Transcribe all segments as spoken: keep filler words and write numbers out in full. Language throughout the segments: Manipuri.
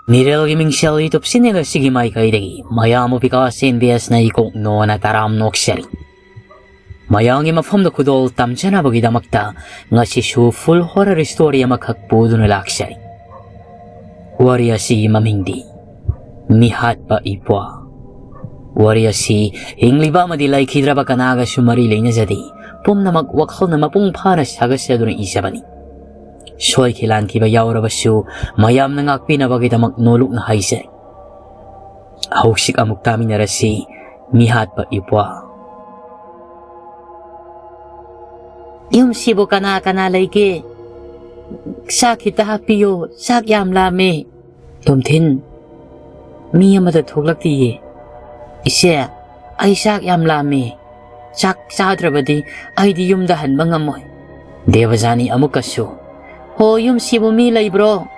ꯃꯤꯔꯦꯜꯒꯤ ꯃꯤꯡꯁꯦꯜ YouTube channel ꯑꯁꯤꯒꯤ ꯃꯥꯏꯀꯩꯗꯒꯤ ꯃꯌꯥꯝꯕꯨ ꯕꯤꯀꯥꯁ ꯑꯦꯟ ꯕꯤ ꯑꯦꯁꯅ ꯏꯀꯣꯛ ꯅꯣꯅ ꯇꯔꯥꯝ ꯅꯣꯛꯆꯔꯤ꯫ ꯃꯌꯥꯝꯒꯤ ꯃꯐꯝꯗ ꯈꯨꯗꯣꯜ ꯇꯝꯖꯅꯕꯒꯤꯗꯃꯛꯇ ꯉꯁꯤꯁꯨ full horror story ꯑꯃꯈꯛ ꯄꯨꯗꯨꯅ ꯂꯥꯛꯆꯔꯤ꯫ ꯋꯥꯔꯤ ꯑꯁꯤꯒꯤ ꯃꯃꯤꯡꯗꯤ ꯃꯤꯍꯥꯠꯄ ꯏꯄ꯭ꯋꯥ꯫ ꯋꯥꯔꯤ ꯑꯁꯤ ꯍꯤꯡꯂꯤꯕ ꯑꯃꯗꯤ ꯂꯩꯈꯤꯗ꯭ꯔꯕ ꯀꯅꯥꯒꯁꯨ ꯃꯔꯤ ꯂꯩꯅꯖꯗꯦ꯫ ꯄꯨꯝꯅꯃꯛ ꯋꯥꯈꯜꯅ ꯃꯄꯨꯡ ꯐꯥꯅ ꯁꯥꯒꯠꯆꯗꯨꯅ ꯏꯖꯕꯅꯤ꯫ ꯁꯣꯏꯈꯤ ꯂꯥꯟꯈꯤꯕ ꯌꯥꯎꯔꯕꯁꯨ ꯃꯌꯥꯝꯅ ꯉꯥꯛꯄꯤꯅꯕꯒꯤꯗꯃꯛ ꯅꯣꯂꯨꯛꯅ ꯍꯥꯏꯖꯔꯤ꯫ ꯍꯧꯖꯤꯛ ꯑꯃꯨꯛ ꯇꯥꯃꯤꯟꯅꯔꯁꯤ ꯃꯤꯍꯥꯠꯄ ꯏꯄ꯭ꯋꯥ꯫ ꯌꯨꯝꯁꯤꯕꯨ ꯀꯅꯥ ꯀꯅꯥ ꯂꯩꯒꯦ? ꯆꯥꯛ ꯈꯤꯇ ꯍꯥꯞꯄꯤꯌꯣ, ꯆꯥꯛ ꯌꯥꯝ ꯂꯥꯝꯃꯦ꯫ ꯇꯣꯝꯊꯤꯟ, ꯃꯤ ꯑꯃꯗ ꯊꯣꯛꯂꯛꯇꯤꯌꯦ꯫ ꯏꯆꯦ, ꯑꯩ ꯆꯥꯛ ꯌꯥꯝ ꯂꯥꯝꯃꯦ꯫ ꯆꯥꯛ ꯆꯥꯗ꯭ꯔꯕꯗꯤ ꯑꯩꯗꯤ ꯌꯨꯝꯗ ꯍꯟꯕ ꯉꯝꯃꯣꯏ꯫ ꯗꯦꯕꯖꯥꯅꯤ ꯑꯃꯨꯛꯀꯁꯨ, ꯍꯣ, ꯌꯨꯝꯁꯤꯕꯨ ꯃꯤ ꯂꯩꯕ꯭ꯔꯣ?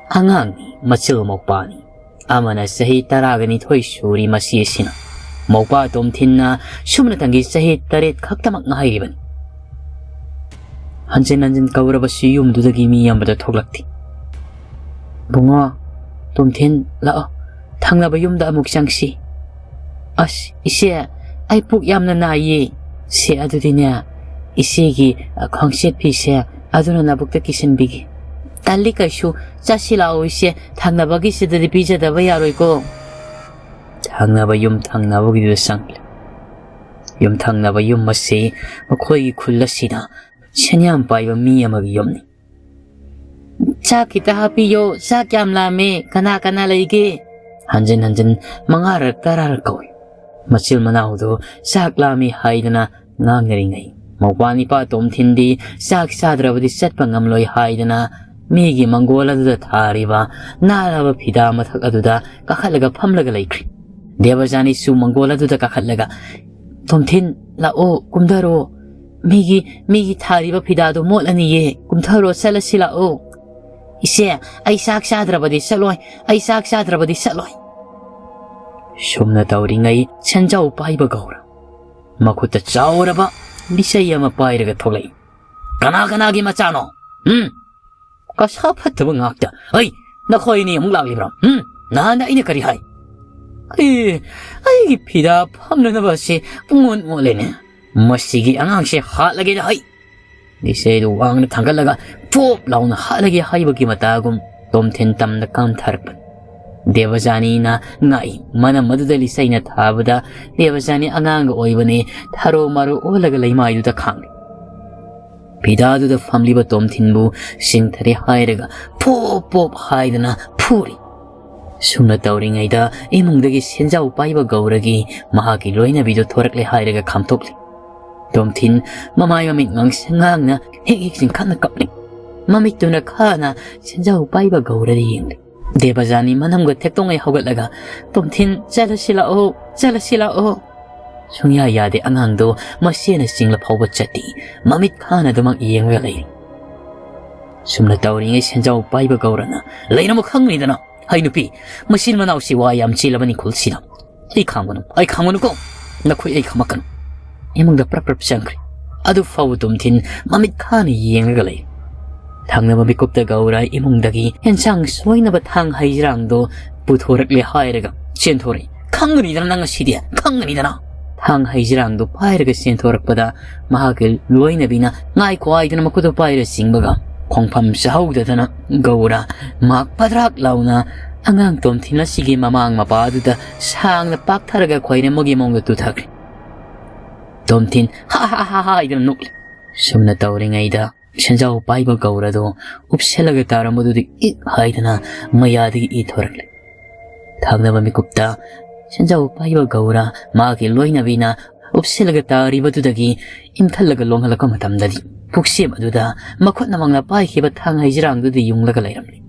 ꯑꯉꯥꯡꯅꯤ, ꯃꯆꯤꯜ ꯃꯧꯄꯥꯅꯤ꯫ ꯑꯃꯅ ꯆꯍꯤ ꯇꯔꯥꯒ ꯅꯤꯊꯣꯏ ꯁꯨꯔꯤ ꯃꯁꯤ ꯑꯁꯤꯅ꯫ ꯃꯧꯄꯥ ꯇꯣꯝꯊꯤꯟꯅ ꯁꯨꯞꯅꯇꯪꯒꯤ ꯆꯍꯤ ꯇꯔꯦꯠ ꯈꯛꯇꯃꯛ ꯉꯥꯏꯔꯤꯕꯅꯤ꯫ ꯍꯟꯖꯤꯟ ꯍꯟꯖꯤꯟ ꯀꯧꯔꯕꯁꯨ ꯌꯨꯝꯗꯨꯗꯒꯤ ꯃꯤ ꯑꯃꯗ ꯊꯣꯛꯂꯛꯇꯦ꯫ ꯕꯨꯡꯉꯣ, ꯇꯣꯝꯊꯤꯟ, ꯂꯥꯛꯑꯣ, ꯊꯪꯅꯕ ꯌꯨꯝꯗ ꯑꯃꯨꯛ ꯆꯪꯁꯤ꯫ ꯑꯁ, ꯏꯆꯦ, ꯑꯩ ꯄꯨꯛ ꯌꯥꯝꯅ ꯅꯥꯏꯌꯦ꯫ ꯁꯦ, ꯑꯗꯨꯗꯤꯅꯦ, ꯏꯆꯦꯒꯤ, ꯑ, ꯈ꯭ꯋꯥꯡꯆꯦꯠ ꯐꯤꯁꯦ ꯑꯗꯨꯅ ꯅꯕꯨꯛꯇ ꯀꯤꯁꯤꯟꯕꯤꯒꯦ꯫ ꯇꯜꯂꯤ ꯀꯩꯁꯨ, ꯆꯠꯁꯤ ꯂꯥꯛꯑꯣ ꯏꯆꯦ, ꯊꯪꯅꯕꯒꯤꯁꯤꯗꯗꯤ ꯄꯤꯖꯗꯕ ꯌꯥꯔꯣꯏꯀꯣ꯫ ꯊꯪꯅꯕ ꯌꯨꯝ ꯊꯪꯅꯕꯒꯤꯗꯨꯗ ꯆꯪꯂꯦ꯫ ꯌꯨꯝꯊꯪꯅꯕ ꯌꯨꯝ ꯑꯁꯤ ꯃꯈꯣꯏꯒꯤ ꯈꯨꯜ ꯑꯁꯤꯗ ꯁꯦꯟꯌꯥꯝ ꯄꯥꯏꯕ ꯃꯤ ꯑꯃꯒꯤ ꯌꯨꯝꯅꯤ꯫ ꯆꯥꯛ ꯈꯤꯇ ꯍꯥꯞꯄꯤꯌꯣ, ꯆꯥꯛ ꯌꯥꯝ ꯂꯥꯝꯃꯦ, ꯀꯅꯥ ꯀꯅꯥ ꯂꯩꯒꯦ? ꯍꯟꯖꯤꯟ ꯍꯟꯖꯤꯟ ꯃꯉꯥꯔꯛ ꯇꯔꯥꯔꯛ ꯀꯧꯏ꯫ ꯃꯆꯤꯜ ꯃꯅꯥꯎꯗꯨ ꯆꯥꯛ ꯂꯥꯝꯃꯤ ꯍꯥꯏꯗꯅ ꯉꯥꯡꯅꯔꯤꯉꯩ, ꯃꯧꯄ꯭ꯋꯥ ꯅꯤꯄꯥ ꯇꯣꯝꯊꯤꯟꯗꯤ ꯆꯥꯛ ꯆꯥꯗ꯭ꯔꯕꯗꯤ ꯆꯠꯄ ꯉꯝꯂꯣꯏ ꯍꯥꯏꯗꯅ ꯃꯤꯒꯤ ꯃꯪꯒꯣꯜ ꯑꯗꯨꯗ ꯊꯥꯔꯤꯕ ꯅꯥꯂꯕ ꯐꯤꯗꯥ ꯃꯊꯛ ꯑꯗꯨꯗ ꯀꯥꯈꯠꯂꯒ ꯐꯝꯂꯒ ꯂꯩꯈ꯭ꯔꯤ꯫ ꯗꯦꯕꯖꯥꯅꯤꯁꯨ ꯃꯪꯒꯣꯜ ꯑꯗꯨꯗ ꯀꯥꯈꯠꯂꯒ, "ꯇꯣꯝꯊꯤꯟ, ꯂꯥꯛꯑꯣ, ꯀꯨꯝꯊꯔꯣ꯫ ꯃꯤꯒꯤ, ꯃꯤꯒꯤ ꯊꯥꯔꯤꯕ ꯐꯤꯗꯥꯗꯣ ꯃꯣꯠꯂꯅꯤꯌꯦ꯫ ꯀꯨꯝꯊꯔꯣ, ꯆꯠꯂꯁꯤ ꯂꯥꯛꯑꯣ꯫ ꯏꯆꯦ, ꯑꯩ ꯆꯥꯛ ꯆꯥꯗ꯭ꯔꯕꯗꯤ ꯆꯠꯂꯣꯏ꯫ ꯑꯩ ꯆꯥꯛ ꯆꯥꯗ꯭ꯔꯕꯗꯤ ꯆꯠꯂꯣꯏ꯫" ꯁꯨꯝꯅ ꯇꯧꯔꯤꯉꯩ ꯁꯦꯟꯖꯥꯎ ꯄꯥꯏꯕ ꯒꯧꯔ ꯃꯈꯨꯠꯇ ꯆꯥꯎꯔꯕ ꯂꯤꯆꯩ ꯑꯃ ꯄꯥꯏꯔꯒ ꯊꯣꯛꯂꯛꯏ꯫ "ꯀꯅꯥ ꯀꯅꯥꯒꯤ ꯃꯆꯥꯅꯣ? ꯎꯝ? ꯀꯁꯥ ꯐꯠꯇꯕ ꯉꯥꯛꯇ꯫ ꯑꯩ ꯅꯈꯣꯏ ꯑꯅꯤ ꯑꯃꯨꯛ ꯂꯥꯛꯂꯤꯕ꯭ꯔꯥ? ꯎꯝ? ꯅꯍꯥꯟꯗ ꯑꯩꯅ ꯀꯔꯤ ꯍꯥꯏ? ꯑꯩ, ꯑꯩꯒꯤ ꯐꯤꯗꯥ ꯐꯝꯅꯅꯕ ꯑꯁꯤ ꯄꯨꯡꯑꯣꯟ ꯑꯣꯜꯂꯦꯅꯦ꯫ ꯃꯁꯤꯒꯤ ꯑꯉꯥꯡꯁꯦ ꯍꯥꯠꯂꯒꯦꯅ ꯍꯥꯏ꯫ ꯂꯤꯆꯩꯗꯨ ꯋꯥꯡꯅ ꯊꯥꯡꯒꯠꯂꯒ ꯄꯣꯞ ꯂꯥꯎꯅ ꯍꯥꯠꯂꯒꯦ ꯍꯥꯏꯕꯒꯤ ꯃꯇꯥꯒꯨꯝ ꯇꯣꯝꯊꯤꯟ ꯇꯝꯅ ꯀꯥꯟꯊꯔꯛꯄꯅꯤ꯫ ꯗꯦꯕꯖꯥꯅꯤꯅ ꯉꯥꯛꯏ꯫ ꯃꯅꯝ ꯑꯗꯨꯗ ꯂꯤꯆꯩꯅ ꯊꯥꯕꯗ ꯗꯦꯕꯖꯥꯅꯤ ꯑꯉꯥꯡꯒ ꯑꯣꯏꯕꯅꯤ, ꯊꯔꯣ ꯃꯔꯣ ꯑꯣꯜꯂꯒ ꯂꯩꯃꯥꯏꯗꯨꯗ ꯈꯥꯡꯂꯤ꯫ ꯐꯤꯗꯥꯗꯨꯗ ꯐꯝꯂꯤꯕ ꯇꯣꯝꯊꯤꯟꯕꯨ ꯆꯤꯡꯊꯔꯦ ꯍꯥꯏꯔꯒ ꯄꯣꯞ ꯄꯣꯞ ꯍꯥꯏꯗꯅ ꯐꯨꯔꯤ꯫ ꯁꯨꯝꯅ ꯇꯧꯔꯤꯉꯩꯗ ꯏꯃꯨꯡꯗꯒꯤ ꯁꯦꯟꯖꯥꯎ ꯄꯥꯏꯕ ꯒꯧꯔꯒꯤ ꯃꯍꯥꯛꯀꯤ ꯂꯣꯏꯅꯕꯤꯗꯨ ꯊꯣꯔꯛꯂꯦ ꯍꯥꯏꯔꯒ ꯈꯥꯝꯊꯣꯛꯂꯤ꯫ ꯇꯣꯝꯊꯤꯟ ꯃꯃꯥꯏ ꯃꯃꯤꯠ ꯉꯥꯡꯁꯪ ꯉꯥꯡꯅ ꯍꯤꯛ ꯍꯤꯛ ꯆꯤꯡꯈꯠꯅ ꯀꯞꯂꯤ꯫ ꯃꯃꯤꯠꯇꯨꯅ ꯈꯥꯅ ꯁꯦꯟꯖꯥꯎ ꯄꯥꯏꯕ ꯒꯧꯔꯗ ꯌꯦꯡꯂꯤ꯫ ꯗꯦꯕꯖꯥꯅꯤ ꯃꯅꯝꯒ ꯊꯦꯛꯇꯣꯉꯩ ꯍꯧꯒꯠꯂꯒ, "ꯇꯣꯝꯊꯤꯟ, ꯆꯠꯂꯁꯤ ꯂꯥꯛꯑꯣ, ꯆꯠꯂꯁꯤ ꯂꯥꯛꯑꯣ!" ꯁꯨꯡꯌꯥ ꯌꯥꯗꯦ꯫ ꯑꯉꯥꯡꯗꯣ ꯃꯁꯦꯅ ꯆꯤꯡꯂ ꯐꯥꯎꯕ ꯆꯠꯇꯦ꯫ ꯃꯃꯤꯠ ꯈꯥꯅ ꯑꯗꯨꯃꯛ ꯌꯦꯡꯂꯒ ꯂꯩꯔꯤ꯫ ꯁꯨꯝꯅ ꯇꯧꯔꯤꯉꯩ ꯁꯦꯟꯖꯥꯎ ꯄꯥꯏꯕ ꯒꯧꯔꯅ, "ꯂꯩꯔꯝꯃꯣ ꯈꯪꯒꯅꯤꯗꯅ꯫ ꯍꯩ ꯅꯨꯄꯤ, ꯃꯆꯤꯟ ꯃꯅꯥꯎꯁꯤ ꯋꯥ ꯌꯥꯝ ꯆꯦꯜꯂꯕꯅꯤ ꯈꯨꯜꯁꯤꯅ꯫ ꯑꯩ ꯈꯥꯡꯒꯅꯨ, ꯑꯩ ꯈꯥꯡꯒꯅꯨꯀꯣ꯫ ꯅꯈꯣꯏ ꯑꯩ ꯈꯝꯃꯛꯀꯅꯨ꯫" ꯏꯃꯨꯡꯗ ꯄ꯭ꯔꯞ ꯄ꯭ꯔꯞ ꯆꯪꯈ꯭ꯔꯦ꯫ ꯑꯗꯨ ꯐꯥꯎꯕ ꯇꯣꯝꯊꯤꯟ ꯃꯃꯤꯠ ꯈꯥꯅ ꯌꯦꯡꯂꯒ ꯂꯩ꯫ ꯊꯪꯅꯕ ꯃꯤꯀꯨꯞꯇ ꯒꯧꯔ ꯏꯃꯨꯡꯗꯒꯤ ꯑꯦꯟꯁꯥꯡ ꯁꯣꯏꯅꯕ ꯊꯥꯡ ꯍꯩꯖꯤꯔꯥꯡꯗꯣ ꯄꯨꯊꯣꯔꯛꯂꯦ ꯍꯥꯏꯔꯒ ꯆꯦꯟꯊꯣꯔꯛꯏ꯫ "ꯈꯪꯒꯅꯤꯗꯅ ꯅꯪ ꯉꯁꯤꯗꯤ, ꯈꯪꯒꯅꯤꯗꯅ!" ꯊꯥꯡ ꯍꯩꯖꯤꯔꯥꯡꯗꯣ ꯄꯥꯏꯔꯒ ꯆꯦꯟꯊꯣꯔꯛꯄꯗ ꯃꯍꯥꯛꯀꯤ ꯂꯣꯏꯅꯕꯤꯅ ꯉꯥꯏꯈꯣ ꯍꯥꯏꯗꯅ ꯃꯈꯨꯠꯇ ꯄꯥꯏꯔ ꯆꯤꯡꯕꯒ ꯈꯣꯡꯐꯝ ꯆꯥꯍꯧꯗꯗꯅ ꯒꯧꯔ ꯃꯍꯥꯛ ꯄꯗ꯭ꯔꯥꯛ ꯂꯥꯎꯅ ꯑꯉꯥꯡ ꯇꯣꯝꯊꯤꯟ ꯑꯁꯤꯒꯤ ꯃꯃꯥꯡ ꯃꯄꯥꯗꯨꯗ ꯁꯥꯡꯅ ꯄꯥꯛꯊꯔꯒ ꯈꯣꯏꯔꯝꯕꯒꯤ ꯃꯑꯣꯡꯗ ꯇꯨꯊꯈ꯭ꯔꯦ꯫ ꯇꯣꯝꯊꯤꯟ ꯍꯥ ꯍꯥ ꯍꯥ ꯍꯥ ꯍꯥꯏꯗꯅ ꯅꯣꯛꯂꯦ꯫ ꯁꯨꯝꯅ ꯇꯧꯔꯤꯉꯩꯗ ꯁꯦꯟꯖꯥꯎ ꯄꯥꯏꯕ ꯒꯧꯔꯗꯣ ꯎꯞꯁꯤꯜꯂꯒ ꯇꯥꯔꯝꯕꯗꯨꯗꯤ ꯏꯛ ꯍꯥꯏꯗꯅ ꯃꯌꯥꯗꯒꯤ ꯏ ꯊꯣꯔꯛꯂꯦ꯫ ꯊꯪꯅꯕ ꯃꯤꯀꯨꯞꯇ ꯁꯦꯟꯖꯥꯎ ꯄꯥꯏꯕ ꯒꯧꯔ ꯃꯥꯒꯤ ꯂꯣꯏꯅꯕꯤꯅ ꯎꯞꯁꯤꯜꯂꯒ ꯇꯥꯔꯤꯕꯗꯨꯗꯒꯤ ꯏꯟꯈꯠꯂꯒ ꯂꯣꯡꯍꯜꯂꯛꯄ ꯃꯇꯝꯗꯗꯤ ꯄꯨꯛꯁꯦꯝ ꯑꯗꯨꯗ ꯃꯈꯨꯠꯅꯃꯛꯅ ꯄꯥꯏꯈꯤꯕ ꯊꯥꯡ ꯍꯩꯖꯤꯔꯥꯡꯗꯨꯗꯤ ꯌꯨꯡꯂꯒ ꯂꯩꯔꯝꯂꯦ꯫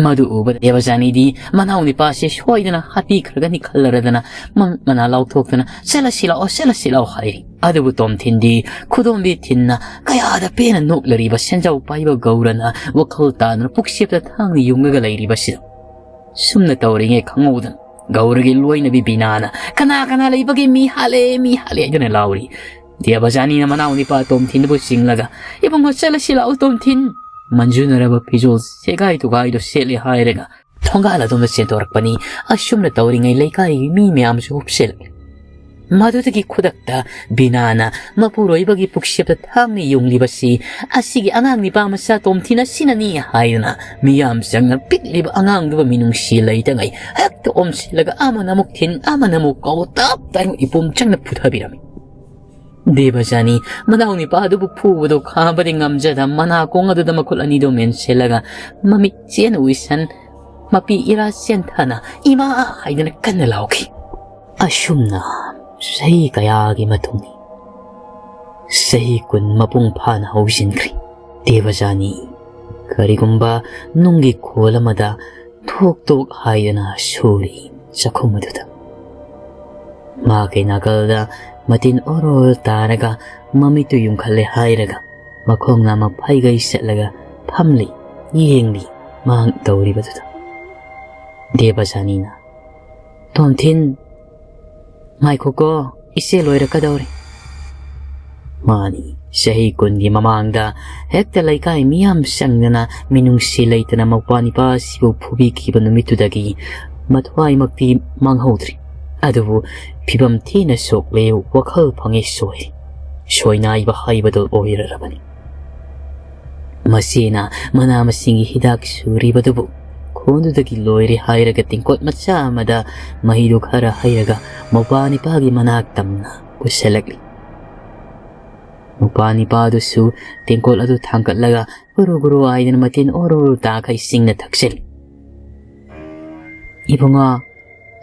ꯃꯗꯨ ꯎꯕꯗ ꯗꯦꯕꯖꯥꯅꯤꯗꯤ ꯃꯅꯥꯎ ꯅꯤꯄꯥꯁꯦ ꯁꯣꯏꯗꯅ ꯍꯥꯠꯄꯤꯈ꯭ꯔꯒꯅꯤ ꯈꯜꯂꯔꯗꯅ ꯃ-, ꯃꯅꯥ ꯂꯥꯎꯊꯣꯛꯇꯅ, "ꯆꯠꯂꯁꯤ ꯂꯥꯛꯑꯣ, ꯆꯠꯂꯁꯤ ꯂꯥꯛꯑꯣ" ꯍꯥꯏꯔꯤ꯫ ꯑꯗꯨꯕꯨ ꯇꯣꯝꯊꯤꯟꯗꯤ ꯈꯨꯗꯣꯝꯕꯤ ꯊꯤꯟꯅ ꯀꯌꯥꯗ ꯄꯦꯟꯅ ꯅꯣꯛꯂꯔꯤꯕ ꯁꯦꯟꯖꯥꯎ ꯄꯥꯏꯕ ꯒꯧꯔꯅ ꯋꯥꯈꯜ ꯇꯥꯗꯅ ꯄꯨꯛꯁꯦꯞꯇ ꯊꯥꯡꯅ ꯌꯨꯡꯉꯒ ꯂꯩꯔꯤꯕꯁꯤꯗ꯫ ꯁꯨꯝꯅ ꯇꯧꯔꯤꯉꯩ ꯈꯪꯍꯧꯗꯅ ꯒꯧꯔꯒꯤ ꯂꯣꯏꯅꯕꯤ ꯕꯤꯅꯥꯅ, "ꯀꯅꯥ ꯀꯅꯥ ꯂꯩꯕꯒꯦ? ꯃꯤ ꯍꯥꯠꯂꯦ, ꯃꯤ ꯍꯥꯠꯂꯦ" ꯍꯥꯏꯗꯨꯅ ꯂꯥꯎꯔꯤ꯫ ꯗꯦꯕꯖꯥꯅꯤꯅ ꯃꯅꯥꯎ ꯅꯤꯄꯥ ꯇꯣꯝꯊꯤꯟꯕꯨ ꯆꯤꯡꯂꯒ, "ꯏꯕꯨꯡꯉꯣ, ꯆꯠꯂꯁꯤ ꯂꯥꯛꯑꯣ ꯇꯣꯝꯊꯤꯟ, ꯃꯟꯖꯨꯅꯔꯕ ꯐꯤꯖꯣꯜ ꯁꯦꯒꯥꯏ ꯇꯨꯒꯥꯏꯗꯣ ꯁꯦꯠꯂꯦ ꯍꯥꯏꯔꯒ ꯊꯣꯡꯒꯥꯜ ꯑꯗꯣꯝꯗ ꯆꯦꯟꯊꯣꯔꯛꯄꯅꯤ꯫ ꯑꯁꯨꯝꯅ ꯇꯧꯔꯤꯉꯩ ꯂꯩꯀꯥꯏꯒꯤ ꯃꯤ ꯃꯌꯥꯝꯁꯨ ꯍꯨꯞꯁꯤꯜꯂꯛꯂꯦ꯫ ꯃꯗꯨꯗꯒꯤ ꯈꯨꯗꯛꯇ ꯕꯤꯅꯥꯅ ꯃꯄꯨꯔꯣꯏꯕꯒꯤ ꯄꯨꯛꯁꯦꯞꯇ ꯊꯥꯡꯅ ꯌꯨꯡꯂꯤꯕꯁꯤ, "ꯑꯁꯤꯒꯤ ꯑꯉꯥꯡ ꯅꯤꯄꯥ ꯃꯆꯥ ꯇꯣꯝꯊꯤꯟ ꯑꯁꯤꯅꯅꯤ" ꯍꯥꯏꯗꯨꯅ ꯃꯤꯌꯥꯝ ꯆꯪꯅ ꯄꯤꯛꯂꯤꯕ ꯑꯉꯥꯡꯗꯨꯕꯨ ꯃꯤꯅꯨꯡꯁꯤ ꯂꯩꯇꯉꯩ ꯍꯦꯛꯇ ꯑꯣꯝꯁꯤꯜꯂꯒ ꯑꯃꯅ ꯑꯃꯨꯛ ꯊꯤꯟ, ꯑꯃꯅ ꯑꯃꯨꯛ ꯀꯥꯎ, ꯇꯞ ꯇꯥꯏꯅ ꯏꯄꯨꯝ ꯆꯪꯅ ꯐꯨꯊꯕꯤꯔꯝꯃꯤ꯫ ꯗꯦꯕꯖꯥꯅꯤ ꯃꯅꯥꯎ ꯅꯤꯄꯥ ꯑꯗꯨꯕꯨ ꯐꯨꯕꯗꯣ ꯈꯥꯝꯕꯗꯤ ꯉꯝꯖꯗ ꯃꯅꯥꯀꯣꯡ ꯑꯗꯨꯗ ꯃꯈꯨꯠ ꯑꯅꯤꯗꯣ ꯃꯦꯟꯁꯤꯜꯂꯒ ꯃꯃꯤꯠ ꯆꯦꯅ ꯎꯏꯁꯟ, ꯃꯄꯤ ꯏꯔꯥ ꯆꯦꯟꯊꯅ "ꯏꯃꯥ" ꯍꯥꯏꯗꯨꯅ ꯀꯟꯅ ꯂꯥꯎꯈꯤ꯫ ꯑꯁꯨꯝꯅ ꯆꯍꯤ ꯀꯌꯥꯒꯤ ꯃꯇꯨꯡꯅꯤ꯫ ꯆꯍꯤ ꯀꯨꯟ ꯃꯄꯨꯡ ꯐꯥꯅ ꯍꯧꯖꯤꯟꯈ꯭ꯔꯦ꯫ ꯗꯦꯕꯖꯥꯅꯤ ꯀꯔꯤꯒꯨꯝꯕ ꯅꯨꯡꯒꯤ ꯈꯣꯜ ꯑꯃꯗ ꯊꯣꯛ ꯇꯣꯛ ꯍꯥꯏꯗꯅ ꯁꯨꯔꯤ ꯆꯥꯛꯈꯨꯝ ꯑꯗꯨꯗ꯫ ꯃꯥꯒꯤ ꯅꯥꯀꯜꯗ ꯃꯇꯤꯟ ꯑꯣꯔꯣ ꯑꯣꯔꯣ ꯇꯥꯔꯒ ꯃꯃꯤꯠꯇꯨ ꯌꯨꯝꯈꯠꯂꯦ ꯍꯥꯏꯔꯒ ꯃꯈꯣꯡ ꯅꯥꯝꯃ ꯐꯩꯒꯩ ꯆꯠꯂꯒ ꯐꯝꯂꯤ, ꯌꯦꯡꯂꯤ ꯃꯍꯥꯛ ꯇꯧꯔꯤꯕꯗꯨꯗ꯫ ꯗꯦꯕꯖꯥꯅꯤꯅ, "ꯇꯣꯝꯊꯤꯟ, ꯉꯥꯏꯈꯣꯀꯣ, ꯏꯆꯦ ꯂꯣꯏꯔꯛꯀꯗꯧꯔꯦ"꯫ ꯃꯥꯅꯤ, ꯆꯍꯤ ꯀꯨꯟꯒꯤ ꯃꯃꯥꯡꯗ ꯍꯦꯛꯇ ꯂꯩꯀꯥꯏ ꯃꯤꯌꯥꯝ ꯆꯪꯗꯅ ꯃꯤꯅꯨꯡꯁꯤ ꯂꯩꯇꯅ ꯃꯧꯄ꯭ꯋꯥ ꯅꯤꯄꯥ ꯑꯁꯤꯕꯨ ꯐꯨꯕꯤꯈꯤꯕ ꯅꯨꯃꯤꯠꯇꯨꯗꯒꯤ ꯃꯊ꯭ꯋꯥꯏꯃꯛꯇꯤ ꯃꯥꯡꯍꯧꯗ꯭ꯔꯤ꯫ ꯑꯗꯨꯕꯨ ꯐꯤꯕꯝ ꯊꯤꯅ ꯁꯣꯛꯂꯦ, ꯋꯥꯈꯜ ꯐꯪꯉꯦ ꯁꯣꯏꯔꯦ꯫ ꯁꯣꯏꯅꯥꯏꯕ ꯍꯥꯏꯕꯗꯨ ꯑꯣꯏꯔꯔꯕꯅꯤ꯫ ꯃꯁꯤꯅ ꯃꯅꯥ ꯃꯁꯤꯡꯒꯤ ꯍꯤꯗꯥꯛ ꯁꯨꯔꯤꯕꯗꯨꯕꯨ ꯈꯣꯟꯗꯨꯗꯒꯤ ꯂꯣꯏꯔꯦ ꯍꯥꯏꯔꯒ ꯇꯦꯡꯀꯣꯠ ꯃꯆꯥ ꯑꯃꯗ ꯃꯍꯤꯗꯨ ꯈꯔ ꯍꯩꯔꯒ ꯃꯧꯄ꯭ꯋꯥ ꯅꯤꯄꯥꯒꯤ ꯃꯅꯥꯛ ꯇꯝꯅ ꯄꯨꯁꯤꯜꯂꯛꯂꯤ꯫ ꯃꯧꯄ꯭ꯋꯥ ꯅꯤꯄꯥꯗꯨꯁꯨ ꯇꯦꯡꯀꯣꯠ ꯑꯗꯨ ꯊꯥꯡꯒꯠꯂꯒ ꯒꯨꯔꯨ ꯒꯨꯔꯨ ꯍꯥꯏꯗꯅ ꯃꯇꯤꯟ ꯑꯣꯔꯣ ꯑꯣꯔꯣ ꯇꯥꯈꯩ ꯁꯤꯡꯅ ꯊꯛꯆꯤꯜꯂꯤ꯫ "ꯏꯕꯨꯡꯉꯣ,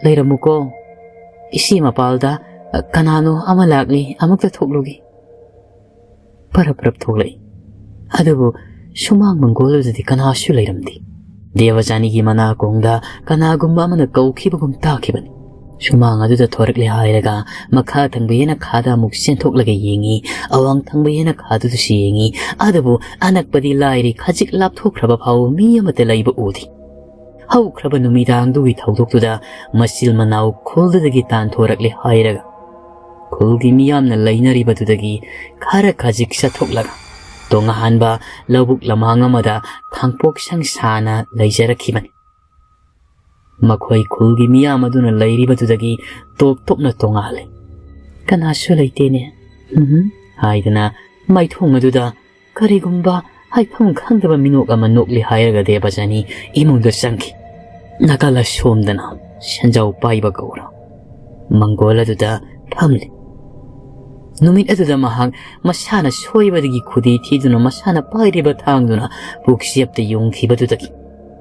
ꯂꯩꯔꯝꯃꯨꯀꯣ꯫ ꯏꯆꯦ ꯃꯄꯥꯜꯗ ꯀꯅꯥꯅꯣ ꯑꯃ ꯂꯥꯛꯂꯤ, ꯑꯃꯨꯛꯇ ꯊꯣꯛꯂꯨꯒꯦ"꯫ ꯄꯔꯞ ꯄꯔꯞ ꯊꯣꯛꯂꯛꯏ꯫ ꯑꯗꯨꯕꯨ ꯁꯨꯃꯥꯡ ꯃꯪꯒꯣꯜꯗꯨꯗꯗꯤ ꯀꯅꯥꯁꯨ ꯂꯩꯔꯝꯗꯦ꯫ ꯗꯦꯕꯖꯥꯅꯤꯒꯤ ꯃꯅꯥꯀꯣꯡꯗ ꯀꯅꯥꯒꯨꯝꯕ ꯑꯃꯅ ꯀꯧꯈꯤꯕꯒꯨꯝ ꯇꯥꯈꯤꯕꯅꯤ꯫ ꯁꯨꯃꯥꯡ ꯑꯗꯨꯗ ꯊꯣꯔꯛꯂꯦ ꯍꯥꯏꯔꯒ ꯃꯈꯥ ꯊꯪꯕ ꯌꯦꯅꯈꯥꯗ ꯑꯃꯨꯛ ꯆꯦꯟꯊꯣꯛꯂꯒ ꯌꯦꯡꯉꯤ, ꯑꯋꯥꯡ ꯊꯪꯕ ꯌꯦꯅꯈꯥꯗꯨꯗꯁꯨ ꯌꯦꯡꯉꯤ꯫ ꯑꯗꯨꯕꯨ ꯑꯅꯛꯄꯗꯤ ꯂꯥꯏꯔꯤ, ꯈꯖꯤꯛ ꯂꯥꯞꯊꯣꯛꯈ꯭ꯔꯕ ꯐꯥꯎꯕ ꯃꯤ ꯑꯃꯠꯇ ꯂꯩꯕ ꯎꯗꯦ꯫ ꯍꯧꯈ꯭ꯔꯕ ꯅꯨꯃꯤꯗꯥꯡꯗꯨꯒꯤ ꯊꯧꯗꯣꯛꯇꯨꯗ ꯃꯆꯤꯜ ꯃꯅꯥꯎ ꯈꯨꯜꯗꯨꯗꯒꯤ ꯇꯥꯟꯊꯣꯔꯛꯂꯦ ꯍꯥꯏꯔꯒ ꯈꯨꯜꯒꯤ ꯃꯤꯌꯥꯝꯅ ꯂꯩꯅꯔꯤꯕꯗꯨꯗꯒꯤ ꯈꯔ ꯈꯖꯤꯛ ꯆꯠꯊꯣꯛꯂꯒ ꯇꯣꯉꯥꯟꯕ ꯂꯧꯕꯨꯛ ꯂꯝꯍꯥꯡ ꯑꯃꯗ ꯈꯥꯡꯄꯣꯛ ꯁꯪ ꯁꯥꯅ ꯂꯩꯖꯔꯛꯈꯤꯕꯅꯤ꯫ ꯃꯈꯣꯏ ꯈꯨꯜꯒꯤ ꯃꯤꯌꯥꯝ ꯑꯗꯨꯅ ꯂꯩꯔꯤꯕꯗꯨꯗꯒꯤ ꯇꯣꯞ ꯇꯣꯞꯅ ꯇꯣꯉꯥꯜꯂꯤ꯫ "ꯀꯅꯥꯁꯨ ꯂꯩꯇꯦꯅꯦ" ꯎꯝ ꯍꯥꯏꯗꯅ ꯃꯥꯏꯊꯣꯡ ꯑꯗꯨꯗ ꯀꯔꯤꯒꯨꯝꯕ ꯍꯥꯏꯐꯝ ꯈꯪꯗꯕ ꯃꯤꯅꯣꯛ ꯑꯃ ꯅꯣꯛꯂꯤ ꯍꯥꯏꯔꯒ ꯗꯦꯕꯖꯥꯅꯤ ꯏꯃꯨꯡꯗ ꯆꯪꯈꯤ꯫ ꯅꯥꯀꯜ ꯑꯁꯣꯝꯗꯅ ꯁꯦꯟꯖꯥꯎ ꯄꯥꯏꯕ ꯒꯧꯔ ꯃꯪꯒꯣꯜ ꯑꯗꯨꯗ ꯐꯝꯂꯤ꯫ ꯅꯨꯃꯤꯠ ꯑꯗꯨꯗ ꯃꯍꯥꯛ ꯃꯁꯥꯅ ꯁꯣꯏꯕꯗꯒꯤ ꯈꯨꯗꯤ ꯊꯤꯗꯨꯅ ꯃꯁꯥꯅ ꯄꯥꯏꯔꯤꯕ ꯊꯥꯡꯗꯨꯅ ꯄꯨꯛꯆꯦꯞꯇ ꯌꯨꯡꯈꯤꯕꯗꯨꯗꯒꯤ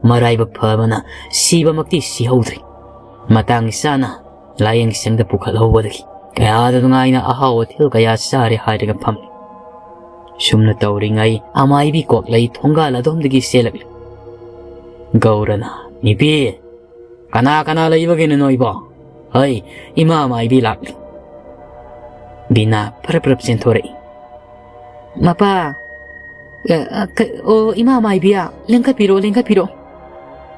ꯃꯔꯥꯏꯕꯛ ꯐꯕꯅ ꯁꯤꯕꯃꯛꯇꯤ ꯁꯤꯍꯧꯗ꯭ꯔꯦ꯫ ꯃꯇꯥꯡ ꯆꯥꯅ ꯂꯥꯌꯦꯡ ꯁꯪꯗ ꯄꯨꯈꯠꯍꯧꯕꯗꯒꯤ ꯀꯌꯥꯗ ꯅꯨꯡꯉꯥꯏꯅ ꯑꯍꯥꯎ ꯑꯊꯦꯜ ꯀꯌꯥ ꯆꯥꯔꯦ ꯍꯥꯏꯔꯒ ꯐꯝꯂꯤ꯫ ꯁꯨꯝꯅ ꯇꯧꯔꯤꯉꯩ ꯑꯃꯥꯏꯕꯤ ꯀ꯭ꯋꯥꯛꯂꯩ ꯊꯣꯡꯒꯥꯜ ꯑꯗꯣꯝꯗꯒꯤ ꯆꯦꯜꯂꯛꯂꯤ꯫ ꯒꯧꯔꯅ, "ꯅꯨꯄꯤ, ꯀꯅꯥ ꯀꯅꯥ ꯂꯩꯕꯒꯤꯅꯣ ꯅꯣꯏꯕꯣ? ꯍꯩ, ꯏꯃꯥ ꯃꯥꯏꯕꯤ ꯂꯥꯛꯂꯤ꯫" ꯕꯤꯅꯥ ꯐꯔꯞ ꯐꯔꯞ ꯆꯦꯟꯊꯣꯔꯛꯏ꯫ "ꯃꯄꯥ, ꯑ, ꯑ, ꯀ-, ꯑꯣ, ꯏꯃꯥ ꯃꯥꯏꯕꯤ, ꯂꯦꯡꯈꯠꯄꯤꯔꯣ, ꯂꯦꯡꯈꯠꯄꯤꯔꯣ꯫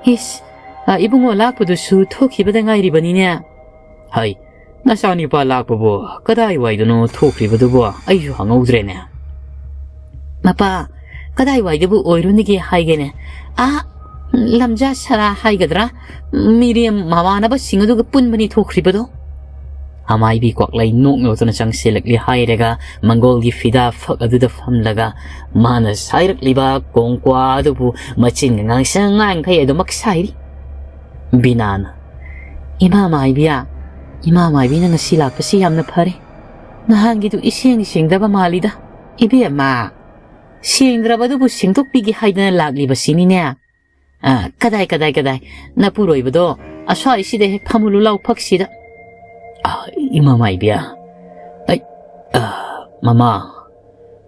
ꯏꯁ, ꯑ, ꯏꯕꯨꯡꯉꯣ ꯂꯥꯛꯄꯗꯨꯁꯨ ꯊꯣꯛꯈꯤꯕꯗ ꯉꯥꯏꯔꯤꯕꯅꯤꯅꯦ꯫" "ꯍꯩ, ꯅꯆꯥꯅꯤꯄꯥ ꯂꯥꯛꯄꯕꯨ ꯀꯗꯥꯏꯋꯥꯏꯗꯅꯣ ꯊꯣꯛꯈ꯭ꯔꯤꯕꯗꯨꯕꯨ? ꯑꯩꯁꯨ ꯍꯪꯍꯧꯗ꯭ꯔꯦꯅꯦ꯫" "ꯃꯄꯥ, ꯀꯗꯥꯏꯋꯥꯏꯗꯕꯨ ꯑꯣꯏꯔꯨꯅꯤꯒꯦ ꯍꯥꯏꯒꯦꯅꯦ? ꯑꯥ, ꯂꯝꯖꯥ ꯁꯔꯥ ꯍꯥꯏꯒꯗ꯭ꯔꯥ? ꯃꯤꯔꯦꯝ ꯃꯃꯥꯟꯅꯕꯁꯤꯡ ꯑꯗꯨꯒ ꯄꯨꯟꯕꯅꯤ ꯊꯣꯛꯈ꯭ꯔꯤꯕꯗꯣ꯫" ꯑꯃꯥꯏꯕꯤ ꯀ꯭ꯋꯥꯛꯂꯩ ꯅꯣꯛ ꯅꯣꯛꯇꯨꯅ ꯆꯪꯁꯤꯜꯂꯛꯂꯤ ꯍꯥꯏꯔꯒ ꯃꯪꯒꯣꯜꯒꯤ ꯐꯤꯗꯥ ꯐꯛ ꯑꯗꯨꯗ ꯐꯝꯂꯒ ꯃꯥꯅ ꯁꯥꯏꯔꯛꯂꯤꯕ ꯀꯣꯡꯀ꯭ꯋꯥ ꯑꯗꯨꯕꯨ ꯃꯆꯤꯟꯒ ꯉꯥꯡꯁꯪ ꯉꯥꯡꯈꯩ ꯑꯗꯨꯃꯛ ꯁꯥꯏꯔꯤ꯫ ꯕꯤꯅꯥꯅ, "ꯏꯃꯥ ꯃꯥꯏꯕꯤꯌꯥ, ꯏꯃꯥ ꯃꯥꯏꯕꯤꯅ ꯉꯁꯤ ꯂꯥꯛꯄꯁꯤ ꯌꯥꯝꯅ ꯐꯔꯦ꯫ ꯅꯍꯥꯟꯒꯤꯗꯨ ꯏꯁꯦꯡ ꯁꯦꯡꯗꯕ ꯃꯥꯜꯂꯤꯗ꯫" "ꯏꯕꯦꯝꯃ, ꯁꯦꯡꯗ꯭ꯔꯕꯗꯨꯕꯨ ꯁꯦꯡꯗꯣꯛꯄꯤꯒꯦ ꯍꯥꯏꯗꯅ ꯂꯥꯛꯂꯤꯕꯁꯤꯅꯤꯅꯦ꯫" "ꯑ, ꯀꯗꯥꯏ, ꯀꯗꯥꯏ, ꯀꯗꯥꯏ? ꯅꯄꯨꯔꯣꯏꯕꯗꯣ ꯑꯁ꯭ꯋꯥꯏꯁꯤꯗ ꯍꯦꯛ ꯐꯝꯍꯜꯂꯨ ꯂꯥꯎ ꯐꯛꯁꯤꯗ꯫" "ꯑ, ꯏꯃꯥ ꯃꯥꯏꯕꯤ, ꯑꯩ, ꯑ, ꯃꯃꯥ,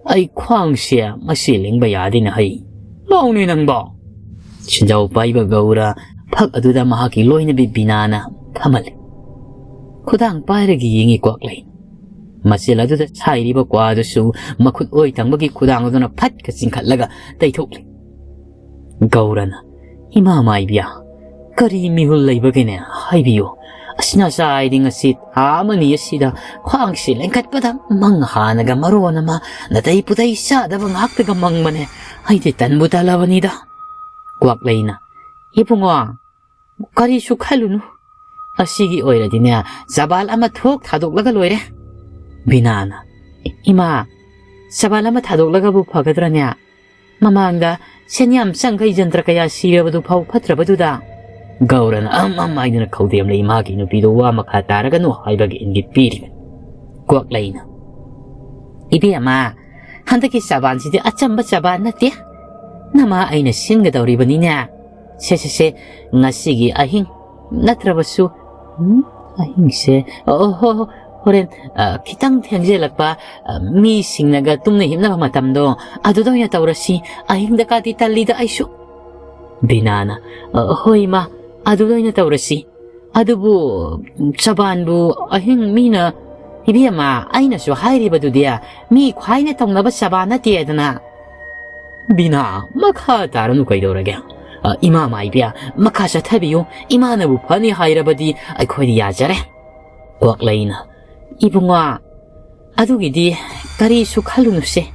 ꯑꯩ ꯈ꯭ꯋꯥꯡꯁꯦ ꯃꯁꯤ ꯂꯦꯡꯕ ꯌꯥꯗꯦꯅ ꯍꯩ꯫ ꯂꯥꯎꯅꯦ ꯅꯪꯕꯣ꯫" ꯁꯦꯟꯖꯥꯎ ꯄꯥꯏꯕ ꯒꯧꯔ ꯐꯛ ꯑꯗꯨꯗ ꯃꯍꯥꯛꯀꯤ ꯂꯣꯏꯅꯕꯤ ꯕꯤꯅꯥꯅ ꯐꯝꯍꯜꯂꯤ꯫ ꯈꯨꯗꯥꯡ ꯄꯥꯏꯔꯒ ꯌꯦꯡꯉꯤ ꯀ꯭ꯋꯥꯛꯂꯩ꯫ ꯃꯆꯤꯜ ꯑꯗꯨꯗ ꯁꯥꯏꯔꯤꯕ ꯀ꯭ꯋꯥꯗꯨꯁꯨ ꯃꯈꯨꯠ ꯑꯣꯏ ꯊꯪꯕꯒꯤ ꯈꯨꯗꯥꯡ ꯑꯗꯨꯅ ꯐꯠꯀ ꯆꯤꯡꯈꯠꯂꯒ ꯇꯩꯊꯣꯛꯂꯤ꯫ ꯒꯧꯔꯅ, "ꯏꯃꯥ ꯃꯥꯏꯕꯤꯌꯥ, ꯀꯔꯤ ꯃꯤꯍꯨꯜ ꯂꯩꯕꯒꯦꯅꯦ? ꯍꯥꯏꯕꯤꯌꯨ, ꯑꯁ, ꯅꯆꯥ ꯑꯩꯗꯤ ꯉꯁꯤ ꯊꯥ ꯑꯃꯅꯤ ꯑꯁꯤꯗ ꯈ꯭ꯋꯥꯡꯁꯤ ꯂꯦꯡꯈꯠꯄꯗ ꯃꯪ ꯍꯥꯟꯅꯒ ꯃꯔꯣꯟ ꯑꯃ ꯅꯥꯇꯩ ꯄꯨꯇꯩ ꯆꯥꯗꯕ ꯉꯥꯛꯇꯒ ꯃꯪꯕꯅꯦ꯫ ꯑꯩꯗꯤ ꯇꯟꯕꯨ ꯇꯜꯂꯕꯅꯤꯗ꯫ ꯀ꯭ꯋꯥꯛꯂꯩꯅ, "ꯏꯕꯨꯡꯉꯣ, ꯀꯔꯤꯁꯨ ꯈꯜꯂꯨꯅꯨ꯫ ꯑꯁꯤꯒꯤ ꯑꯣꯏꯔꯗꯤꯅꯦ, ꯆꯕꯥꯜ ꯑꯃ ꯊꯣꯛ ꯊꯥꯗꯣꯛꯂꯒ ꯂꯣꯏꯔꯦ꯫" ꯕꯤꯅꯥꯅ, "ꯏꯃꯥ, ꯆꯕꯥꯜ ꯑꯃ ꯊꯥꯗꯣꯛꯂꯒꯕꯨ ꯐꯒꯗ꯭ꯔꯅꯦ? ꯃꯃꯥꯡꯗ ꯁꯦꯟꯌꯥꯝ ꯆꯪꯈꯩ ꯖꯟꯇ꯭ꯔ ꯀꯌꯥ ꯁꯤꯔꯕꯗꯨ ꯐꯥꯎ ꯐꯠꯇ꯭ꯔꯕꯗꯨꯗ?" ꯒꯧꯔꯅ ꯑꯝ ꯑꯝ ꯍꯥꯏꯗꯨꯅ ꯈꯧꯗꯦꯝꯂꯩ ꯃꯥꯒꯤ ꯅꯨꯄꯤꯗꯨ ꯋꯥ ꯃꯈꯥ ꯇꯥꯔꯒꯅꯨ ꯍꯥꯏꯕꯒꯤ ꯏꯪꯒꯤꯠ ꯄꯤꯔꯤꯕꯅꯤ꯫ ꯀ꯭ꯋꯥꯛꯂꯩꯅ, "ꯏꯕꯦꯝꯃ, ꯍꯟꯗꯛꯀꯤ ꯆꯕꯥꯟꯁꯤꯗꯤ ꯑꯆꯝꯕ ꯆꯕꯥꯟ ꯅꯠꯇꯦ꯫ ꯅꯃꯥ ꯑꯩꯅ ꯁꯤꯟꯒꯗꯧꯔꯤꯕꯅꯤꯅꯦ꯫ ꯁꯦ, ꯁꯦ, ꯁꯦ, ꯉꯁꯤꯒꯤ ꯑꯍꯤꯡ ꯅꯠꯇ꯭ꯔꯕꯁꯨ, ꯎꯝ, ꯑꯍꯤꯡꯁꯦ, ꯑꯣ, ꯍꯣ, ꯍꯣ, ꯍꯣꯔꯦꯟ, ꯑ, ꯈꯤꯇꯪ ꯊꯦꯡꯖꯤꯜꯂꯛꯄ, ꯑ, ꯃꯤꯁꯤꯡꯅꯒ ꯇꯨꯝꯅ ꯍꯤꯞꯅꯕ ꯃꯇꯝꯗꯣ, ꯑꯗꯨꯗ ꯑꯣꯏꯅ ꯇꯧꯔꯁꯤ꯫ ꯑꯍꯤꯡꯗ ꯀꯥꯇꯤ ꯇꯜꯂꯤꯗ ꯑꯩꯁꯨ꯫" ꯕꯤꯅꯥꯅ, "ꯑ, ꯍꯣꯏ, ꯏꯃꯥ, ꯑꯗꯨꯗ ꯑꯣꯏꯅ ꯇꯧꯔꯁꯤ꯫ ꯑꯗꯨꯕꯨ, ꯆꯕꯥꯟꯕꯨ ꯑꯍꯤꯡ ꯃꯤꯅ, ꯏꯕꯦꯝꯃ, ꯑꯩꯅꯁꯨ ꯍꯥꯏꯔꯤꯕꯗꯨꯗꯤ, ꯃꯤ ꯈ꯭ꯋꯥꯏꯅ ꯇꯧꯅꯕ ꯆꯕꯥꯟ ꯅꯠꯇꯦꯗꯅ꯫" ꯕꯤꯅꯥ, ꯃꯈꯥ ꯇꯥꯔꯅꯨ ꯀꯩꯗꯧꯔꯒꯦ? ꯑ, ꯏꯃꯥ ꯃꯥꯏꯕꯤ, ꯃꯈꯥ ꯆꯠꯊꯕꯤꯌꯨ꯫ ꯏꯃꯥꯅꯕꯨ ꯐꯅꯤ ꯍꯥꯏꯔꯕꯗꯤ ꯑꯩꯈꯣꯏꯗꯤ ꯌꯥꯖꯔꯦ꯫ ꯀ꯭ꯋꯥꯛꯂꯩꯅ, "ꯏꯕꯨꯡꯉꯣ, ꯑꯗꯨꯒꯤꯗꯤ ꯀꯔꯤꯁꯨ ꯈꯜꯂꯨꯅꯨꯁꯦ꯫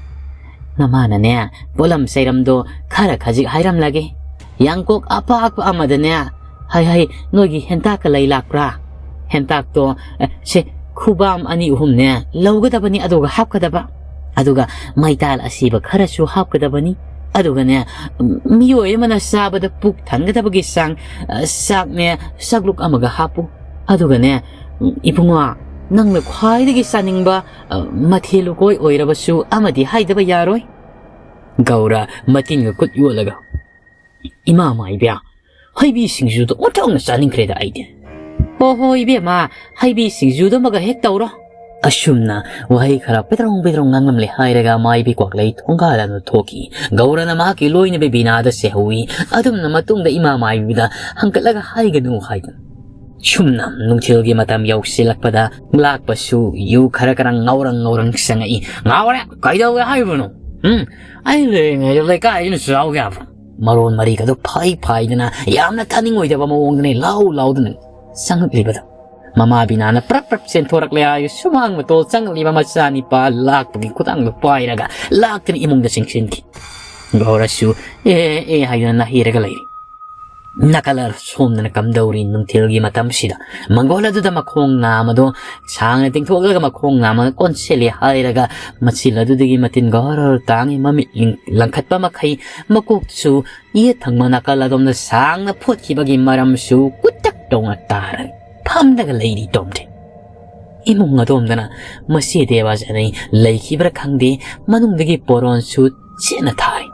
ꯅꯃꯥꯅꯅꯦ, ꯄꯣꯠꯂꯝ ꯆꯩꯔꯝꯗꯣ ꯈꯔ ꯈꯖꯤꯛ ꯍꯥꯏꯔꯝꯂꯒꯦ꯫ ꯌꯥꯡꯀꯣꯛ ꯑꯄꯥꯛꯄ ꯑꯃꯗꯅꯦ, ꯍꯩ, ꯍꯩ, ꯅꯣꯏꯒꯤ ꯍꯦꯟꯇꯥꯛꯀ ꯂꯩ ꯂꯥꯛꯄ꯭ꯔꯥ? ꯍꯦꯟꯇꯥꯛꯇꯣ, ꯑꯦ, ꯁꯦ, ꯈꯨꯕꯥꯝ ꯑꯅꯤ ꯑꯍꯨꯝꯅꯦ ꯂꯧꯒꯗꯕꯅꯤ, ꯑꯗꯨꯒ ꯍꯥꯞꯀꯗꯕ꯫ ꯑꯗꯨꯒ ꯃꯩꯇꯥꯜ ꯑꯁꯤꯕ ꯈꯔꯁꯨ ꯍꯥꯞꯀꯗꯕꯅꯤ꯫ ꯑꯗꯨꯒꯅꯦ, ꯃꯤꯑꯣꯏ ꯑꯃꯅ ꯆꯥꯕꯗ ꯄꯨꯛ ꯊꯟꯒꯗꯕꯒꯤ ꯆꯥꯡ, ꯑ, ꯆꯥꯛꯅꯦ, ꯆꯥꯛꯂꯨꯛ ꯑꯃꯒ ꯍꯥꯞꯄꯨ꯫ ꯑꯗꯨꯒꯅꯦ, ꯏꯕꯨꯡꯉꯣ, ꯅꯪꯅ ꯈ꯭ꯋꯥꯏꯗꯒꯤ ꯆꯥꯅꯤꯡꯕ, ꯑ, ꯃꯊꯦꯜ ꯂꯨꯀꯣꯏ ꯑꯣꯏꯔꯕꯁꯨ ꯑꯃꯗꯤ ꯍꯥꯏꯗꯕ ꯌꯥꯔꯣꯏ꯫" ꯒꯧꯔ ꯃꯇꯤꯟꯒ ꯈꯨꯠ ꯌꯣꯠꯂꯒ, "ꯏꯃꯥ ꯃꯥꯏꯕꯤ, ꯍꯩꯕꯤ ꯁꯤꯡꯖꯨꯗꯣ ꯑꯣꯟꯊꯣꯛꯅ ꯆꯥꯅꯤꯡꯈ꯭ꯔꯦꯗ ꯑꯩꯗꯤ꯫" "ꯍꯣ ꯍꯣ ꯏꯕꯦꯝꯃ, ꯍꯩꯕꯤ ꯁꯤꯡꯖꯨꯗꯨꯃꯒ ꯍꯦꯛ ꯇꯧꯔꯣ꯫" ꯑꯁꯨꯝꯅ ꯋꯥꯍꯩ ꯈꯔ ꯄꯦꯗ꯭ꯔꯣꯡ ꯄꯦꯗ꯭ꯔꯣꯡ ꯉꯥꯡꯂꯝꯂꯦ ꯍꯥꯏꯔꯒ ꯃꯥꯏꯕꯤ ꯀ꯭ꯋꯥꯛꯂꯩ ꯊꯣꯡꯒꯥꯜ ꯑꯗꯨ ꯊꯣꯛꯈꯤ꯫ ꯒꯧꯔꯅ ꯃꯍꯥꯛꯀꯤ ꯂꯣꯏꯅꯕꯤ ꯕꯤꯅꯥꯗ ꯆꯦꯍꯧꯏ꯫ ꯑꯗꯨꯝꯅ ꯃꯇꯨꯡꯗ ꯏꯃꯥ ꯃꯥꯏꯕꯤꯗ ꯍꯪꯀꯠꯂꯒ ꯍꯥꯏꯒꯅꯨ ꯍꯥꯏꯗꯨꯅ꯫ ꯁꯨꯝꯅ ꯅꯨꯡꯊꯤꯜꯒꯤ ꯃꯇꯝ ꯌꯧꯁꯤꯜꯂꯛꯄꯗ ꯂꯥꯛꯄꯁꯨ ꯌꯨ ꯈꯔ ꯈꯔ ꯉꯥꯎꯔꯪ ꯉꯥꯎꯔꯪ ꯆꯪꯉꯛꯏ꯫ "ꯉꯥꯎꯔꯦ, ꯀꯩꯗꯧꯒꯦ ꯍꯥꯏꯕꯅꯣ? ꯎꯝ, ꯑꯩ ꯂꯩꯔꯤꯉꯩꯗ ꯂꯩꯀꯥꯏꯁꯤꯅ ꯆꯥꯎꯒꯦ ꯍꯥꯏꯕ꯭ꯔꯣ?" ꯃꯔꯣꯟ ꯃꯔꯤꯒꯗꯨ ꯐꯩ ꯐꯥꯏꯗꯅ ꯌꯥꯝꯅ ꯊꯥꯅꯤꯡꯉꯣꯏꯗꯕ ꯃꯑꯣꯡꯗꯅꯤ ꯂꯥꯎ ꯂꯥꯎꯗꯅ ꯆꯪꯉꯛꯂꯤꯕꯗꯣ꯫ ꯃꯃꯥ ꯕꯤꯅꯥꯅ ꯄ꯭ꯔꯞ ꯄ꯭ꯔꯞ ꯆꯦꯟꯊꯣꯔꯛꯂꯦ ꯍꯥꯏ ꯁꯨꯃꯥꯡ ꯃꯇꯣꯜ ꯆꯪꯂꯤꯕ ꯃꯆꯥꯅꯤꯄꯥ ꯂꯥꯛꯄꯒꯤ ꯈꯨꯗꯥꯡꯗꯣ ꯄꯥꯏꯔꯒ ꯂꯥꯛꯇꯨꯅ ꯏꯃꯨꯡꯗ ꯆꯪꯁꯤꯟꯈꯤ꯫ ꯒꯧꯔꯁꯨ "ꯑꯦ, ꯑꯦ" ꯍꯥꯏꯗꯨꯅ ꯅꯥꯍꯩꯔꯒ ꯂꯩꯔꯤ꯫ ꯅꯥꯀꯜ ꯑꯁꯣꯝꯗꯅ ꯀꯝꯗꯧꯔꯤ? ꯅꯨꯡꯊꯤꯜꯒꯤ ꯃꯇꯝꯁꯤꯗ ꯃꯪꯒꯣꯜ ꯑꯗꯨꯗ ꯃꯈꯣꯡ ꯅꯥꯝꯃꯗꯣ ꯁꯥꯡꯅ ꯇꯤꯡꯊꯣꯛꯂꯒ ꯃꯈꯣꯡ ꯅꯥꯝꯃ ꯀꯣꯟꯁꯤꯜꯂꯦ ꯍꯥꯏꯔꯒ ꯃꯆꯤꯜ ꯑꯗꯨꯗꯒꯤ ꯃꯇꯤꯟ ꯒꯣꯔ ꯇꯥꯡꯉꯤ꯫ ꯃꯃꯤꯠ ꯂꯤꯡ-, ꯂꯪꯈꯠꯄ ꯃꯈꯩ ꯃꯀꯣꯛꯁꯨ ꯌꯦꯠ ꯊꯪꯕ ꯅꯥꯀꯜ ꯑꯗꯣꯝꯗ ꯁꯥꯡꯅ ꯐꯣꯠꯈꯤꯕꯒꯤ ꯃꯔꯝꯁꯨ ꯀꯨꯇꯛ ꯇꯧꯅ ꯇꯥꯔꯦ꯫ ꯐꯝꯂꯒ ꯂꯩꯔꯤ ꯇꯣꯝꯗꯦ꯫ ꯏꯃꯨꯡ ꯑꯗꯣꯝꯗꯅ ꯃꯁꯤ ꯗꯦꯕꯥꯖꯅꯩ ꯂꯩꯈꯤꯕ꯭ꯔꯥ ꯈꯪꯗꯦ, ꯃꯅꯨꯡꯗꯒꯤ ꯄꯣꯔꯣꯟꯁꯨ ꯆꯦꯠꯅ ꯊꯥꯏ꯫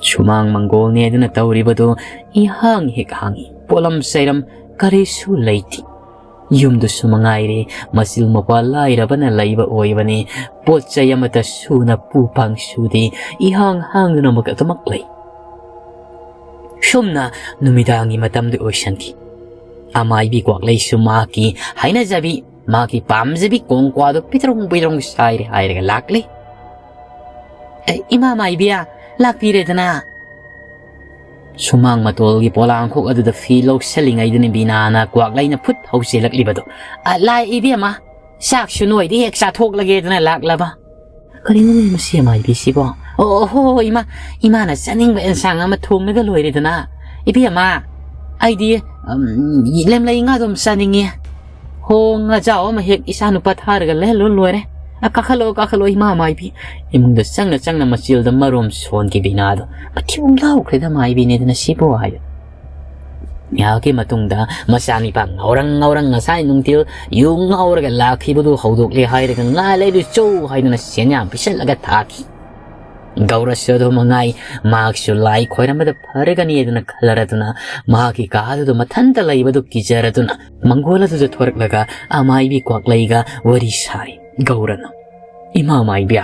ꯁꯨꯃꯥꯡ ꯃꯪꯒꯣꯜꯅꯦ ꯑꯗꯨꯅ ꯇꯧꯔꯤꯕꯗꯨ ꯏꯍꯥꯡ ꯍꯦꯛ ꯍꯥꯡꯉꯤ꯫ ꯄꯣꯠꯂꯝ ꯆꯩꯔꯝ ꯀꯔꯤꯁꯨ ꯂꯩꯇꯦ꯫ ꯌꯨꯝꯗꯨꯁꯨ ꯃꯉꯥꯏꯔꯦ, ꯃꯆꯤꯜ ꯃꯧꯄ꯭ꯋꯥ ꯂꯥꯏꯔꯕꯅ ꯂꯩꯕ ꯑꯣꯏꯕꯅꯤ꯫ ꯄꯣꯠ ꯆꯩ ꯑꯃꯠꯇ ꯁꯨꯅ ꯄꯨ ꯄꯥꯡ ꯁꯨꯗꯦ, ꯏꯍꯥꯡ ꯍꯥꯡꯗꯨꯅ ꯑꯃꯨꯛ ꯑꯗꯨꯃꯛ ꯂꯩ꯫ ꯁꯨꯝꯅ ꯅꯨꯃꯤꯗꯥꯡꯒꯤ ꯃꯇꯝꯗꯨ ꯑꯣꯏꯁꯟꯈꯤ꯫ ꯑꯃꯥꯏꯕꯤ ꯀ꯭ꯋꯥꯛꯂꯩꯁꯨ ꯃꯍꯥꯛꯀꯤ ꯍꯩꯅꯖꯕꯤ, ꯃꯍꯥꯛꯀꯤ ꯄꯥꯝꯖꯕꯤ ꯀꯣꯡꯀ꯭ꯋꯥꯗꯨ ꯄꯤꯇ꯭ꯔꯨꯡ ꯄꯤꯇ꯭ꯔꯨꯡ ꯁꯥꯏꯔꯦ ꯍꯥꯏꯔꯒ ꯂꯥꯛꯂꯦ꯫ "ꯑꯦ, ꯏꯃꯥ ꯃꯥꯏꯕꯤ, ꯂꯥꯛꯄꯤꯔꯦꯗꯅ!" ꯁꯨꯃꯥꯡ ꯃꯇꯣꯜꯒꯤ ꯄꯣꯂꯥꯡꯈꯣꯛ ꯑꯗꯨꯗ ꯐꯤ ꯂꯧꯁꯜꯂꯤꯉꯩꯗꯅꯤ ꯕꯤꯅꯥꯅ ꯀ꯭ꯋꯥꯛꯂꯩꯅ ꯐꯨꯠ ꯍꯧ ꯆꯦꯜꯂꯛꯂꯤꯕꯗꯣ꯫ "ꯑ, ꯂꯥꯛꯑꯦ ꯏꯕꯦꯝꯃ, ꯆꯥꯛꯁꯨ ꯅꯣꯏꯗꯤ ꯍꯦꯛ ꯆꯥꯊꯣꯛꯂꯒꯦꯗꯅ ꯂꯥꯛꯂꯕ꯫" "ꯀꯔꯤꯅꯣꯅꯦ ꯃꯁꯤ ꯑꯃꯥꯏꯕꯤꯁꯤꯕꯣ? ꯑꯣ, ꯍꯣ, ꯍꯣ, ꯏꯃꯥ, ꯏꯃꯥꯅ ꯆꯥꯅꯤꯡꯕ ꯑꯦꯟꯁꯥꯡ ꯑꯃ ꯊꯣꯡꯂꯒ ꯂꯣꯏꯔꯦꯗꯅ꯫ ꯏꯕꯦꯝꯃ, ꯑꯩꯗꯤ, ꯎꯝ, ꯂꯦꯝꯂꯩ ꯉꯥꯗꯨꯝ ꯆꯥꯅꯤꯡꯉꯤ꯫ ꯍꯣ, ꯉꯥꯖꯥꯎ ꯑꯃ ꯍꯦꯛ ꯏꯆꯥ ꯅꯨꯄꯥ ꯊꯥꯔꯒ ꯂꯩꯍꯜꯂꯣ ꯂꯣꯏꯔꯦ꯫ ꯑ, ꯀꯥꯈꯠꯂꯛꯑꯣ, ꯀꯥꯈꯠꯂꯛꯑꯣ, ꯏꯃꯥ ꯃꯥꯏꯕꯤ꯫" ꯏꯃꯨꯡꯗ ꯆꯪꯅ ꯆꯪꯅ ꯃꯆꯤꯜꯗ ꯃꯔꯣꯝ ꯁꯣꯟꯈꯤ ꯕꯤꯅꯥꯗꯣ꯫ ꯃꯊꯤꯕꯣꯡ ꯂꯥꯎꯈ꯭ꯔꯦꯗ ꯃꯥꯏꯕꯤꯅꯦꯗꯅ ꯁꯤꯕꯨ ꯍꯥꯏ꯫ ꯉꯥꯏꯍꯥꯛꯀꯤ ꯃꯇꯨꯡꯗ ꯃꯆꯥꯅꯤꯄꯥ ꯉꯥꯎꯔꯪ ꯉꯥꯎꯔꯪ ꯉꯁꯥꯏ ꯅꯨꯡꯊꯤꯜ ꯌꯨ ꯉꯥꯎꯔꯒ ꯂꯥꯛꯈꯤꯕꯗꯨ ꯍꯧꯗꯣꯛꯂꯦ ꯍꯥꯏꯔꯒ ꯉꯥ ꯂꯩꯔꯨ ꯆꯧ ꯍꯥꯏꯗꯨꯅ ꯁꯦꯟ ꯌꯥꯝ ꯄꯤꯁꯜꯂꯒ ꯊꯥꯈꯤ꯫ ꯒꯧꯔꯁꯨ ꯑꯗꯨ ꯃꯉꯥꯏ, ꯃꯍꯥꯛꯁꯨ ꯂꯥꯏ ꯈꯣꯏꯔꯝꯕꯗ ꯐꯔꯒꯅꯤ ꯑꯗꯨꯅ ꯈꯜꯂꯔꯗꯨꯅ ꯃꯍꯥꯛꯀꯤ ꯀꯥꯗꯨꯗ ꯃꯊꯟꯇ ꯂꯩꯕꯗꯨ ꯀꯤꯖꯔꯗꯨꯅ ꯃꯪꯒꯣꯜ ꯑꯗꯨꯗ ꯊꯣꯔꯛꯂꯒ ꯑꯃꯥꯏꯕꯤ ꯀ꯭ꯋꯥꯛꯂꯩꯒ ꯋꯥꯔꯤ ꯁꯥꯏ꯫ ꯒꯧꯔꯅ, "ꯏꯃꯥ ꯃꯥꯏꯕꯤ,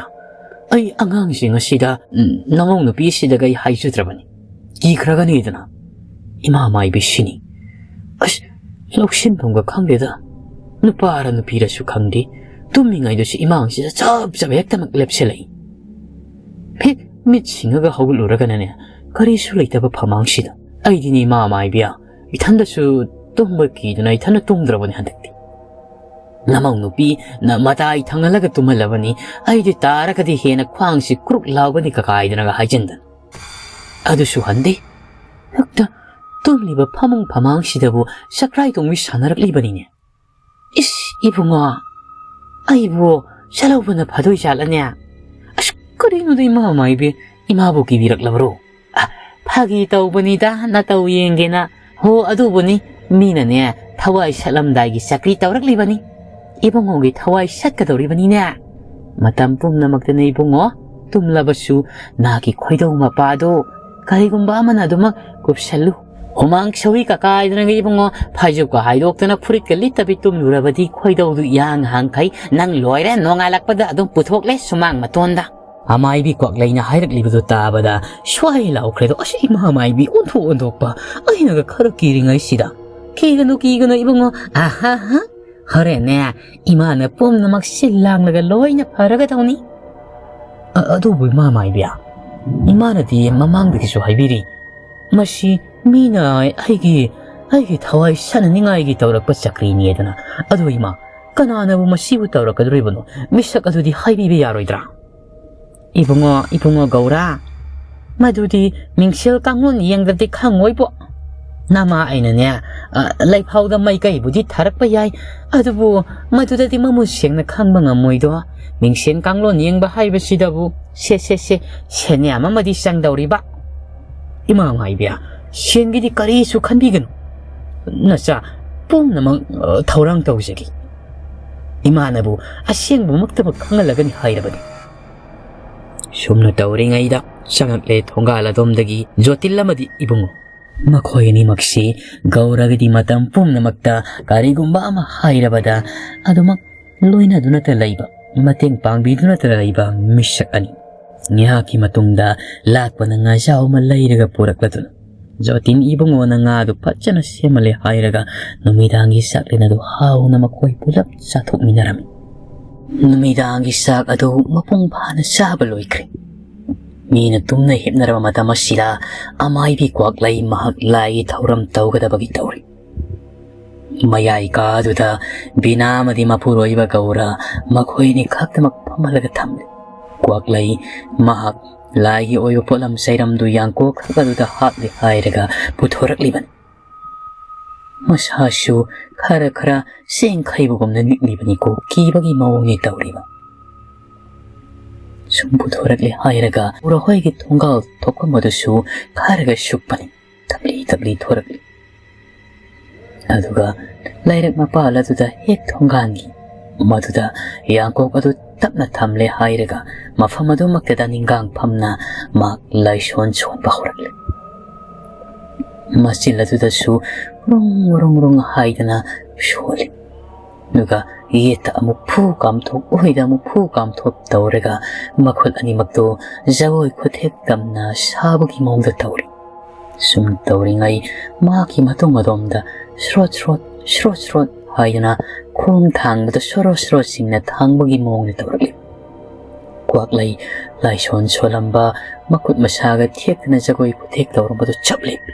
ꯑꯩ ꯑꯉꯥꯡꯁꯤꯡ ꯑꯁꯤꯗ, ꯎꯝ, ꯅꯃꯧ ꯅꯨꯄꯤꯁꯤꯗꯒ ꯑꯩ ꯍꯥꯏꯖꯗ꯭ꯔꯕꯅꯤ꯫ ꯀꯤꯈ꯭ꯔꯒꯅꯤꯗꯅ꯫ ꯏꯃꯥ ꯃꯥꯏꯕꯤ ꯁꯤꯅꯤ꯫ ꯑꯁ, ꯂꯧꯁꯤꯟꯐꯝꯒ ꯈꯪꯗꯦꯗ꯫ ꯅꯨꯄꯥꯔ ꯅꯨꯄꯤꯔꯁꯨ ꯈꯪꯗꯦ꯫ ꯇꯨꯝꯃꯤꯉꯩꯗꯁꯨ ꯏꯃꯥꯡꯁꯤꯗ ꯆꯞ ꯆꯞ ꯍꯦꯛꯇꯃꯛ ꯂꯦꯞꯁꯤꯜꯂꯛꯏ꯫ ꯍꯦꯛ ꯃꯤꯠ ꯁꯤꯡꯉꯒ ꯍꯧꯒꯠꯂꯨꯔꯒꯅꯅꯦ, ꯀꯔꯤꯁꯨ ꯂꯩꯇꯕ ꯐꯃꯥꯡꯁꯤꯗ꯫ ꯑꯩꯗꯤꯅꯦ ꯏꯃꯥ ꯃꯥꯏꯕꯤ, ꯏꯊꯟꯗꯁꯨ ꯇꯨꯝꯕ ꯀꯤꯗꯨꯅ ꯏꯊꯟꯗ ꯇꯨꯝꯗ꯭ꯔꯕꯅꯤ ꯍꯟꯗꯛꯇꯤ꯫ ꯅꯃꯧ ꯅꯨꯄꯤꯅ ꯃꯇꯥꯏ ꯊꯪꯍꯜꯂꯒ ꯇꯨꯝꯍꯜꯂꯕꯅꯤ꯫ ꯑꯩꯗꯤ ꯇꯥꯔꯒꯗꯤ ꯍꯦꯟꯅ ꯈ꯭ꯋꯥꯡꯁꯤ ꯀ꯭ꯔꯨꯛ ꯂꯥꯎꯒꯅꯤ ꯀꯀꯥꯏꯗꯅꯒ ꯍꯥꯏꯖꯤꯟꯗꯅ꯫ ꯑꯗꯨꯁꯨ ꯍꯟꯗꯦ꯫ ꯍꯦꯛꯇ ꯇꯨꯝꯂꯤꯕ ꯐꯃꯨꯡ ꯐꯃꯥꯡꯁꯤꯗꯕꯨ ꯆꯀ꯭ꯔꯥꯏ ꯇꯣꯡꯕꯤ ꯁꯥꯟꯅꯔꯛꯂꯤꯕꯅꯤꯅꯦ꯫ ꯏꯁ, ꯏꯕꯨꯡꯉꯣ, ꯑꯩꯕꯨ ꯆꯠꯍꯧꯕꯅ ꯐꯗꯣꯏ ꯖꯥꯠꯂꯅꯦ? ꯑꯁ, ꯀꯔꯤꯅꯣꯗ ꯏꯃꯥ ꯃꯥꯏꯕꯤ, ꯏꯃꯥꯕꯨ ꯀꯤꯕꯤꯔꯛꯂꯕ꯭ꯔꯣ? ꯑ, ꯐꯥꯒꯤ ꯇꯧꯕꯅꯤꯗ, ꯅꯇꯧ ꯌꯦꯡꯒꯦꯅ꯫ ꯍꯣ, ꯑꯗꯨꯕꯨꯅꯤ, ꯃꯤꯅꯅꯦ, ꯊꯋꯥꯏ ꯁꯠꯂꯝꯗꯥꯏꯒꯤ ꯆꯀ꯭ꯔꯤ ꯇꯧꯔꯛꯂꯤꯕꯅꯤ꯫ ꯏꯕꯨꯡꯉꯣꯒꯤ ꯊꯋꯥꯏ ꯁꯠꯀꯗꯧꯔꯤꯕꯅꯤꯅꯦ꯫ ꯃꯇꯝ ꯄꯨꯝꯅꯃꯛꯇꯅꯦ ꯏꯕꯨꯡꯉꯣ, ꯇꯨꯝꯂꯕꯁꯨ ꯅꯥꯒꯤ ꯈꯣꯏꯗꯧ ꯃꯄꯥꯗꯣ ꯀꯔꯤꯒꯨꯝꯕ ꯑꯃꯅ ꯑꯗꯨꯃꯛ ꯀꯨꯞꯁꯜꯂꯨ꯫ ꯍꯨꯃꯥꯡ ꯁꯧꯏ ꯀꯀꯥꯏꯗꯅꯒ ꯏꯕꯨꯡꯉꯣ, ꯐꯩꯖꯨꯞꯀ ꯍꯥꯏꯗꯣꯛꯇꯅ ꯐꯨꯔꯤꯠꯀ ꯂꯤꯠꯇꯕꯤ ꯇꯨꯝꯂꯨꯔꯕꯗꯤ ꯈꯣꯏꯗꯧꯗꯨ ꯏꯍꯥꯡ ꯍꯥꯡꯈꯩ꯫ ꯅꯪ ꯂꯣꯏꯔꯦ, ꯅꯣꯡꯉꯥꯜꯂꯛꯄꯗ ꯑꯗꯨꯝ ꯄꯨꯊꯣꯛꯂꯦ ꯁꯨꯃꯥꯡ ꯃꯇꯣꯟꯗ꯫ ꯑꯃꯥꯏꯕꯤ ꯀ꯭ꯋꯥꯛꯂꯩꯅ ꯍꯥꯏꯔꯛꯂꯤꯕꯗꯨ ꯇꯥꯕꯗ ꯁ꯭ꯋꯥꯏ ꯂꯥꯎꯈ꯭ꯔꯦꯗꯣ꯫ ꯑꯁ, ꯏꯃꯥ ꯃꯥꯏꯕꯤ ꯑꯣꯟꯊꯣꯛ ꯑꯣꯟꯊꯣꯛꯄ! ꯑꯩꯅꯒ ꯈꯔ ꯀꯤꯔꯤꯉꯩꯁꯤꯗ꯫ ꯀꯤꯒꯅꯨ, ꯀꯤꯒꯅꯨ ꯏꯕꯨꯡꯉꯣ꯫ ꯑꯍꯥꯍꯥ꯫ ꯍꯣꯔꯦꯟꯅꯦ, ꯏꯃꯥꯅ ꯄꯨꯝꯅꯃꯛ ꯁꯤꯜ ꯂꯥꯡꯂꯒ ꯂꯣꯏꯅ ꯐꯔꯒꯗꯧꯅꯤ꯫ ꯑ-, ꯑꯗꯨꯕꯨ ꯏꯃꯥ ꯃꯥꯏꯕꯤ, ꯏꯃꯥꯅꯗꯤ ꯃꯃꯥꯡꯗꯒꯤꯁꯨ ꯍꯥꯏꯕꯤꯔꯤ, ꯃꯁꯤ ꯃꯤꯅ ꯑꯩꯒꯤ, ꯑꯩꯒꯤ ꯊꯋꯥꯏ ꯁꯥꯟꯅꯅꯤꯡꯉꯥꯏꯒꯤ ꯇꯧꯔꯛꯄ ꯆꯀ꯭ꯔꯤꯅꯦꯗꯅ꯫ ꯑꯗꯨ ꯏꯃꯥ, ꯀꯅꯥꯅꯕꯨ ꯃꯁꯤꯕꯨ ꯇꯧꯔꯛꯀꯗꯧꯔꯤꯕꯅꯣ? ꯃꯤꯁꯛ ꯑꯗꯨꯗꯤ ꯍꯥꯏꯕꯤꯕ ꯌꯥꯔꯣꯏꯗ꯭ꯔꯥ? ꯏꯕꯨꯡꯉꯣ, ꯏꯕꯨꯡꯉꯣ ꯒꯧꯔꯥ, ꯃꯗꯨꯗꯤ ꯃꯤꯡꯁꯦꯜ ꯀꯥꯡꯂꯣꯟ ꯌꯦꯡꯗ꯭ꯔꯗꯤ ꯈꯪꯉꯣꯏꯕꯣ꯫ ꯅꯃꯥ ꯑꯩꯅꯅꯦ, ꯑ, ꯂꯩꯐꯥꯎꯗ ꯃꯩꯀꯩꯕꯨꯗꯤ ꯊꯥꯔꯛꯄ ꯌꯥꯏ, ꯑꯗꯨꯕꯨ ꯃꯗꯨꯗꯗꯤ ꯃꯃꯨꯠ ꯁꯦꯡꯅ ꯈꯪꯕ ꯉꯝꯃꯣꯏꯗꯣ꯫ ꯃꯤꯡꯁꯦꯜ ꯀꯥꯡꯂꯣꯟ ꯌꯦꯡꯕ ꯍꯥꯏꯕꯁꯤꯗꯕꯨ, ꯁꯦ, ꯁꯦ, ꯁꯦ, ꯁꯦꯟꯌꯥꯝ ꯑꯃꯗꯤ ꯆꯪꯗꯧꯔꯤꯕ꯫ ꯏꯃꯥ ꯃꯥꯏꯕꯤ, ꯁꯦꯟꯒꯤꯗꯤ ꯀꯔꯤꯁꯨ ꯈꯟꯕꯤꯒꯅꯨ꯫ ꯅꯆꯥ ꯄꯨꯝꯅꯃꯛ, ꯑ, ꯊꯧꯔꯥꯡ ꯇꯧꯖꯒꯦ꯫ ꯏꯃꯥꯅꯕꯨ ꯑꯁꯦꯡꯕꯃꯛꯇꯃꯛ ꯈꯪꯍꯜꯂꯒꯅꯤ ꯍꯥꯏꯔꯕꯅꯤ꯫ ꯁꯨꯝꯅ ꯇꯧꯔꯤꯉꯩꯗ ꯆꯪꯉꯛꯂꯦ ꯊꯣꯡꯒꯥꯜ ꯑꯗꯣꯝꯗꯒꯤ ꯖꯣꯇꯤꯜ ꯑꯃꯗꯤ ꯏꯕꯨꯡꯉꯣ꯫ ꯃꯈꯣꯏ ꯑꯅꯤꯃꯛꯁꯤ ꯒꯧꯔꯒꯗꯤ ꯃꯇꯝ ꯄꯨꯝꯅꯃꯛꯇ ꯀꯔꯤꯒꯨꯝꯕ ꯑꯃ ꯍꯥꯏꯔꯕꯗ ꯑꯗꯨꯃꯛ ꯂꯣꯏꯅꯗꯨꯅꯇ ꯂꯩꯕ, ꯃꯇꯦꯡ ꯄꯥꯡꯕꯤꯗꯨꯅꯇ ꯂꯩꯕ ꯃꯤꯁꯛ ꯑꯅꯤ꯫ ꯉꯥꯏꯍꯥꯛꯀꯤ ꯃꯇꯨꯡꯗ ꯂꯥꯛꯄꯅ ꯉꯥꯖꯥꯎ ꯑꯃ ꯂꯩꯔꯒ ꯄꯨꯔꯛꯂꯗꯨꯅ ꯖꯣꯇꯤꯟ ꯏꯕꯨꯡꯉꯣꯅ ꯉꯥꯗꯨ ꯐꯖꯅ ꯁꯦꯝꯃꯜꯂꯦ ꯍꯥꯏꯔꯒ ꯅꯨꯃꯤꯗꯥꯡꯒꯤ ꯆꯥꯛꯂꯦꯟ ꯑꯗꯨ ꯍꯥꯎꯅ ꯃꯈꯣꯏ ꯄꯨꯂꯞ ꯆꯥꯊꯣꯛꯃꯤꯟꯅꯔꯝꯃꯤ꯫ ꯅꯨꯃꯤꯗꯥꯡꯒꯤ ꯆꯥꯛ ꯑꯗꯨ ꯃꯄꯨꯡ ꯐꯥꯅ ꯆꯥꯕ ꯂꯣꯏꯈ꯭ꯔꯦ꯫ ꯃꯤꯅ ꯇꯨꯝꯅ ꯍꯤꯞꯅꯔꯕ ꯃꯇꯝ ꯑꯁꯤꯗ ꯑꯃꯥꯏꯕꯤ ꯀ꯭ꯋꯥꯛꯂꯩ ꯃꯍꯥꯛ ꯂꯥꯏꯒꯤ ꯊꯧꯔꯝ ꯇꯧꯒꯗꯕꯒꯤ ꯇꯧꯔꯤ꯫ ꯃꯌꯥꯏ ꯀꯥꯗꯨꯗ ꯕꯤꯅꯥ ꯑꯃꯗꯤ ꯃꯄꯨꯔꯣꯏꯕ ꯒꯧꯔ ꯃꯈꯣꯏ ꯑꯅꯤ ꯈꯛꯇꯃꯛ ꯐꯝꯍꯜꯂꯒ ꯊꯝꯂꯤ꯫ ꯀ꯭ꯋꯥꯛꯂꯩ ꯃꯍꯥꯛ ꯂꯥꯏꯒꯤ ꯑꯣꯏꯕ ꯄꯣꯠꯂꯝ ꯆꯩꯔꯝꯗꯨ ꯌꯥꯡꯀꯣꯛ ꯈꯛ ꯑꯗꯨꯗ ꯍꯥꯞꯂꯦ ꯍꯥꯏꯔꯒ ꯄꯨꯊꯣꯔꯛꯂꯤꯕꯅꯤ꯫ ꯃꯁꯥꯁꯨ ꯈꯔ ꯈꯔ ꯆꯦꯡꯈꯩꯕꯒꯨꯝꯅ ꯅꯤꯛꯂꯤꯕꯅꯤꯀꯣ, ꯀꯤꯕꯒꯤ ꯃꯑꯣꯡꯅꯤ ꯇꯧꯔꯤꯕ꯫ ꯁꯨꯝ ꯄꯨꯊꯣꯔꯛꯂꯦ ꯍꯥꯏꯔꯒ ꯎꯔꯍꯣꯏꯒꯤ ꯊꯣꯡꯒꯥꯜ ꯊꯣꯛꯐꯝ ꯑꯗꯨꯁꯨ ꯈꯔꯒ ꯁꯨꯛꯄꯅꯤ꯫ ꯇꯞꯂꯤ ꯇꯞꯂꯤ ꯊꯣꯔꯛꯂꯤ꯫ ꯑꯗꯨꯒ ꯂꯩꯔꯛ ꯃꯄꯥꯜ ꯑꯗꯨꯗ ꯍꯦꯛ ꯊꯣꯡꯒꯥꯟꯒꯤ ꯃꯗꯨꯗ ꯌꯥꯡꯀꯣꯛ ꯑꯗꯨ ꯇꯞꯅ ꯊꯝꯂꯦ ꯍꯥꯏꯔꯒ ꯃꯐꯝ ꯑꯗꯨꯃꯛꯇꯗ ꯅꯤꯡꯒꯥꯡ ꯐꯝꯅ ꯃꯍꯥꯛ ꯂꯥꯏꯁꯣꯟ ꯁꯣꯟꯕ ꯍꯧꯔꯛꯂꯦ꯫ ꯃꯆꯤꯜ ꯑꯗꯨꯗꯁꯨ ꯔꯨꯡ ꯔꯨꯡ ꯔꯨꯡ ꯍꯥꯏꯗꯅ ꯁꯣꯜꯂꯤ꯫ ꯑꯗꯨꯒ ꯌꯦꯠꯇ ꯑꯃꯨꯛ ꯐꯨ ꯀꯥꯝꯊꯣꯛ, ꯑꯣꯏꯗ ꯑꯃꯨꯛ ꯐꯨ ꯀꯥꯝꯊꯣꯛ ꯇꯧꯔꯒ ꯃꯈꯨꯠ ꯑꯅꯤꯃꯛꯇꯨ ꯖꯒꯣꯏ ꯈꯨꯊꯦꯛ ꯇꯝꯅ ꯁꯥꯕꯒꯤ ꯃꯑꯣꯡꯗ ꯇꯧꯔꯤ꯫ ꯁꯨꯝ ꯇꯧꯔꯤꯉꯩ ꯃꯍꯥꯛꯀꯤ ꯃꯇꯨꯡ ꯑꯗꯣꯝꯗ ꯁ꯭ꯔꯣꯠ ꯁ꯭ꯔꯣꯠ, ꯁ꯭ꯔꯣꯠ ꯁ꯭ꯔꯣꯠ ꯍꯥꯏꯗꯅ ꯈꯣꯡ ꯊꯥꯡꯕꯗ ꯁꯣꯔꯣ ꯁꯣꯔꯣꯁꯤꯡꯅ ꯊꯥꯡꯕꯒꯤ ꯃꯑꯣꯡꯗ ꯇꯧꯔꯛꯂꯤ꯫ ꯀ꯭ꯋꯥꯛꯂꯩ ꯂꯥꯏꯁꯣꯟ ꯁꯣꯜꯂꯝꯕ ꯃꯈꯨꯠ ꯃꯁꯥꯒ ꯊꯦꯛꯇꯅ ꯖꯒꯣꯏ ꯈꯨꯊꯦꯛ ꯇꯧꯔꯝꯕꯗꯨ ꯆꯞ ꯂꯦꯞꯄꯤ꯫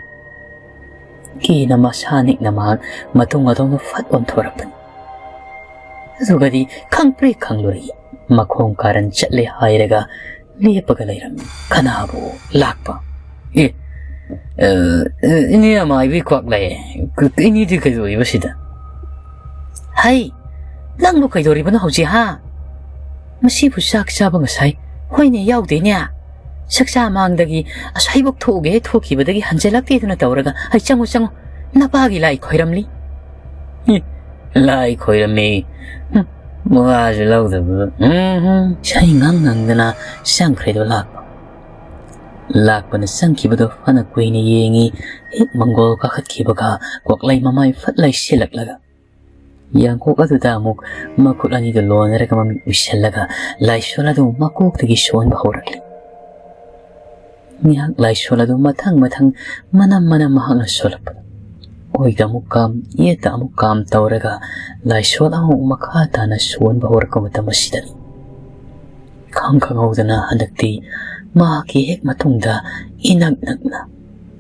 ꯀꯤꯅ ꯃꯁꯥ ꯅꯤꯛꯅ ꯃꯍꯥꯛ ꯃꯇꯨꯡ ꯑꯗꯣꯝꯗ ꯐꯠ ꯑꯣꯟꯊꯣꯔꯛꯄꯅꯤ꯫ ꯑꯗꯨꯒꯗꯤ ꯈꯪꯄ꯭ꯔꯦꯛ ꯈꯪꯂꯨꯔꯦ꯫ ꯃꯈꯣꯡ ꯀꯥꯔꯟ ꯆꯠꯂꯦ ꯍꯥꯏꯔꯒ ꯂꯦꯞꯄꯒ ꯂꯩꯔꯝꯃꯤ꯫ ꯀꯅꯥꯕꯨ ꯂꯥꯛꯄ? ꯑꯦ, ꯑ, ꯏꯅꯦ ꯑꯃꯥꯏꯕꯤ ꯀ꯭ꯋꯥꯛꯂꯩ, ꯏꯅꯦꯗꯤ ꯀꯩꯗꯧꯔꯤꯕ ꯁꯤꯗ? ꯍꯩ, ꯅꯪꯕꯨ ꯀꯩꯗꯧꯔꯤꯕꯅꯣ ꯍꯧꯖꯤꯛ, ꯍꯥ? ꯃꯁꯤꯕꯨ ꯆꯥꯛ ꯆꯥꯕ ꯉꯁꯥꯏ? ꯍꯣꯏꯅꯦ, ꯌꯥꯎꯗꯦꯅꯦ꯫ ꯆꯥꯛꯆꯥ ꯃꯥꯡꯗꯒꯤ ꯑꯁ꯭ꯋꯥꯏꯕꯨꯛ ꯊꯣꯛꯎꯒꯦ ꯊꯣꯛꯈꯤꯕꯗꯒꯤ ꯍꯟꯖꯤꯜꯂꯛꯇꯦꯗꯅ ꯇꯧꯔꯒ, ꯑꯩ ꯆꯪꯉꯨ, ꯆꯪꯉꯨ, ꯅꯄꯥꯒꯤ ꯂꯥꯏ ꯈꯣꯏꯔꯝꯂꯤ꯫ ꯏ, ꯂꯥꯏ ꯈꯣꯏꯔꯝꯃꯤ? ꯍꯨꯝ, ꯃꯋꯥꯁꯨ ꯂꯧꯗꯕ꯫ ꯎꯝ, ꯍꯨꯝ꯫ ꯏꯁꯩ ꯉꯥꯡ ꯉꯪꯗꯅ ꯆꯪꯈ꯭ꯔꯦꯗꯣ ꯂꯥꯛꯄ꯫ ꯂꯥꯛꯄꯅ ꯆꯪꯈꯤꯕꯗꯣ ꯐꯅ ꯀꯨꯏꯅ ꯌꯦꯡꯉꯤ꯫ ꯍꯦꯛ ꯃꯪꯒꯣꯜ ꯀꯥꯈꯠꯈꯤꯕꯒ ꯀ꯭ꯋꯥꯛꯂꯩ ꯃꯃꯥꯏ ꯐꯠ ꯂꯩꯁꯤꯜꯂꯛꯂꯒ ꯌꯥꯡꯀꯣꯛ ꯑꯗꯨꯗ ꯑꯃꯨꯛ ꯃꯈꯨꯠ ꯑꯅꯤꯗꯨ ꯂꯣꯟꯅꯔꯒ ꯃꯃꯤꯠ ꯎꯏꯁꯤꯜꯂꯒ ꯂꯥꯏꯁꯣꯟ ꯑꯗꯨ ꯃꯀꯣꯛꯇꯒꯤ ꯁꯣꯟꯕ ꯍꯧꯔꯛꯂꯤ꯫ ꯉꯥꯏꯍꯥꯛ ꯂꯥꯏꯁꯣꯟ ꯑꯗꯨ ꯃꯊꯪ ꯃꯊꯪ ꯃꯅꯝ ꯃꯅꯝ ꯃꯍꯥꯛꯅ ꯁꯣꯜꯂꯛꯄꯗ ꯑꯣꯏꯗ ꯑꯃꯨꯛ ꯀꯥꯝ, ꯌꯦꯠꯇ ꯑꯃꯨꯛ ꯀꯥꯝ ꯇꯧꯔꯒ ꯂꯥꯏꯁꯣꯟ ꯑꯃꯨꯛ ꯃꯈꯥ ꯇꯥꯅ ꯁꯣꯟꯕ ꯍꯧꯔꯛꯄ ꯃꯇꯝ ꯑꯁꯤꯗꯅꯤ ꯏꯈꯪ ꯈꯪꯍꯧꯗꯅ ꯍꯟꯗꯛꯇꯤ ꯃꯍꯥꯛꯀꯤ ꯍꯦꯛ ꯃꯇꯨꯡꯗ ꯏꯅꯛ ꯅꯛꯅ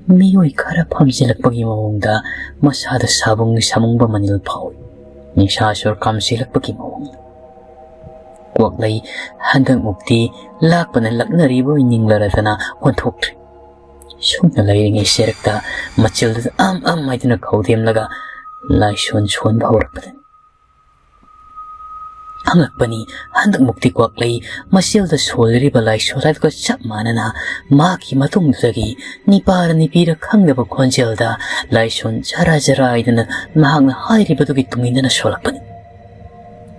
ꯃꯤꯑꯣꯏ ꯈꯔ ꯐꯝꯖꯤꯜꯂꯛꯄꯒꯤ ꯃꯑꯣꯡꯗ ꯃꯁꯥꯗ ꯁꯥꯕꯨꯡ ꯁꯥꯃꯨꯡꯕ ꯃꯅꯤꯜ ꯐꯥꯎꯏ꯫ ꯅꯤꯡꯁꯥ ꯁꯣꯔ ꯀꯥꯝꯁꯤꯜꯂꯛꯄꯒꯤ ꯃꯑꯣꯡ꯫ ꯀ꯭ꯋꯥꯛꯂꯩ ꯍꯟꯗꯛꯃꯨꯛꯇꯤ ꯂꯥꯛꯄꯅ ꯂꯛꯅꯔꯤꯕ ꯑꯣꯏ ꯅꯤꯡꯂꯔꯗꯅ ꯑꯣꯟꯊꯣꯛꯇ꯭ꯔꯦ꯫ ꯁꯨꯝꯅ ꯂꯩꯔꯤꯉꯩ ꯁꯦꯔꯛꯇ ꯃꯆꯤꯜꯗꯨꯗ ꯑꯝ ꯑꯝ ꯍꯥꯏꯗꯨꯅ ꯈꯧꯗꯦꯝꯂꯒ ꯂꯥꯏꯁꯣꯟ ꯁꯣꯟꯕ ꯍꯧꯔꯛꯄꯗꯅꯤ꯫ ꯑꯉꯛꯄꯅꯤ, ꯍꯟꯗꯛꯃꯨꯛꯇꯤ ꯀ꯭ꯋꯥꯛꯂꯩ ꯃꯆꯤꯜꯗ ꯁꯣꯜꯂꯤꯔꯤꯕ ꯂꯥꯏꯁꯣꯟ ꯑꯗꯨꯒ ꯆꯞ ꯃꯥꯟꯅꯅ ꯃꯍꯥꯛꯀꯤ ꯃꯇꯨꯡꯗꯨꯗꯒꯤ ꯅꯤꯄꯥꯔ ꯅꯤꯄꯤꯔ ꯈꯪꯗꯕ ꯈꯣꯟꯖꯦꯜꯗ ꯂꯥꯏꯁꯣꯟ ꯖꯔꯥ ꯖꯔꯥ ꯍꯥꯏꯗꯨꯅ ꯃꯍꯥꯛꯅ ꯍꯥꯏꯔꯤꯕꯗꯨꯒꯤ ꯇꯨꯡ ꯏꯟꯗꯨꯅ ꯁꯣꯜꯂꯛꯄꯅꯤ꯫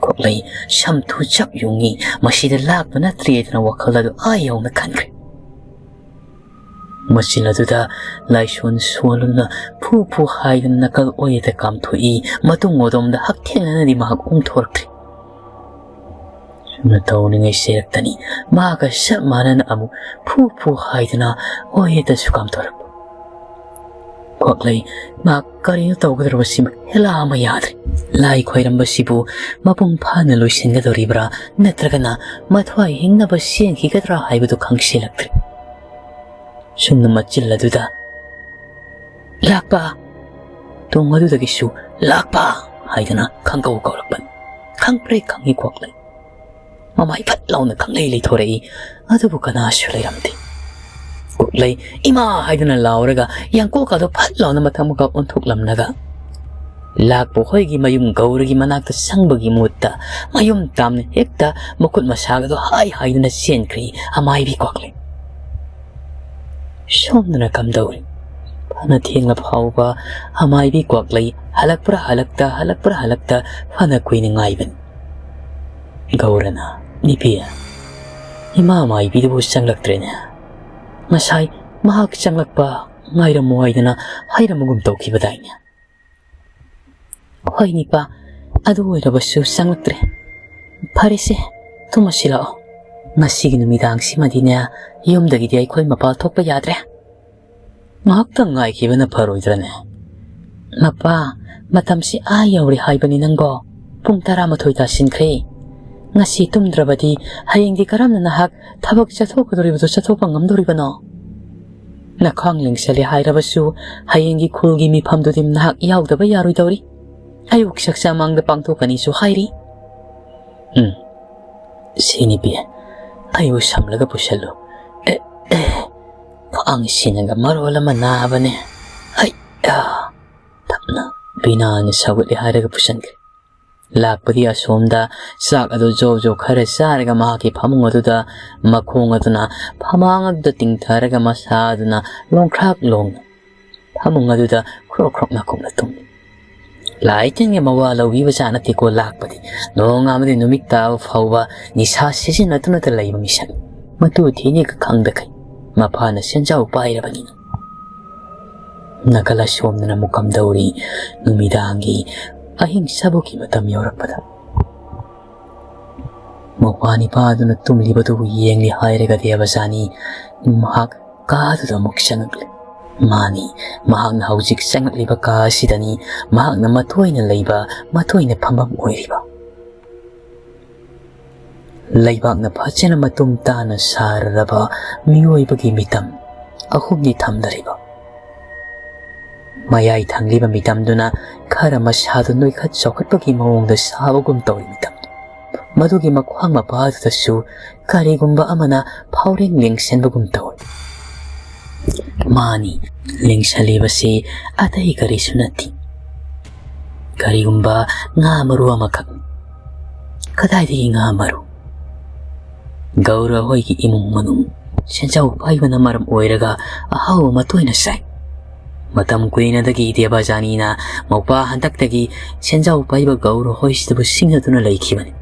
ꯀ꯭ꯋꯥꯛꯂꯩ ꯁꯝꯊꯨ ꯆꯞ ꯌꯨꯡꯉꯤ꯫ ꯃꯁꯤꯗ ꯂꯥꯛꯄ ꯅꯠꯇ꯭ꯔꯦꯗꯅ ꯋꯥꯈꯜ ꯑꯗꯨ ꯑꯥ ꯌꯧꯅ ꯈꯟꯈ꯭ꯔꯦ꯫ ꯃꯆꯤꯟ ꯑꯗꯨꯗ ꯂꯥꯏꯁꯣꯟ ꯁꯣꯜꯂꯨꯅ ꯐꯨ ꯐꯨ ꯍꯥꯏꯗꯨꯅ ꯅꯥꯀꯜ ꯑꯣꯏꯗ ꯀꯥꯝꯊꯣꯛꯏ꯫ ꯃꯇꯨꯡ ꯑꯣꯗꯣꯝꯗ ꯍꯛꯊꯦꯡꯅꯅꯗꯤ ꯃꯍꯥꯛ ꯑꯣꯟꯊꯣꯔꯛꯇ꯭ꯔꯤ꯫ ꯁꯨꯝꯅ ꯇꯧꯔꯤꯉꯩ ꯁꯦꯔꯛꯇꯅꯤ ꯃꯍꯥꯛꯀ ꯆꯞ ꯃꯥꯟꯅꯅ ꯑꯃꯨꯛ ꯐꯨ ꯐꯨ ꯍꯥꯏꯗꯨꯅ ꯑꯣꯏꯗꯁꯨ ꯀꯥꯝꯊꯣꯔꯛꯄ꯫ ꯀ꯭ꯋꯥꯛꯂꯩ ꯃꯍꯥꯛ ꯀꯔꯤꯅꯣ ꯇꯧꯒꯗꯧꯔꯕꯁꯤꯃ ꯍꯦꯂꯥ ꯑꯃ ꯌꯥꯗ꯭ꯔꯦ꯫ ꯂꯥꯏ ꯈꯣꯏꯔꯝꯕꯁꯤꯕꯨ ꯃꯄꯨꯡ ꯐꯥꯅ ꯂꯣꯏꯁꯤꯟꯒꯗꯧꯔꯤꯕ꯭ꯔꯥ ꯅꯠꯇ꯭ꯔꯒꯅ ꯃꯊ꯭ꯋꯥꯏ ꯍꯤꯡꯅꯕ ꯆꯦꯟꯈꯤꯒꯗ꯭ꯔꯥ ꯍꯥꯏꯕꯗꯨ ꯈꯪꯁꯤꯜꯂꯛꯇ꯭ꯔꯦ꯫ ꯁꯨꯝꯅ ꯃꯆꯤꯜ ꯑꯗꯨꯗ "ꯂꯥꯛꯄ!" ꯇꯨꯡ ꯑꯗꯨꯗꯒꯤꯁꯨ "ꯂꯥꯛꯄ!" ꯍꯥꯏꯗꯨꯅ ꯈꯪꯀꯧ ꯀꯧꯔꯛꯄꯅꯤ꯫ ꯈꯪꯄ꯭ꯔꯦ ꯈꯪꯉꯤ ꯀ꯭ꯋꯥꯛꯂꯩ꯫ ꯃꯃꯥꯏ ꯐꯠ ꯂꯥꯎꯅ ꯈꯪꯂꯩ ꯂꯩꯊꯣꯔꯛꯏ꯫ ꯑꯗꯨꯕꯨ ꯀꯅꯥꯁꯨ ꯂꯩꯔꯝꯗꯦ꯫ ꯀ꯭ꯋꯥꯛꯂꯩ "ꯏꯃꯥ!" ꯍꯥꯏꯗꯨꯅ ꯂꯥꯎꯔꯒ ꯌꯥꯡꯀꯣꯛꯀꯥꯗꯣ ꯐꯠ ꯂꯥꯎꯅ ꯃꯊꯛ ꯃꯈꯥ ꯑꯣꯟꯊꯣꯛꯂꯝꯂꯒ ꯂꯥꯛꯄ ꯍꯣꯏꯒꯤ ꯃꯌꯨꯝ ꯒꯧꯔꯒꯤ ꯃꯅꯥꯛꯇ ꯆꯪꯕꯒꯤ ꯃꯍꯨꯠꯇ ꯃꯌꯨꯝ ꯇꯥꯝꯅ ꯍꯦꯛꯇ ꯃꯈꯨꯠ ꯃꯁꯥꯒꯗꯣ ꯍꯥꯏ ꯍꯥꯏꯗꯨꯅ ꯆꯦꯟꯈ꯭ꯔꯦ ꯑꯃꯥꯏꯕꯤ ꯀ꯭ꯋꯥꯛꯂꯩ꯫ ꯁꯣꯝꯗꯅ ꯀꯝꯗꯧꯔꯤ? ꯐꯅ ꯊꯦꯡꯂ ꯐꯥꯎꯕ ꯑꯃꯥꯏꯕꯤ ꯀ꯭ꯋꯥꯛꯂꯩ ꯍꯜꯂꯛꯄ꯭ꯔꯥ ꯍꯜꯂꯛꯇ, ꯍꯜꯂꯛꯄ꯭ꯔꯥ ꯍꯜꯂꯛꯇ ꯐꯅ ꯀꯨꯏꯅ ꯉꯥꯏꯕꯅꯤ꯫ ꯒꯧꯔꯅ, "ꯅꯨꯄꯤ, ꯏꯃꯥ ꯃꯥꯏꯕꯤꯗꯨꯕꯨ ꯆꯪꯂꯛꯇ꯭ꯔꯦꯅꯦ꯫ ꯉꯁꯥꯏ ꯃꯍꯥꯛ ꯆꯪꯂꯛꯄ ꯉꯥꯏꯔꯝꯃꯨ ꯍꯥꯏꯗꯅ ꯍꯥꯏꯔꯝꯕꯒꯨꯝ ꯇꯧꯈꯤꯕꯗꯥꯏꯅꯦ?" "ꯍꯣꯏ ꯅꯤꯄꯥ, ꯑꯗꯨ ꯑꯣꯏꯔꯕꯁꯨ ꯆꯪꯂꯛꯇ꯭ꯔꯦ꯫ ꯐꯔꯦꯁꯦ, ꯇꯨꯝꯃꯁꯤ ꯂꯥꯛꯑꯣ꯫ ꯉꯁꯤꯒꯤ ꯅꯨꯃꯤꯗꯥꯡꯁꯤꯃꯗꯤꯅꯦ, ꯌꯨꯝꯗꯒꯤꯗꯤ ꯑꯩꯈꯣꯏ ꯃꯄꯥꯜ ꯊꯣꯛꯄ ꯌꯥꯗ꯭ꯔꯦ꯫ ꯉꯥꯏꯍꯥꯛꯇꯪ ꯉꯥꯏꯈꯤꯕꯅ ꯐꯔꯣꯏꯗ꯭ꯔꯅꯦ?" "ꯃꯄꯥ, ꯃꯇꯝꯁꯤ ꯑꯥ ꯌꯧꯔꯦ ꯍꯥꯏꯕꯅꯤ ꯅꯪꯕꯣ꯫ ꯄꯨꯡ ꯇꯔꯥꯃꯥꯊꯣꯏ ꯇꯥꯁꯤꯟꯈ꯭ꯔꯦ꯫ ꯉꯁꯤ ꯇꯨꯝꯗ꯭ꯔꯕꯗꯤ ꯍꯌꯦꯡꯗꯤ ꯀꯔꯝꯅ ꯅꯍꯥꯛ ꯊꯕꯛ ꯆꯠꯊꯣꯛꯀꯗꯧꯔꯤꯕꯗꯨ ꯆꯠꯊꯣꯛꯄ ꯉꯝꯗꯧꯔꯤꯕꯅꯣ?" ꯅꯈ꯭ꯋꯥꯡ ꯂꯦꯡꯁꯜꯂꯦ ꯍꯥꯏꯔꯕꯁꯨ ꯍꯌꯦꯡꯒꯤ ꯈꯨꯜꯒꯤ ꯃꯤꯐꯝꯗꯨꯗꯤ ꯅꯍꯥꯛ ꯌꯥꯎꯗꯕ ꯌꯥꯔꯣꯏꯗꯧꯔꯤ꯫ ꯑꯌꯨꯛ ꯆꯥꯛꯆꯥ ꯃꯥꯡꯗ ꯄꯥꯡꯊꯣꯛꯀꯅꯤꯁꯨ ꯍꯥꯏꯔꯤ꯫ ꯎꯝ, ꯁꯤ ꯅꯨꯄꯤ, ꯑꯩꯕꯨ ꯁꯝꯂꯒ ꯄꯨꯁꯜꯂꯨ꯫ ꯑꯦ, ꯑꯦ, ꯈ꯭ꯋꯥꯡ ꯁꯤꯅꯒ ꯃꯔꯣꯜ ꯑꯃ ꯅꯥꯕꯅꯦ꯫ ꯍꯩ, ꯑꯥ꯫ ꯇꯞꯅ ꯕꯤꯅꯥꯅ ꯁꯧꯒꯠꯂꯦ ꯍꯥꯏꯔꯒ ꯄꯨꯁꯟꯈ꯭ꯔꯦ꯫ ꯂꯥꯛꯄꯗꯤ ꯑꯁꯣꯝꯗ ꯆꯥꯛ ꯑꯗꯨ ꯖꯣ ꯖꯣ ꯈꯔ ꯆꯥꯔꯒ ꯃꯍꯥꯛꯀꯤ ꯐꯃꯨꯡ ꯑꯗꯨꯗ ꯃꯈꯣꯡ ꯑꯗꯨꯅ ꯐꯃꯥꯡ ꯑꯗꯨꯗ ꯇꯤꯡꯊꯔꯒ ꯃꯁꯥ ꯑꯗꯨꯅ ꯂꯣꯡꯈ꯭ꯔꯥꯛ ꯂꯣꯡꯅ ꯐꯃꯨꯡ ꯑꯗꯨꯗ ꯈ꯭ꯔꯣꯛ ꯈ꯭ꯔꯣꯛ ꯅꯥꯈꯣꯛꯅ ꯇꯨꯝꯃꯤ꯫ ꯂꯥꯏ ꯇꯤꯟꯒꯤ ꯃꯋꯥ ꯂꯧꯕꯤꯕ ꯖꯥꯠ ꯅꯠꯇꯦꯀꯣ ꯂꯥꯛꯄꯗꯤ꯫ ꯅꯣꯡꯉꯥꯟꯕꯗꯤ ꯅꯨꯃꯤꯠ ꯇꯥꯕ ꯐꯥꯎꯕ ꯅꯤꯁꯥ ꯁꯤꯖꯤꯟꯅꯗꯨꯅꯇ ꯂꯩꯕ ꯃꯤꯁꯛ꯫ ꯃꯇꯨ ꯊꯤꯅꯤꯒ ꯈꯪꯗꯈꯩ ꯃꯄꯥꯅ ꯁꯦꯟꯖꯥꯎ ꯄꯥꯏꯔꯕꯅꯤꯅ꯫ ꯅꯥꯀꯜ ꯑꯁꯣꯝꯗꯅ ꯑꯃꯨꯛ ꯀꯝꯗꯧꯔꯤ? ꯅꯨꯃꯤꯗꯥꯡꯒꯤ ꯑꯍꯤꯡ ꯁꯥꯕꯨꯛꯀꯤ ꯃꯇꯝ ꯌꯧꯔꯛꯄꯗ ꯃꯧꯄ꯭ꯋꯥ ꯅꯤꯄꯥꯗꯨꯅ ꯇꯨꯝꯂꯤꯕꯗꯨꯕꯨ ꯌꯦꯡꯂꯤ ꯍꯥꯏꯔꯒ ꯗꯦꯕꯖꯥꯅꯤ ꯃꯍꯥꯛ ꯀꯥꯗꯨꯗ ꯑꯃꯨꯛ ꯆꯪꯉꯛꯂꯦ꯫ ꯃꯥꯅꯤ, ꯃꯍꯥꯛꯅ ꯍꯧꯖꯤꯛ ꯆꯪꯉꯛꯂꯤꯕ ꯀꯥ ꯑꯁꯤꯗꯅꯤ ꯃꯍꯥꯛꯅ ꯃꯇꯣꯏꯅ ꯂꯩꯕ, ꯃꯇꯣꯏꯅ ꯐꯝꯐꯝ ꯑꯣꯏꯔꯤꯕ꯫ ꯂꯩꯕꯥꯛꯅ ꯐꯖꯅ ꯃꯇꯨꯝ ꯇꯥꯅ ꯁꯥꯔꯔꯕ ꯃꯤꯑꯣꯏꯕꯒꯤ ꯃꯤꯇꯝ ꯑꯍꯨꯝꯅꯤ ꯊꯝꯗꯔꯤꯕ꯫ ꯃꯌꯥꯏ ꯊꯪꯂꯤꯕ ꯃꯤꯇꯝꯗꯨꯅ ꯈꯔ ꯃꯁꯥꯗꯨ ꯅꯣꯏꯈꯠ ꯆꯥꯎꯈꯠꯄꯒꯤ ꯃꯑꯣꯡꯗ ꯁꯥꯕꯒꯨꯝ ꯇꯧꯔꯤ ꯃꯤꯇꯝꯗꯨ꯫ ꯃꯗꯨꯒꯤ ꯃꯈ꯭ꯋꯥꯡ ꯃꯄꯥꯗꯨꯗꯁꯨ ꯀꯔꯤꯒꯨꯝꯕ ꯑꯃꯅ ꯐꯥꯎꯔꯦꯡ ꯂꯦꯡꯁꯤꯟꯕꯒꯨꯝ ꯇꯧꯏ꯫ ꯃꯥꯅꯤ, ꯂꯦꯡꯁꯤꯜꯂꯤꯕꯁꯤ ꯑꯇꯩ ꯀꯔꯤꯁꯨ ꯅꯠꯇꯦ꯫ ꯀꯔꯤꯒꯨꯝꯕ ꯉꯥ ꯃꯔꯨ ꯑꯃꯈꯛꯅꯤ꯫ ꯀꯗꯥꯏꯗꯒꯤ ꯉꯥ ꯃꯔꯨ? ꯒꯧꯔ ꯍꯣꯏꯒꯤ ꯏꯃꯨꯡ ꯃꯅꯨꯡ ꯁꯦꯟꯖꯥꯎ ꯄꯥꯏꯕꯅ ꯃꯔꯝ ꯑꯣꯏꯔꯒ ꯑꯍꯥꯎꯕ ꯃꯇꯣꯏꯅ ꯆꯥꯏ꯫ ꯃꯇꯝ ꯀꯨꯏꯅꯗꯒꯤ ꯗꯦꯕꯖꯥꯅꯤꯅ ꯃꯧꯄꯥ ꯍꯟꯗꯛꯇꯒꯤ ꯁꯦꯟꯖꯥꯎ ꯄꯥꯏꯕ ꯒꯧꯔ ꯍꯣꯏꯁꯤꯗꯕꯨ ꯁꯤꯡꯅꯗꯨꯅ ꯂꯩꯈꯤꯕꯅꯤ꯫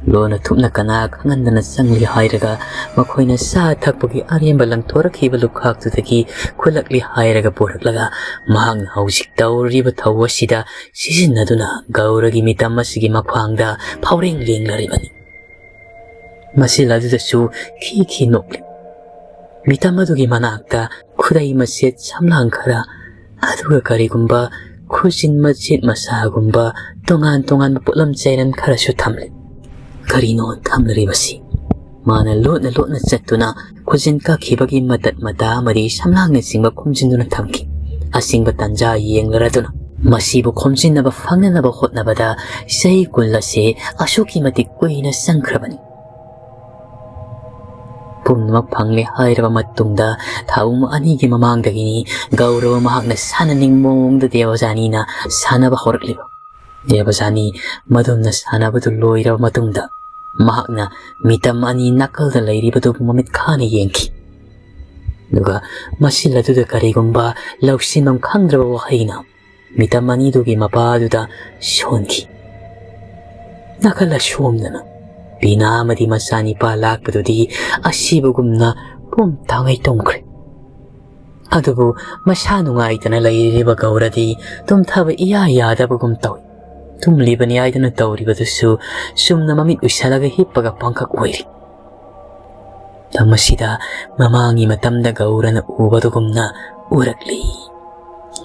ꯂꯣꯟꯅ ꯊꯨꯞꯅ ꯀꯅꯥ ꯈꯪꯍꯟꯗꯅ ꯆꯪꯂꯤ ꯍꯥꯏꯔꯒ ꯃꯈꯣꯏꯅ ꯆꯥ ꯊꯛꯄꯒꯤ ꯑꯔꯦꯝꯕ ꯂꯪꯊꯣꯔꯛꯈꯤꯕ ꯂꯨꯈꯥꯛꯇꯨꯗꯒꯤ ꯈꯨꯠꯂꯛꯂꯤ ꯍꯥꯏꯔꯒ ꯄꯨꯔꯛꯂꯒ ꯃꯍꯥꯛꯅ ꯍꯧꯖꯤꯛ ꯇꯧꯔꯤꯕ ꯊꯧ ꯑꯁꯤꯗ ꯁꯤꯖꯤꯟꯅꯗꯨꯅ ꯒꯧꯔꯒꯤ ꯃꯤꯇꯝ ꯑꯁꯤꯒꯤ ꯃꯈ꯭ꯋꯥꯡꯗ ꯐꯥꯎꯔꯦꯡ ꯂꯦꯡꯂꯔꯤꯕꯅꯤ꯫ ꯃꯁꯤꯜ ꯑꯗꯨꯗꯁꯨ ꯈꯤ ꯈꯤ ꯅꯣꯛꯂꯤ꯫ ꯃꯤꯇꯝ ꯑꯗꯨꯒꯤ ꯃꯅꯥꯛꯇ ꯈꯨꯗꯩ ꯃꯆꯦꯠ ꯁꯝꯂꯥꯡ ꯈꯔ, ꯑꯗꯨꯒ ꯀꯔꯤꯒꯨꯝꯕ ꯈꯨꯖꯤꯟ ꯃꯆꯦꯠ ꯃꯆꯥꯒꯨꯝꯕ ꯇꯣꯉꯥꯟ ꯇꯣꯉꯥꯟꯕ ꯄꯣꯠꯂꯝ ꯆꯩꯔꯝ ꯈꯔꯁꯨ ꯊꯝꯂꯤ꯫ ꯀꯔꯤꯅꯣ ꯊꯝꯂꯤꯕꯁꯤ? ꯃꯥꯅ ꯂꯣꯠꯅ ꯂꯣꯠꯅ ꯆꯠꯇꯨꯅ ꯈꯨꯖꯤꯟ ꯀꯛꯈꯤꯕꯒꯤ ꯃꯇꯠ ꯃꯇꯥ ꯑꯃꯗꯤ ꯁꯝꯂꯥꯡꯅꯆꯤꯡꯕ ꯈꯣꯝꯖꯤꯟꯗꯨꯅ ꯊꯝꯈꯤ꯫ ꯑꯁꯤꯡꯕ ꯇꯥꯟꯖꯥ ꯌꯦꯡꯂꯔꯗꯨꯅ ꯃꯁꯤꯕꯨ ꯈꯣꯝꯖꯤꯟꯅꯕ ꯐꯪꯅꯅꯕ ꯍꯣꯠꯅꯕꯗ ꯆꯍꯤ ꯀꯨꯟ ꯑꯁꯤ ꯑꯁꯨꯛꯀꯤ ꯃꯇꯤꯛ ꯀꯨꯏꯅ ꯆꯪꯈ꯭ꯔꯕꯅꯤ꯫ ꯄꯨꯝꯅꯃꯛ ꯐꯪꯂꯦ ꯍꯥꯏꯔꯕ ꯃꯇꯨꯡꯗ ꯊꯥꯕꯨꯡ ꯑꯅꯤꯒꯤ ꯃꯃꯥꯡꯗꯒꯤꯅꯤ ꯒꯧꯔꯕ ꯃꯍꯥꯛꯅ ꯁꯥꯟꯅꯅꯤꯡꯕ ꯃꯑꯣꯡꯗ ꯗꯦꯕꯖꯥꯅꯤꯅ ꯁꯥꯟꯅꯕ ꯍꯧꯔꯛꯂꯤꯕ꯫ ꯗꯦꯕꯖꯥꯅꯤ ꯃꯗꯨꯝꯅ ꯁꯥꯟꯅꯕꯗꯨ ꯂꯣꯏꯔꯕ ꯃꯇꯨꯡꯗ ꯃꯍꯥꯛꯅ ꯃꯤꯇꯝ ꯑꯅꯤ ꯅꯥꯀꯜꯗ ꯂꯩꯔꯤꯕꯗꯨꯕꯨ ꯃꯃꯤꯠ ꯈꯥꯅ ꯌꯦꯡꯈꯤ꯫ ꯑꯗꯨꯒ ꯃꯁꯤꯜ ꯑꯗꯨꯗ ꯀꯔꯤꯒꯨꯝꯕ ꯂꯧꯁꯤꯟꯐꯝ ꯈꯪꯗ꯭ꯔꯕ ꯋꯥꯍꯩꯅ ꯃꯤꯇꯝ ꯑꯅꯤꯗꯨꯒꯤ ꯃꯄꯥ ꯑꯗꯨꯗ ꯁꯣꯟꯈꯤ꯫ ꯅꯥꯀꯜ ꯑꯁꯣꯝꯗꯅ ꯄꯤꯅꯥ ꯑꯃꯗꯤ ꯃꯆꯥꯅꯤꯄꯥ ꯂꯥꯛꯄꯗꯨꯗꯤ ꯑꯁꯤꯕꯒꯨꯝꯅ ꯄꯨꯝ ꯇꯥꯡꯉꯩ ꯇꯨꯝꯈ꯭ꯔꯦ꯫ ꯑꯗꯨꯕꯨ ꯃꯁꯥ ꯅꯨꯡꯉꯥꯏꯇꯅ ꯂꯩꯔꯤꯕ ꯒꯧꯔꯗꯤ ꯇꯨꯝꯊꯕ ꯏꯌꯥ ꯌꯥꯗꯕꯒꯨꯝ ꯇꯧꯏ꯫ ꯇꯨꯝꯂꯤꯕꯅꯤ ꯍꯥꯏꯗꯨꯅ ꯇꯧꯔꯤꯕꯗꯨꯁꯨ ꯆꯨꯝꯅ ꯃꯃꯤꯠ ꯎꯏꯁꯜꯂꯒ ꯍꯤꯞꯄꯒ ꯄꯥꯡꯈꯛ ꯑꯣꯏꯔꯤ꯫ ꯃꯇꯝ ꯑꯁꯤꯗ ꯃꯃꯥꯡꯒꯤ ꯃꯇꯝꯗ ꯒꯧꯔꯅ ꯎꯕꯗꯨꯒꯨꯝꯅ ꯎꯔꯛꯂꯤ꯫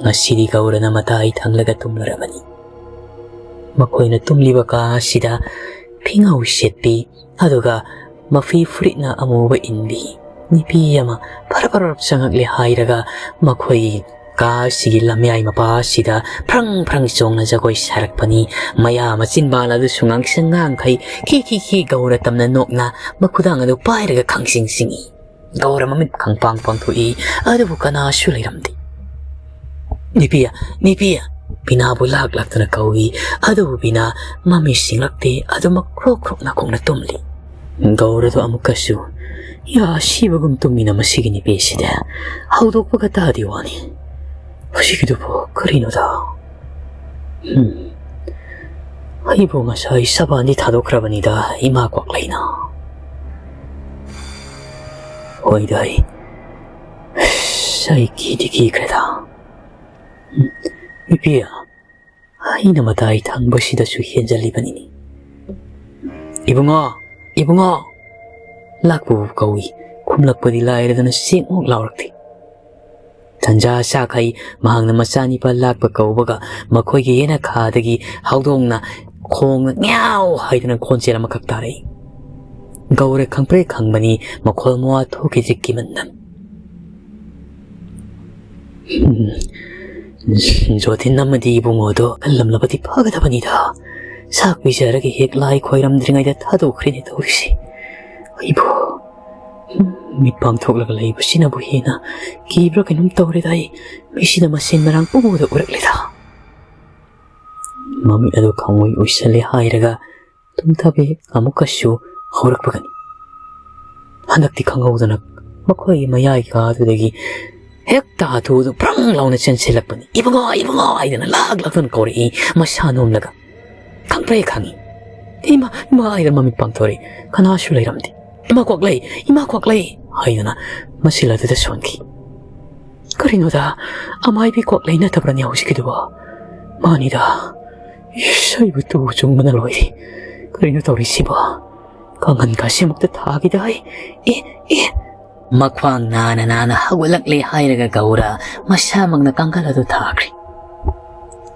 ꯉꯁꯤꯗꯤ ꯒꯧꯔꯅ ꯃꯇꯥꯏ ꯊꯪꯂꯒ ꯇꯨꯝꯂꯔꯕꯅꯤ꯫ ꯃꯈꯣꯏꯅ ꯇꯨꯝꯂꯤꯕ ꯀꯥ ꯑꯁꯤꯗ ꯐꯤꯉꯧ ꯁꯦꯠꯄꯤ, ꯑꯗꯨꯒ ꯃꯐꯤ ꯐꯨꯔꯤꯠꯅ ꯑꯃꯨꯕ ꯏꯟꯕꯤ ꯅꯨꯄꯤ ꯑꯃ ꯐꯔꯞ ꯐꯔꯞ ꯆꯪꯉꯛꯂꯦ ꯍꯥꯏꯔꯒ ꯃꯈꯣꯏꯒꯤ ꯀꯥ ꯑꯁꯤꯒꯤ ꯂꯝꯌꯥꯏ ꯃꯄꯥ ꯑꯁꯤꯗ ꯐ꯭ꯔꯪ ꯐ꯭ꯔꯪ ꯆꯣꯡꯅ ꯖꯒꯣꯏ ꯁꯥꯔꯛꯄꯅꯤ꯫ ꯃꯌꯥ ꯃꯆꯤꯟꯕꯥꯜ ꯑꯗꯨꯁꯨ ꯉꯥꯡꯁꯪ ꯉꯥꯡꯈꯩ ꯈꯤ ꯈꯤ ꯈꯤ ꯒꯧꯔ ꯇꯝꯅ ꯅꯣꯛꯅ ꯃꯈꯨꯗꯥꯡ ꯑꯗꯨ ꯄꯥꯏꯔꯒ ꯈꯪꯁꯤꯡ ꯁꯤꯡꯏ꯫ ꯒꯧꯔ ꯃꯃꯤꯠ ꯈꯪꯄꯥꯡ ꯄꯥꯡꯊꯣꯛꯏ, ꯑꯗꯨꯕꯨ ꯀꯅꯥꯁꯨ ꯂꯩꯔꯝꯗꯦ꯫ "ꯅꯨꯄꯤ, ꯅꯨꯄꯤ!" ꯄꯤꯅꯥꯕꯨ ꯂꯥꯛ ꯂꯥꯛꯇꯨꯅ ꯀꯧꯏ, ꯑꯗꯨꯕꯨ ꯄꯤꯅꯥ ꯃꯃꯤꯠ ꯁꯤꯡꯂꯛꯇꯦ, ꯑꯗꯨꯃꯛ ꯈ꯭ꯔꯣꯛ ꯈ꯭ꯔꯣꯛ ꯅꯥꯀꯣꯡꯅ ꯇꯨꯝꯂꯤ꯫ ꯒꯧꯔꯗꯣ ꯑꯃꯨꯛꯀꯁꯨ ꯌꯥ ꯁꯤꯕꯒꯨꯝ ꯇꯨꯝꯃꯤꯅ ꯃꯁꯤꯒꯤ ꯅꯨꯄꯤꯁꯤꯗ ꯍꯧꯗꯣꯛꯄꯒ ꯇꯥꯗꯦ ꯋꯥꯅꯤ꯫ ꯍꯧꯖꯤꯛꯀꯤꯗꯨꯕꯨ ꯀꯔꯤꯅꯣꯗ? ꯎꯝ, ꯑꯩꯕꯨ ꯉꯁꯥꯏ ꯁꯕꯥꯟꯗꯤ ꯊꯥꯗꯣꯛꯈ꯭ꯔꯕꯅꯤꯗ, ꯏꯃꯥ ꯀ꯭ꯋꯥꯛꯂꯩꯅ꯫ ꯍꯣꯏꯗ, ꯑꯩ, ꯑꯁ, ꯑꯩ ꯀꯤꯗꯤ ꯀꯤꯈ꯭ꯔꯦꯗ꯫ ꯎꯝ, ꯏꯄꯦ, ꯑꯩꯅ ꯃꯇꯥꯏ ꯊꯪꯕꯁꯤꯗꯁꯨ ꯍꯦꯟꯖꯜꯂꯤꯕꯅꯤꯅꯦ꯫ "ꯏꯕꯨꯡꯉꯣ! ꯏꯕꯨꯡꯉꯣ!" ꯂꯥꯛꯄꯕꯨ ꯀꯧꯏ, ꯈꯨꯝꯂꯛꯄꯗꯤ ꯂꯥꯏꯔꯗꯅ ꯆꯦꯛꯃꯨꯛ ꯂꯥꯎꯔꯛꯇꯦ꯫ ꯇꯟꯖꯥ ꯆꯥꯈꯩ ꯃꯍꯥꯛꯅ ꯃꯆꯥꯅꯤꯄꯥ ꯂꯥꯛꯄ ꯀꯧꯕꯒ ꯃꯈꯣꯏꯒꯤ ꯌꯦꯅꯈꯥꯗꯒꯤ ꯍꯧꯗꯣꯡꯅ ꯈꯣꯡꯅ "ꯉ꯭ꯌꯥꯎ" ꯍꯥꯏꯗꯅ ꯈꯣꯟꯖꯦꯜ ꯑꯃꯈꯛ ꯇꯥꯔꯛꯏ꯫ ꯒꯧꯔ ꯈꯪꯄ꯭ꯔꯦꯛ ꯈꯪꯕꯅꯤ, ꯃꯈꯣꯜ ꯃꯋꯥ ꯊꯣꯛꯈꯤꯗ꯭ꯔꯤ ꯀꯤꯃꯟꯗꯅ꯫ "ꯎꯝ, ꯖꯣꯊꯤꯟ ꯑꯃꯗꯤ ꯏꯕꯨꯡꯉꯣꯗꯣ ꯈꯜꯂꯝꯂꯕꯗꯤ ꯐꯒꯗꯕꯅꯤꯗ꯫ ꯁꯥꯛ ꯄꯤꯖꯔꯒ ꯍꯦꯛ ꯂꯥꯏ ꯈꯣꯏꯔꯝꯗ꯭ꯔꯤꯉꯩꯗ ꯊꯥꯗꯣꯛꯈ꯭ꯔꯦꯅꯦ ꯇꯧꯔꯤꯁꯦ꯫ ꯑꯩꯕꯨ ꯃꯤꯠ ꯄꯥꯡꯊꯣꯛꯂꯒ ꯂꯩꯕꯁꯤꯅꯕꯨ ꯍꯦꯟꯅ ꯀꯤꯕ꯭ꯔꯥ ꯀꯩꯅꯣꯝ ꯇꯧꯔꯦꯗ꯫ ꯑꯩ ꯃꯤꯁꯤꯅ ꯃꯁꯦꯟ ꯃꯔꯥꯡ ꯄꯨꯡꯎꯗ ꯎꯔꯛꯂꯦꯗ"꯫ ꯃꯃꯤꯠ ꯑꯗꯨ ꯈꯪꯑꯣꯏ ꯑꯣꯏꯁꯜꯂꯦ ꯍꯥꯏꯔꯒ ꯇꯨꯝꯊꯕ ꯍꯦꯛ ꯑꯃꯨꯛꯀꯁꯨ ꯍꯧꯔꯛꯄꯒꯅꯤ꯫ ꯍꯟꯗꯛꯇꯤ ꯈꯪꯍꯧꯗꯅ ꯃꯈꯣꯏꯒꯤ ꯃꯌꯥꯏ ꯀꯥꯗꯨꯗꯒꯤ ꯍꯦꯛꯇ ꯍꯥꯊꯨꯗ ꯐ꯭ꯔꯪ ꯂꯥꯎꯅ ꯆꯦꯟꯁꯤꯜꯂꯛꯄꯅꯤ꯫ "ꯏꯕꯨꯡꯉꯣ, ꯏꯕꯨꯡꯉꯣ" ꯍꯥꯏꯗꯅ ꯂꯥꯛ ꯂꯥꯛꯇꯅ ꯀꯧꯔꯛꯏ꯫ ꯃꯁꯥ ꯅꯣꯝꯂꯒ ꯈꯪꯄ꯭ꯔꯦꯛ ꯈꯪꯉꯤ꯫ "ꯏꯃꯥ, ꯏꯃꯥ" ꯍꯥꯏꯗꯅ ꯃꯃꯤꯠ ꯄꯥꯡꯊꯣꯔꯛꯏ꯫ ꯀꯅꯥꯁꯨ ꯂꯩꯔꯝꯗꯦ꯫ "ꯏꯃꯥ ꯀ꯭ꯋꯥꯛꯂꯩ, ꯏꯃꯥ ꯀ꯭ꯋꯥꯛꯂꯩ" ꯍꯥꯏꯗꯅ ꯃꯁꯤꯜ ꯑꯗꯨꯗ ꯁꯣꯟꯈꯤ꯫ "ꯀꯔꯤꯅꯣꯗ, ꯑꯃꯥꯏꯕꯤ ꯀ꯭ꯋꯥꯛꯂꯩ ꯅꯠꯇꯕ꯭ꯔꯅꯦ ꯍꯧꯖꯤꯛꯀꯤꯗꯨꯕꯣ?" "ꯃꯥꯅꯤꯗ꯫ ꯏꯁ, ꯑꯩꯕꯨ ꯇꯨ ꯆꯨꯡꯕꯅ ꯂꯣꯏꯔꯦ꯫ ꯀꯔꯤꯅꯣ ꯇꯧꯔꯤꯁꯤꯕꯣ? ꯀꯥꯡꯈꯟ ꯀꯥꯁꯦ ꯑꯃꯨꯛꯇ ꯊꯥꯈꯤꯗ ꯑꯩ꯫ ꯑꯦ, ꯑꯦ!" ꯃꯈ꯭ꯋꯥꯡ ꯅꯥꯅ ꯅꯥꯅ ꯍꯧꯒꯠꯂꯛꯂꯦ ꯍꯥꯏꯔꯒ ꯒꯧꯔ ꯃꯁꯥꯃꯛꯅ ꯀꯥꯡꯈꯜ ꯑꯗꯨ ꯊꯥꯈ꯭ꯔꯦ꯫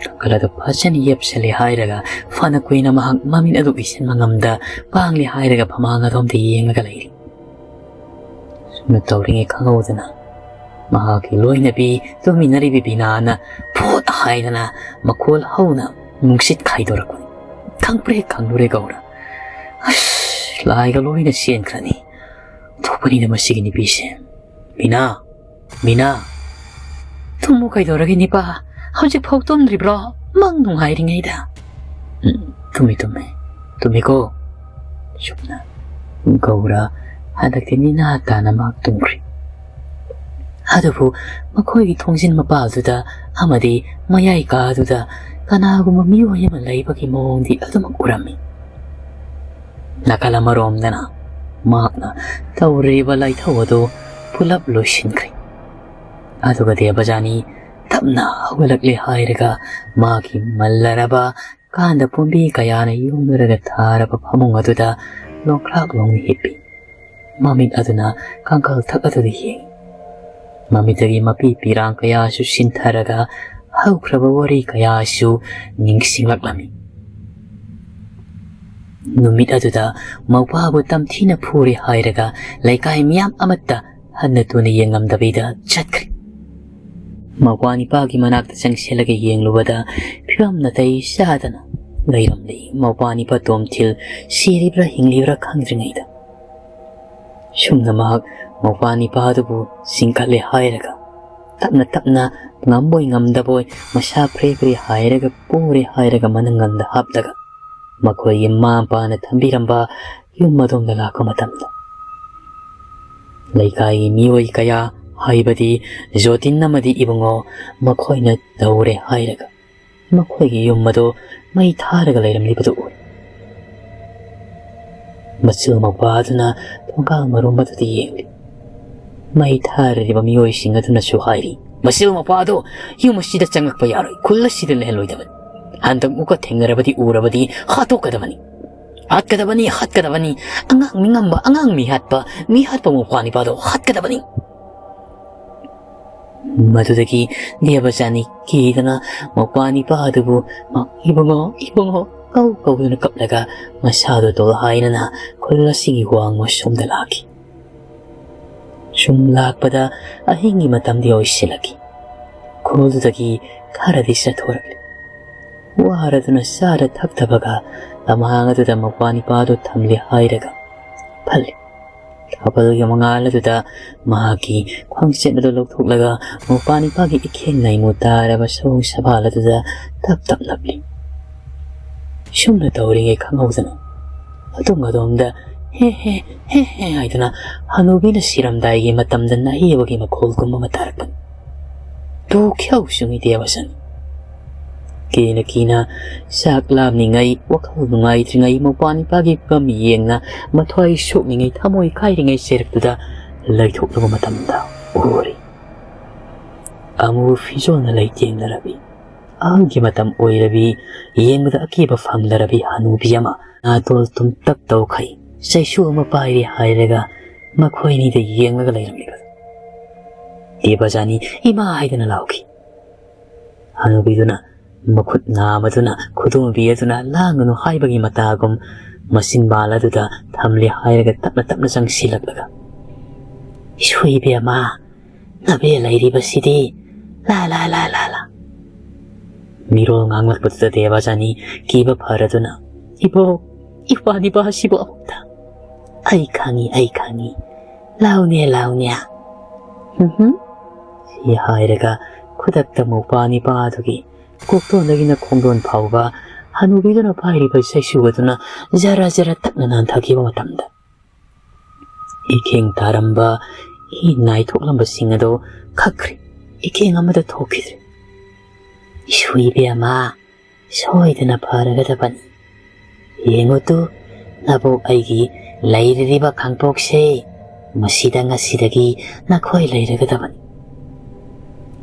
ꯀꯥꯡꯈꯜ ꯑꯗꯨ ꯐꯖꯅ ꯌꯦꯞꯁꯜꯂꯦ ꯍꯥꯏꯔꯒ ꯐꯅ ꯀꯨꯏꯅ ꯃꯍꯥꯛ ꯃꯃꯤꯠ ꯑꯗꯨ ꯎꯏꯁꯤꯟꯕ ꯉꯝꯗ ꯄꯥꯡꯂꯦ ꯍꯥꯏꯔꯒ ꯐꯃꯥꯡ ꯑꯗꯣꯝꯗ ꯌꯦꯡꯂꯒ ꯂꯩꯔꯤ꯫ ꯁꯨꯝꯅ ꯇꯧꯔꯤꯉꯩ ꯈꯪꯍꯧꯗꯅ ꯃꯍꯥꯛꯀꯤ ꯂꯣꯏꯅꯕꯤ ꯇꯨꯃꯤꯟꯅꯔꯤꯕꯤ ꯕꯤꯅꯥꯅ ꯐꯣꯠ ꯍꯥꯏꯗꯅ ꯃꯈꯣꯜ ꯍꯧꯅ ꯅꯨꯡꯁꯤꯠ ꯈꯥꯏꯗꯣꯔꯛꯄꯅꯤ꯫ ꯈꯪꯄ꯭ꯔꯦꯛ ꯈꯪꯂꯨꯔꯦ ꯒꯧꯔ꯫ "ꯑꯁ, ꯂꯥꯏꯒ ꯂꯣꯏꯅ ꯆꯦꯟꯈ꯭ꯔꯅꯤ꯫ ꯊꯣꯛꯄꯅꯤꯗ ꯃꯁꯤꯒꯤ ꯅꯨꯄꯤꯁꯦ꯫ ꯕꯤꯅꯥ, ꯕꯤꯅꯥ!" "ꯇꯨꯝꯃꯨ ꯀꯩꯗꯧꯔꯒꯦ ꯅꯤꯄꯥ? ꯍꯧꯖꯤꯛꯐꯥꯎ ꯇꯨꯝꯗ꯭ꯔꯤꯕ꯭ꯔꯣ? ꯃꯪ ꯅꯨꯡꯉꯥꯏꯔꯤꯉꯩꯗ!" "ꯎꯝ, ꯇꯨꯝꯃꯤ, ꯇꯨꯝꯃꯤ꯫ ꯇꯨꯝꯃꯤꯀꯣ?" ꯁꯨꯝꯅ ꯒꯧꯔ ꯍꯟꯗꯛꯇꯤ ꯅꯤꯅꯥ ꯇꯥꯅ ꯃꯍꯥꯛ ꯇꯨꯝꯈ꯭ꯔꯦ꯫ ꯑꯗꯨꯕꯨ ꯃꯈꯣꯏꯒꯤ ꯊꯣꯡꯖꯤꯟ ꯃꯄꯥꯜꯗꯨꯗ ꯑꯃꯗꯤ ꯃꯌꯥꯏ ꯀꯥꯗꯨꯗ ꯀꯅꯥꯒꯨꯝꯕ ꯃꯤꯑꯣꯏ ꯑꯃ ꯂꯩꯕꯒꯤ ꯃꯑꯣꯡꯗꯤ ꯑꯗꯨꯃꯛ ꯎꯔꯝꯃꯤ꯫ ꯅꯥꯀꯜ ꯑꯃꯔꯣꯝꯗꯅ ꯃꯍꯥꯛꯅ ꯇꯧꯔꯤꯕ ꯂꯥꯏꯊꯧ ꯑꯗꯨ ꯄꯨꯂꯞ ꯂꯣꯏꯁꯤꯟꯈ꯭ꯔꯦ꯫ ꯑꯗꯨꯒ ꯗꯦꯕꯖꯥꯅꯤ ꯇꯞꯅ ꯍꯧꯒꯠꯂꯛꯂꯦ ꯍꯥꯏꯔꯒ ꯃꯥꯒꯤ ꯃꯜꯂꯔꯕ ꯀꯥꯟꯗ ꯄꯣꯝꯕꯤ ꯀꯌꯥꯅ ꯌꯣꯝꯅꯔꯒ ꯊꯥꯔꯕ ꯐꯃꯨꯡ ꯑꯗꯨꯗ ꯂꯣꯡꯈ꯭ꯔꯥꯛ ꯂꯣꯡꯅ ꯍꯤꯞꯄꯤ꯫ ꯃꯃꯤꯠ ꯑꯗꯨꯅ ꯀꯥꯡꯈꯜ ꯊꯛ ꯑꯗꯨꯗ ꯌꯦꯡꯏ꯫ ꯃꯃꯤꯠꯇꯒꯤ ꯃꯄꯤ ꯄꯤꯔꯥꯡ ꯀꯌꯥꯁꯨ ꯁꯤꯟꯊꯔꯒ ꯍꯧꯈ꯭ꯔꯕ ꯋꯥꯔꯤ ꯀꯌꯥꯁꯨ ꯅꯤꯡꯁꯤꯡꯂꯛꯂꯝꯃꯤ꯫ ꯅꯨꯃꯤꯠ ꯑꯗꯨꯗ ꯃꯧꯄꯥꯕꯨ ꯇꯝꯊꯤꯅ ꯐꯨꯔꯦ ꯍꯥꯏꯔꯒ ꯂꯩꯀꯥꯏ ꯃꯤꯌꯥꯝ ꯑꯃꯠꯇ ꯍꯟꯅ ꯇꯨꯅ ꯌꯦꯡꯂꯝꯗꯕꯤꯗ ꯆꯠꯈ꯭ꯔꯦ꯫ ꯃꯧꯄ꯭ꯋꯥ ꯅꯤꯄꯥꯒꯤ ꯃꯅꯥꯛꯇ ꯆꯪꯁꯤꯜꯂꯒ ꯌꯦꯡꯂꯨꯕꯗ ꯐꯤꯕꯝ ꯅꯥꯇꯩ ꯆꯥꯗꯅ ꯂꯩꯔꯝꯂꯦ꯫ ꯃꯧꯄ꯭ꯋꯥ ꯅꯤꯄꯥ ꯇꯣꯝꯊꯤꯜ ꯁꯤꯔꯤꯕ꯭ꯔꯥ ꯍꯤꯡꯂꯤꯕ꯭ꯔꯥ ꯈꯪꯗ꯭ꯔꯤꯉꯩꯗ꯫ ꯁꯨꯝꯅ ꯃꯍꯥꯛ ꯃꯧꯄ꯭ꯋꯥ ꯅꯤꯄꯥ ꯑꯗꯨꯕꯨ ꯆꯤꯡꯈꯠꯂꯦ ꯍꯥꯏꯔꯒ ꯇꯞꯅ ꯇꯞꯅ ꯉꯝꯕꯣꯏ ꯉꯝꯗꯕꯣꯏ ꯃꯁꯥ ꯐ꯭ꯔꯦ ꯐ꯭ꯔꯦ ꯍꯥꯏꯔꯒ ꯄꯨꯔꯦ ꯍꯥꯏꯔꯒ ꯃꯅꯪꯒꯟꯗ ꯍꯥꯞꯂꯒ ꯃꯈꯣꯏꯒꯤ ꯃꯃꯥ ꯃꯄꯥꯅ ꯊꯝꯕꯤꯔꯝꯕ ꯌꯨꯝ ꯑꯗꯣꯝꯗ ꯂꯥꯛꯄ ꯃꯇꯝꯗ ꯂꯩꯀꯥꯏꯒꯤ ꯃꯤꯑꯣꯏ ꯀꯌꯥ ꯍꯥꯏꯕꯗꯤ ꯖꯣꯇꯤꯟ ꯑꯃꯗꯤ ꯏꯕꯨꯡꯉꯣ ꯃꯈꯣꯏꯅ ꯇꯧꯔꯦ ꯍꯥꯏꯔꯒ ꯃꯈꯣꯏꯒꯤ ꯌꯨꯝ ꯑꯗꯨ ꯃꯩ ꯊꯥꯔꯒ ꯂꯩꯔꯝꯂꯤꯕꯗꯨ ꯎꯏ꯫ ꯃꯆꯤꯜ ꯃꯧꯄ꯭ꯋꯥ ꯑꯗꯨꯅ ꯊꯣꯡꯒꯥꯜ ꯃꯔꯨꯝ ꯑꯗꯨꯗ ꯌꯦꯡꯂꯤ꯫ ꯃꯩ ꯊꯥꯔꯤꯕ ꯃꯤꯑꯣꯏꯁꯤꯡ ꯑꯗꯨꯅꯁꯨ ꯍꯥꯏꯔꯤ, "ꯃꯆꯤꯜ ꯃꯧꯄ꯭ꯋꯥ ꯑꯗꯨ ꯌꯨꯝ ꯑꯁꯤꯗ ꯆꯪꯉꯛꯄ ꯌꯥꯔꯣꯏ, ꯈꯨꯜ ꯑꯁꯤꯗ ꯂꯩꯍꯜꯂꯣꯏꯗꯕꯅꯤ꯫ ꯍꯟꯗꯛ ꯑꯃꯨꯛꯀ ꯊꯦꯡꯅꯔꯕꯗꯤ ꯎꯔꯕꯗꯤ ꯍꯥꯠꯇꯣꯛꯀꯗꯕꯅꯤ꯫ ꯍꯥꯠꯀꯗꯕꯅꯤ, ꯍꯥꯠꯀꯗꯕꯅꯤ꯫ ꯑꯉꯥꯡ ꯃꯤꯉꯝꯕ, ꯑꯉꯥꯡ ꯃꯤꯍꯥꯠꯄ, ꯃꯤꯍꯥꯠꯄ ꯃꯧꯄ꯭ꯋꯥ ꯅꯤꯄꯥꯗꯣ ꯍꯥꯠꯀꯗꯕꯅꯤ꯫" ꯃꯗꯨꯗꯒꯤ ꯗꯦꯕꯖꯥꯅꯤ ꯀꯤꯗꯅ ꯃꯧꯄ꯭ꯋꯥ ꯅꯤꯄꯥ ꯑꯗꯨꯕꯨ "ꯏꯕꯨꯡꯉꯣ, ꯏꯕꯨꯡꯉꯣ" ꯀꯧ ꯀꯧꯗꯨꯅ ꯀꯞꯂꯒ ꯃꯁꯥꯗꯨ ꯇꯣꯜꯍꯥꯏꯅꯅ ꯈꯨꯜ ꯑꯁꯤꯒꯤ ꯋꯥꯡꯃ ꯁꯣꯝꯗ ꯂꯥꯛꯈꯤ꯫ ꯁꯨꯝ ꯂꯥꯛꯄꯗ ꯑꯍꯤꯡꯒꯤ ꯃꯇꯝꯗꯤ ꯑꯣꯏꯁꯤꯜꯂꯛꯈꯤ꯫ ꯈꯨꯜꯗꯨꯗꯒꯤ ꯈꯔꯗꯤ ꯆꯠꯊꯣꯔꯛꯂꯤ꯫ ꯋꯥꯔꯗꯨꯅ ꯆꯥꯔ ꯊꯛꯇꯕꯒ ꯂꯝꯍꯥꯡ ꯑꯗꯨꯗ ꯃꯧꯄ꯭ꯋꯥ ꯅꯤꯄꯥꯗꯨ ꯊꯝꯂꯦ ꯍꯥꯏꯔꯒ ꯐꯜꯂꯤ꯫ ꯊꯥꯕꯜꯒꯤ ꯃꯉꯥꯜ ꯑꯗꯨꯗ ꯃꯍꯥꯛꯀꯤ ꯈ꯭ꯋꯥꯡꯆꯦꯠ ꯑꯗꯨ ꯂꯧꯊꯣꯛꯂꯒ ꯃꯧꯄ꯭ꯋꯥ ꯅꯤꯄꯥꯒꯤ ꯏꯈꯦꯡ ꯅꯥꯏꯃꯨ ꯇꯥꯔꯕ ꯁꯑꯣꯡ ꯁꯕꯥꯜ ꯑꯗꯨꯗ ꯇꯞ ꯇꯞ ꯅꯞꯂꯤ꯫ ꯁꯨꯝꯅ ꯇꯧꯔꯤꯉꯩ ꯈꯪꯍꯧꯗꯅ ꯑꯗꯣꯝ ꯑꯗꯣꯝꯗ "ꯍꯦ ꯍꯦ, ꯍꯦ ꯍꯦ" ꯍꯥꯏꯗꯨꯅ ꯍꯅꯨꯕꯤꯅ ꯁꯤꯔꯝꯗꯥꯏꯒꯤ ꯃꯇꯝꯗ ꯅꯥꯍꯦꯕꯒꯤ ꯃꯈꯣꯜꯒꯨꯝꯕ ꯑꯃ ꯇꯥꯔꯛꯄꯅꯤ꯫ ꯇꯨ ꯈ꯭ꯌꯧ ꯆꯨꯡꯉꯤ ꯗꯦꯕꯁꯟ꯫ ꯀꯤꯅ ꯀꯤꯅ ꯆꯥꯛ ꯂꯥꯝꯂꯤꯉꯩ, ꯋꯥꯈꯜ ꯅꯨꯡꯉꯥꯏꯇ꯭ꯔꯤꯉꯩ, ꯃꯧꯄ꯭ꯋꯥ ꯅꯤꯄꯥꯒꯤ ꯐꯤꯕꯝ ꯌꯦꯡꯅ ꯃꯊ꯭ꯋꯥꯏ ꯁꯣꯛꯂꯤꯉꯩ, ꯊꯃꯣꯏ ꯀꯥꯏꯔꯤꯉꯩ ꯆꯩꯔꯛꯇꯨꯗ ꯂꯩꯊꯣꯛꯂꯕ ꯃꯇꯝꯗ ꯎꯔꯤ꯫ ꯑꯃꯨꯕ ꯐꯤꯖꯣꯜꯅ ꯂꯩꯇꯦꯡꯅ ꯔꯕꯤ, ꯑꯍꯜꯒꯤ ꯃꯇꯝ ꯑꯣꯏꯔꯕꯤ, ꯌꯦꯡꯕꯗ ꯑꯀꯤꯕ ꯐꯪꯂꯔꯕꯤ ꯍꯅꯨꯕꯤ ꯑꯃ ꯅꯥꯇꯣꯜ ꯇꯨꯝꯇꯛ ꯇꯧꯈꯩ ꯆꯩꯁꯨ ꯑꯃ ꯄꯥꯏꯔꯤ ꯍꯥꯏꯔꯒ ꯃꯈꯣꯏꯅꯤꯗ ꯌꯦꯡꯂꯒ ꯂꯩꯔꯝꯂꯤꯕ ꯗꯦꯕꯖꯥꯅꯤ "ꯏꯃꯥ" ꯍꯥꯏꯗꯨꯅ ꯂꯥꯎꯈꯤ꯫ ꯍꯅꯨꯕꯤꯗꯨꯅ ꯃꯈꯨꯠ ꯅꯥꯝꯃꯗꯨꯅ ꯈꯨꯗꯣꯝꯕꯤ ꯑꯗꯨꯅ ꯂꯥꯡꯒꯅꯨ ꯍꯥꯏꯕꯒꯤ ꯃꯇꯥꯒꯨꯝ ꯃꯆꯤꯟꯕꯥꯜ ꯑꯗꯨꯗ ꯊꯝꯂꯦ ꯍꯥꯏꯔꯒ ꯇꯞꯅ ꯇꯞꯅ ꯆꯪꯁꯤꯜꯂꯛꯂꯒ, "ꯏꯁꯣꯏ ꯏꯕꯦꯝꯃ, ꯅꯕꯦ ꯂꯩꯔꯤꯕꯁꯤꯗꯤ, ꯂꯥ ꯂꯥ ꯂꯥ ꯂꯥ ꯂꯥ"꯫ ꯃꯤꯔꯣꯜ ꯉꯥꯡꯂꯛꯄꯗꯨꯗ ꯗꯦꯕꯖꯥꯅꯤ ꯀꯤꯕ ꯐꯔꯗꯨꯅ, "ꯏꯕꯣꯛ, ꯏꯄ꯭ꯋꯥ ꯅꯤꯄꯥ ꯑꯁꯤꯕꯨ ꯑꯃꯨꯛꯇ"꯫ "ꯑꯩ ꯈꯪꯉꯤ, ꯑꯩ ꯈꯪꯉꯤ꯫ ꯂꯥꯎꯅꯦ, ꯂꯥꯎꯅꯦ꯫ ꯎꯝꯍꯨꯝ"꯫ ꯁꯤ ꯍꯥꯏꯔꯒ ꯈꯨꯗꯛꯇ ꯃꯧꯄ꯭ꯋꯥ ꯅꯤꯄꯥ ꯑꯗꯨꯒꯤ ꯀꯣꯛꯇꯣꯟꯗꯒꯤꯅ ꯈꯣꯡꯗꯣꯟ ꯐꯥꯎꯕ ꯍꯅꯨꯕꯤꯗꯨꯅ ꯄꯥꯏꯔꯤꯕ ꯆꯩꯁꯨ ꯑꯗꯨꯅ ꯖꯔ ꯖꯔ ꯇꯛꯅ ꯅꯥꯟꯊꯈꯤꯕ ꯃꯇꯝꯗ, ꯏꯈꯦꯡ ꯇꯥꯔꯝꯕ, ꯏ ꯅꯥꯏꯊꯣꯛꯂꯝꯕꯁꯤꯡ ꯑꯗꯨ ꯈꯛꯈ꯭ꯔꯦ꯫ ꯏꯈꯦꯡ ꯑꯃꯗ ꯊꯣꯛꯈꯤꯗ꯭ꯔꯦ꯫ "ꯏꯁꯨ ꯏꯕꯦꯝꯃ, ꯁꯣꯏꯗꯅ ꯐꯔꯒꯗꯕꯅꯤ꯫ ꯌꯦꯡꯉꯨ ꯇꯨ, ꯅꯕꯣꯛ ꯑꯩꯒꯤ ꯂꯩꯔꯤꯕ ꯈꯥꯡꯄꯣꯛꯁꯦ, ꯃꯁꯤꯗ ꯉꯁꯤꯗꯒꯤ ꯅꯈꯣꯏ ꯂꯩꯔꯒꯗꯕꯅꯤ"꯫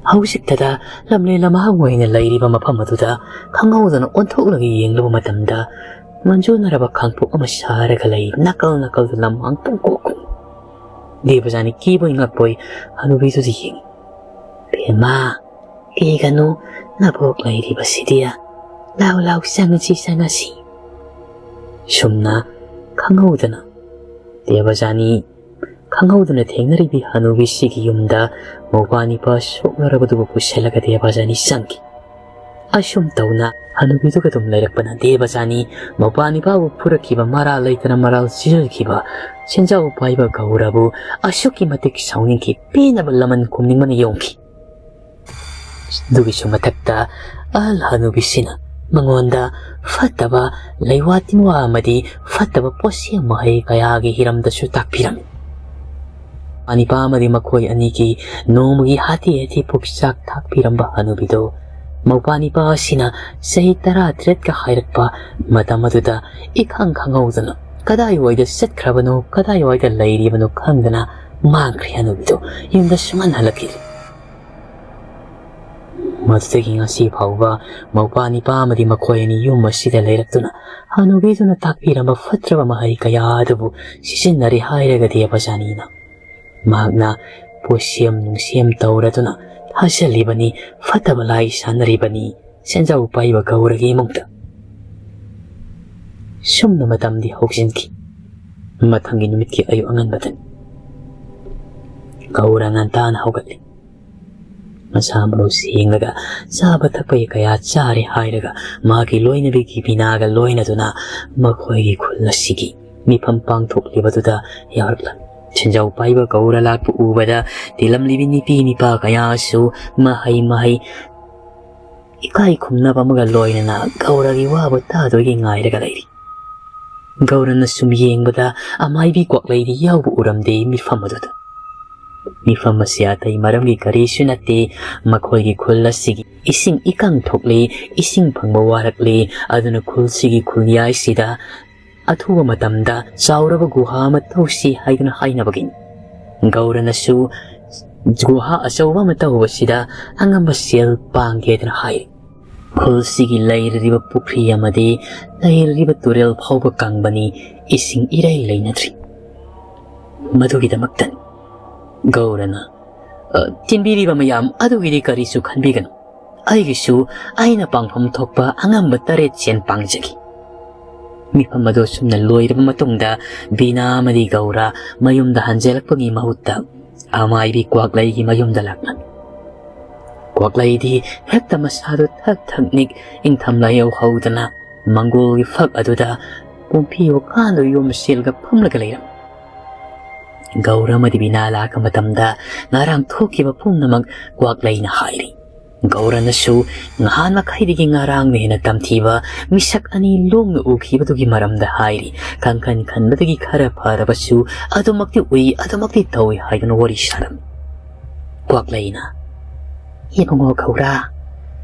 ꯍꯧꯖꯤꯛꯇꯗ ꯂꯝꯂꯦꯟ ꯂꯝꯍꯥꯡ ꯑꯣꯏꯅ ꯂꯩꯔꯤꯕ ꯃꯐꯝ ꯑꯗꯨꯗ ꯈꯪꯍꯧꯗꯅ ꯑꯣꯟꯊꯣꯛꯂꯒ ꯌꯦꯡꯂꯨꯕ ꯃꯇꯝꯗ, ꯃꯟꯖꯨꯅꯔꯕ ꯈꯥꯡꯄꯣꯛ ꯑꯃ ꯁꯥꯔꯒ ꯂꯩ꯫ ꯅꯥꯀꯜ ꯅꯥꯀꯜꯗ ꯂꯝꯍꯥꯡ ꯄꯨꯡꯀꯣꯛ ꯀꯣꯛꯏ꯫ ꯗꯦꯕꯖꯥꯅꯤ ꯀꯤꯕꯣꯏ ꯉꯛꯄꯣꯏ ꯍꯅꯨꯕꯤꯗꯨꯗ ꯌꯦꯡꯉꯤ꯫ "ꯕꯦꯝꯃ, ꯀꯤꯒꯅꯨ, ꯅꯕꯣꯛ ꯂꯩꯔꯤꯕꯁꯤꯗꯤ꯫ ꯂꯥꯎ, ꯂꯥꯎ, ꯆꯪꯉꯁꯤ, ꯆꯪꯉꯁꯤ"꯫ ꯁꯨꯝꯅ ꯈꯪꯍꯧꯗꯅ ꯗꯦꯕꯖꯥꯅꯤ ꯈꯪꯍꯧꯗꯅ ꯊꯦꯡꯅꯔꯤꯕꯤ ꯍꯅꯨꯕꯤꯁꯤꯒꯤ ꯌꯨꯝꯗ ꯃꯧꯄ꯭ꯋꯥ ꯅꯤꯄꯥ ꯁꯣꯛꯅꯔꯕꯗꯨꯕꯨ ꯄꯨꯁꯤꯜꯂꯒ ꯗꯦꯕꯖꯥꯅꯤ ꯆꯪꯈꯤ꯫ ꯑꯁꯨꯝ ꯇꯧꯅ ꯍꯅꯨꯕꯤꯗꯨꯒ ꯑꯗꯨꯝ ꯂꯩꯔꯛꯄꯅ ꯗꯦꯕꯖꯥꯅꯤ ꯃꯧꯄ꯭ꯋꯥ ꯅꯤꯄꯥꯕꯨ ꯐꯨꯔꯛꯈꯤꯕ, ꯃꯔꯥꯜ ꯂꯩꯇꯅ ꯃꯔꯥꯜ ꯁꯤꯖꯤꯟꯈꯤꯕ ꯁꯦꯟꯖꯥꯎ ꯄꯥꯏꯕ ꯒꯧꯔꯕꯨ ꯑꯁꯨꯛꯀꯤ ꯃꯇꯤꯛ ꯁꯥꯎꯅꯤꯡꯈꯤ꯫ ꯄꯦꯟꯅꯕ ꯂꯃꯟ ꯈꯨꯝꯅꯤꯡꯕꯅ ꯌꯣꯝꯈꯤ꯫ ꯑꯗꯨꯒꯤꯁꯨ ꯃꯊꯛꯇ ꯑꯍꯜ ꯍꯅꯨꯕꯤꯁꯤꯅ ꯃꯉꯣꯟꯗ ꯐꯠꯇꯕ ꯂꯩꯋꯥ ꯇꯤꯟꯋꯥ ꯑꯃꯗꯤ ꯐꯠꯇꯕ ꯄꯣꯠꯁꯦꯝ ꯃꯍꯩ ꯀꯌꯥꯒꯤ ꯍꯤꯔꯝꯗꯁꯨ ꯇꯥꯛꯄꯤꯔꯝꯃꯤ꯫ ꯃꯧꯄ꯭ꯋꯥ ꯅꯤꯄꯥ ꯑꯃꯗꯤ ꯃꯈꯣꯏ ꯑꯅꯤꯒꯤ ꯅꯣꯡꯃꯒꯤ ꯍꯥꯇꯦ ꯍꯥꯇꯦ ꯄꯨꯛꯆꯥꯛ ꯊꯥꯛꯄꯤꯔꯝꯕ ꯍꯅꯨꯕꯤꯗꯨ ꯃꯧꯄ꯭ꯋꯥ ꯅꯤꯄꯥ ꯑꯁꯤꯅ ꯆꯍꯤ ꯇꯔꯥꯇꯔꯦꯠꯀ ꯍꯥꯏꯔꯛꯄ ꯃꯇꯝ ꯑꯗꯨꯗ ꯏꯈꯪ ꯈꯪꯍꯧꯗꯅ ꯀꯗꯥꯏꯋꯥꯏꯗ ꯆꯠꯈ꯭ꯔꯕꯅꯣ, ꯀꯗꯥꯏꯋꯥꯏꯗ ꯂꯩꯔꯤꯕꯅꯣ ꯈꯪꯗꯅ ꯃꯥꯡꯈ꯭ꯔꯦ꯫ ꯍꯅꯨꯕꯤꯗꯨ ꯌꯨꯝꯗ ꯁꯨꯡꯍꯟ ꯍꯜꯂꯛꯈꯤꯗ꯭ꯔꯦ꯫ ꯃꯗꯨꯗꯒꯤ ꯉꯁꯤ ꯐꯥꯎꯕ ꯃꯧꯄ꯭ꯋꯥ ꯅꯤꯄꯥ ꯑꯃꯗꯤ ꯃꯈꯣꯏ ꯑꯅꯤ ꯌꯨꯝ ꯑꯁꯤꯗ ꯂꯩꯔꯛꯇꯨꯅ ꯍꯅꯨꯕꯤꯗꯨꯅ ꯇꯥꯛꯄꯤꯔꯝꯕ ꯐꯠꯇ꯭ꯔꯕ ꯃꯍꯩ ꯀꯌꯥ ꯑꯗꯨꯕꯨ ꯁꯤꯖꯤꯟꯅꯔꯤ ꯍꯥꯏꯔꯒ ꯗꯦꯕꯖꯥꯅꯤꯅ ꯃꯍꯥꯛꯅ ꯄꯣꯠꯁꯦꯝ ꯅꯨꯡꯁꯦꯝ ꯇꯧꯔꯗꯨꯅ ꯊꯥꯖꯜꯂꯤꯕꯅꯤ, ꯐꯠꯇꯕ ꯂꯥꯏ ꯁꯥꯟꯅꯔꯤꯕꯅꯤ꯫ ꯁꯦꯟꯖꯥꯎ ꯄꯥꯏꯕ ꯒꯧꯔꯒꯤ ꯏꯃꯨꯡꯗ꯫ ꯁꯨꯝꯅ ꯃꯇꯝꯗꯤ ꯍꯧꯖꯤꯟꯈꯤ꯫ ꯃꯊꯪꯒꯤ ꯅꯨꯃꯤꯠꯀꯤ ꯑꯌꯨꯛ ꯑꯉꯟꯕꯗꯅꯤ꯫ ꯒꯧꯔ ꯉꯟꯇꯥꯅ ꯍꯧꯒꯠꯂꯤ꯫ ꯃꯁꯥ ꯃꯎ ꯁꯦꯡꯂꯒ ꯆꯥꯕ ꯊꯛꯄ ꯀꯌꯥ ꯆꯥꯔꯦ ꯍꯥꯏꯔꯒ ꯃꯥꯒꯤ ꯂꯣꯏꯅꯕꯤꯒꯤ ꯕꯤꯅꯥꯒ ꯂꯣꯏꯅꯗꯨꯅ ꯃꯈꯣꯏꯒꯤ ꯈꯨꯜ ꯑꯁꯤꯒꯤ ꯃꯤꯐꯝ ꯄꯥꯡꯊꯣꯛꯂꯤꯕꯗꯨꯗ ꯌꯥꯎꯔꯛꯂꯝꯃꯤ꯫ ꯁꯦꯟꯖꯥꯎ ꯄꯥꯏꯕ ꯒꯧꯔ ꯂꯥꯛꯄ ꯎꯕꯗ ꯇꯤꯜꯂꯝꯂꯤꯕꯤ ꯅꯨꯄꯤ ꯅꯤꯄꯥ ꯀꯌꯥꯁꯨ ꯃꯍꯩ ꯃꯍꯩ ꯏꯀꯥꯏ ꯈꯨꯝꯅꯕ ꯑꯃꯒ ꯂꯣꯏꯅꯅ ꯒꯧꯔꯒꯤ ꯋꯥꯕꯨ ꯇꯥꯗꯣꯏꯒꯤ ꯉꯥꯏꯔꯒ ꯂꯩꯔꯤ꯫ ꯒꯧꯔꯅ ꯁꯨꯝ ꯌꯦꯡꯕꯗ ꯑꯃꯥꯏꯕꯤ ꯀ꯭ꯋꯥꯛꯂꯩꯗꯤ ꯌꯥꯎꯕ ꯎꯔꯝꯗꯦ ꯃꯤꯐꯝ ꯑꯗꯨꯗ꯫ ꯃꯤꯐꯝ ꯑꯁꯤ ꯑꯇꯩ ꯃꯔꯝꯒꯤ ꯀꯔꯤꯁꯨ ꯅꯠꯇꯦ, ꯃꯈꯣꯏꯒꯤ ꯈꯨꯜ ꯑꯁꯤꯒꯤ ꯏꯁꯤꯡ ꯏꯀꯪ ꯊꯣꯛꯂꯤ, ꯏꯁꯤꯡ ꯐꯪꯕ ꯋꯥꯔꯛꯂꯤ, ꯑꯗꯨꯅ ꯈꯨꯜꯁꯤꯒꯤ ꯈꯨꯟꯌꯥꯏꯁꯤꯗ ꯑꯊꯨꯕ ꯃꯇꯝꯗ ꯆꯥꯎꯔꯕ ꯒꯨꯍꯥ ꯑꯃ ꯇꯧꯁꯤ ꯍꯥꯏꯗꯨꯅ ꯍꯥꯏꯅꯕꯒꯤꯅꯤ꯫ ꯒꯧꯔꯅꯁꯨ ꯒꯨꯍꯥ ꯑꯆꯧꯕ ꯑꯃ ꯇꯧꯕꯁꯤꯗ ꯑꯉꯝꯕ ꯁꯦꯜ ꯄꯥꯡꯒꯦꯗꯅ ꯍꯥꯏ꯫ ꯈꯨꯜꯁꯤꯒꯤ ꯂꯩꯔꯤꯕ ꯄꯨꯈ꯭ꯔꯤ ꯑꯃꯗꯤ ꯂꯩꯔꯤꯕ ꯇꯨꯔꯦꯜ ꯐꯥꯎꯕ ꯀꯪꯕꯅꯤ, ꯏꯁꯤꯡ ꯏꯔꯩ ꯂꯩꯅꯗ꯭ꯔꯤ꯫ ꯃꯗꯨꯒꯤꯗꯃꯛꯇꯅꯤ ꯒꯧꯔꯅ, "ꯑ, ꯇꯤꯟꯕꯤꯔꯤꯕ ꯃꯌꯥꯝ ꯑꯗꯨꯒꯤꯗꯤ ꯀꯔꯤꯁꯨ ꯈꯟꯕꯤꯒꯅꯨ꯫ ꯑꯩꯒꯤꯁꯨ ꯑꯩꯅ ꯄꯥꯡꯐꯝ ꯊꯣꯛꯄ ꯑꯉꯝꯕ ꯇꯔꯦꯠ ꯁꯦꯟ ꯄꯥꯡꯖꯒꯦ꯫" ꯃꯤꯐꯝ ꯑꯗꯨ ꯑꯁꯨꯝꯅ ꯂꯣꯏꯔꯕ ꯃꯇꯨꯡꯗ ꯕꯤꯅꯥ ꯑꯃꯗꯤ ꯒꯧꯔ ꯃꯌꯨꯝꯗ ꯍꯟꯖꯤꯜꯂꯛꯄꯒꯤ ꯃꯍꯨꯠꯇ ꯑꯃꯥꯏꯕꯤ ꯀ꯭ꯋꯥꯛꯂꯩꯒꯤ ꯃꯌꯨꯝꯗ ꯂꯥꯛꯂꯝꯃꯤ꯫ ꯀ꯭ꯋꯥꯛꯂꯩꯗꯤ ꯍꯦꯛꯇ ꯃꯁꯥꯗꯨ ꯊꯛ ꯊꯛ ꯅꯤꯛ, ꯏꯪꯊꯝ ꯂꯥꯏꯍꯧ ꯍꯧꯗꯅ ꯃꯪꯒꯣꯜꯒꯤ ꯐꯛ ꯑꯗꯨꯗ ꯀꯣꯝꯐꯤ ꯋꯥꯀꯥꯟꯗꯨ ꯌꯣꯝ ꯁꯦꯜꯒ ꯐꯝꯂꯒ ꯂꯩꯔꯝꯃꯤ꯫ ꯒꯧꯔ ꯑꯃꯗꯤ ꯕꯤꯅꯥ ꯂꯥꯛꯄ ꯃꯇꯝꯗ ꯉꯔꯥꯡ ꯊꯣꯛꯈꯤꯕ ꯄꯨꯝꯅꯃꯛ ꯀ꯭ꯋꯥꯛꯂꯩꯅ ꯍꯥꯏꯔꯤ꯫ ꯒꯧꯔꯅꯁꯨ ꯉꯍꯥꯟ ꯃꯈꯩꯗꯒꯤ ꯉꯔꯥꯡꯅ ꯍꯦꯟꯅ ꯇꯝꯊꯤꯕ ꯃꯤꯁꯛ ꯑꯅꯤ ꯂꯣꯡꯅ ꯎꯈꯤꯕꯗꯨꯒꯤ ꯃꯔꯝꯗ ꯍꯥꯏꯔꯤ꯫ ꯀꯥꯡꯈꯟ ꯈꯟꯕꯗꯒꯤ ꯈꯔ ꯐꯔꯕꯁꯨ ꯑꯗꯨꯃꯛꯇꯤ ꯎꯏ, ꯑꯗꯨꯃꯛꯇꯤ ꯇꯧꯏ ꯍꯥꯏꯗꯨꯅ ꯋꯥꯔꯤ ꯁꯥꯔꯝꯃꯤ꯫ ꯀ꯭ꯋꯥꯛꯂꯩꯅ, "ꯏꯕꯨꯡꯉꯣ ꯒꯧꯔ,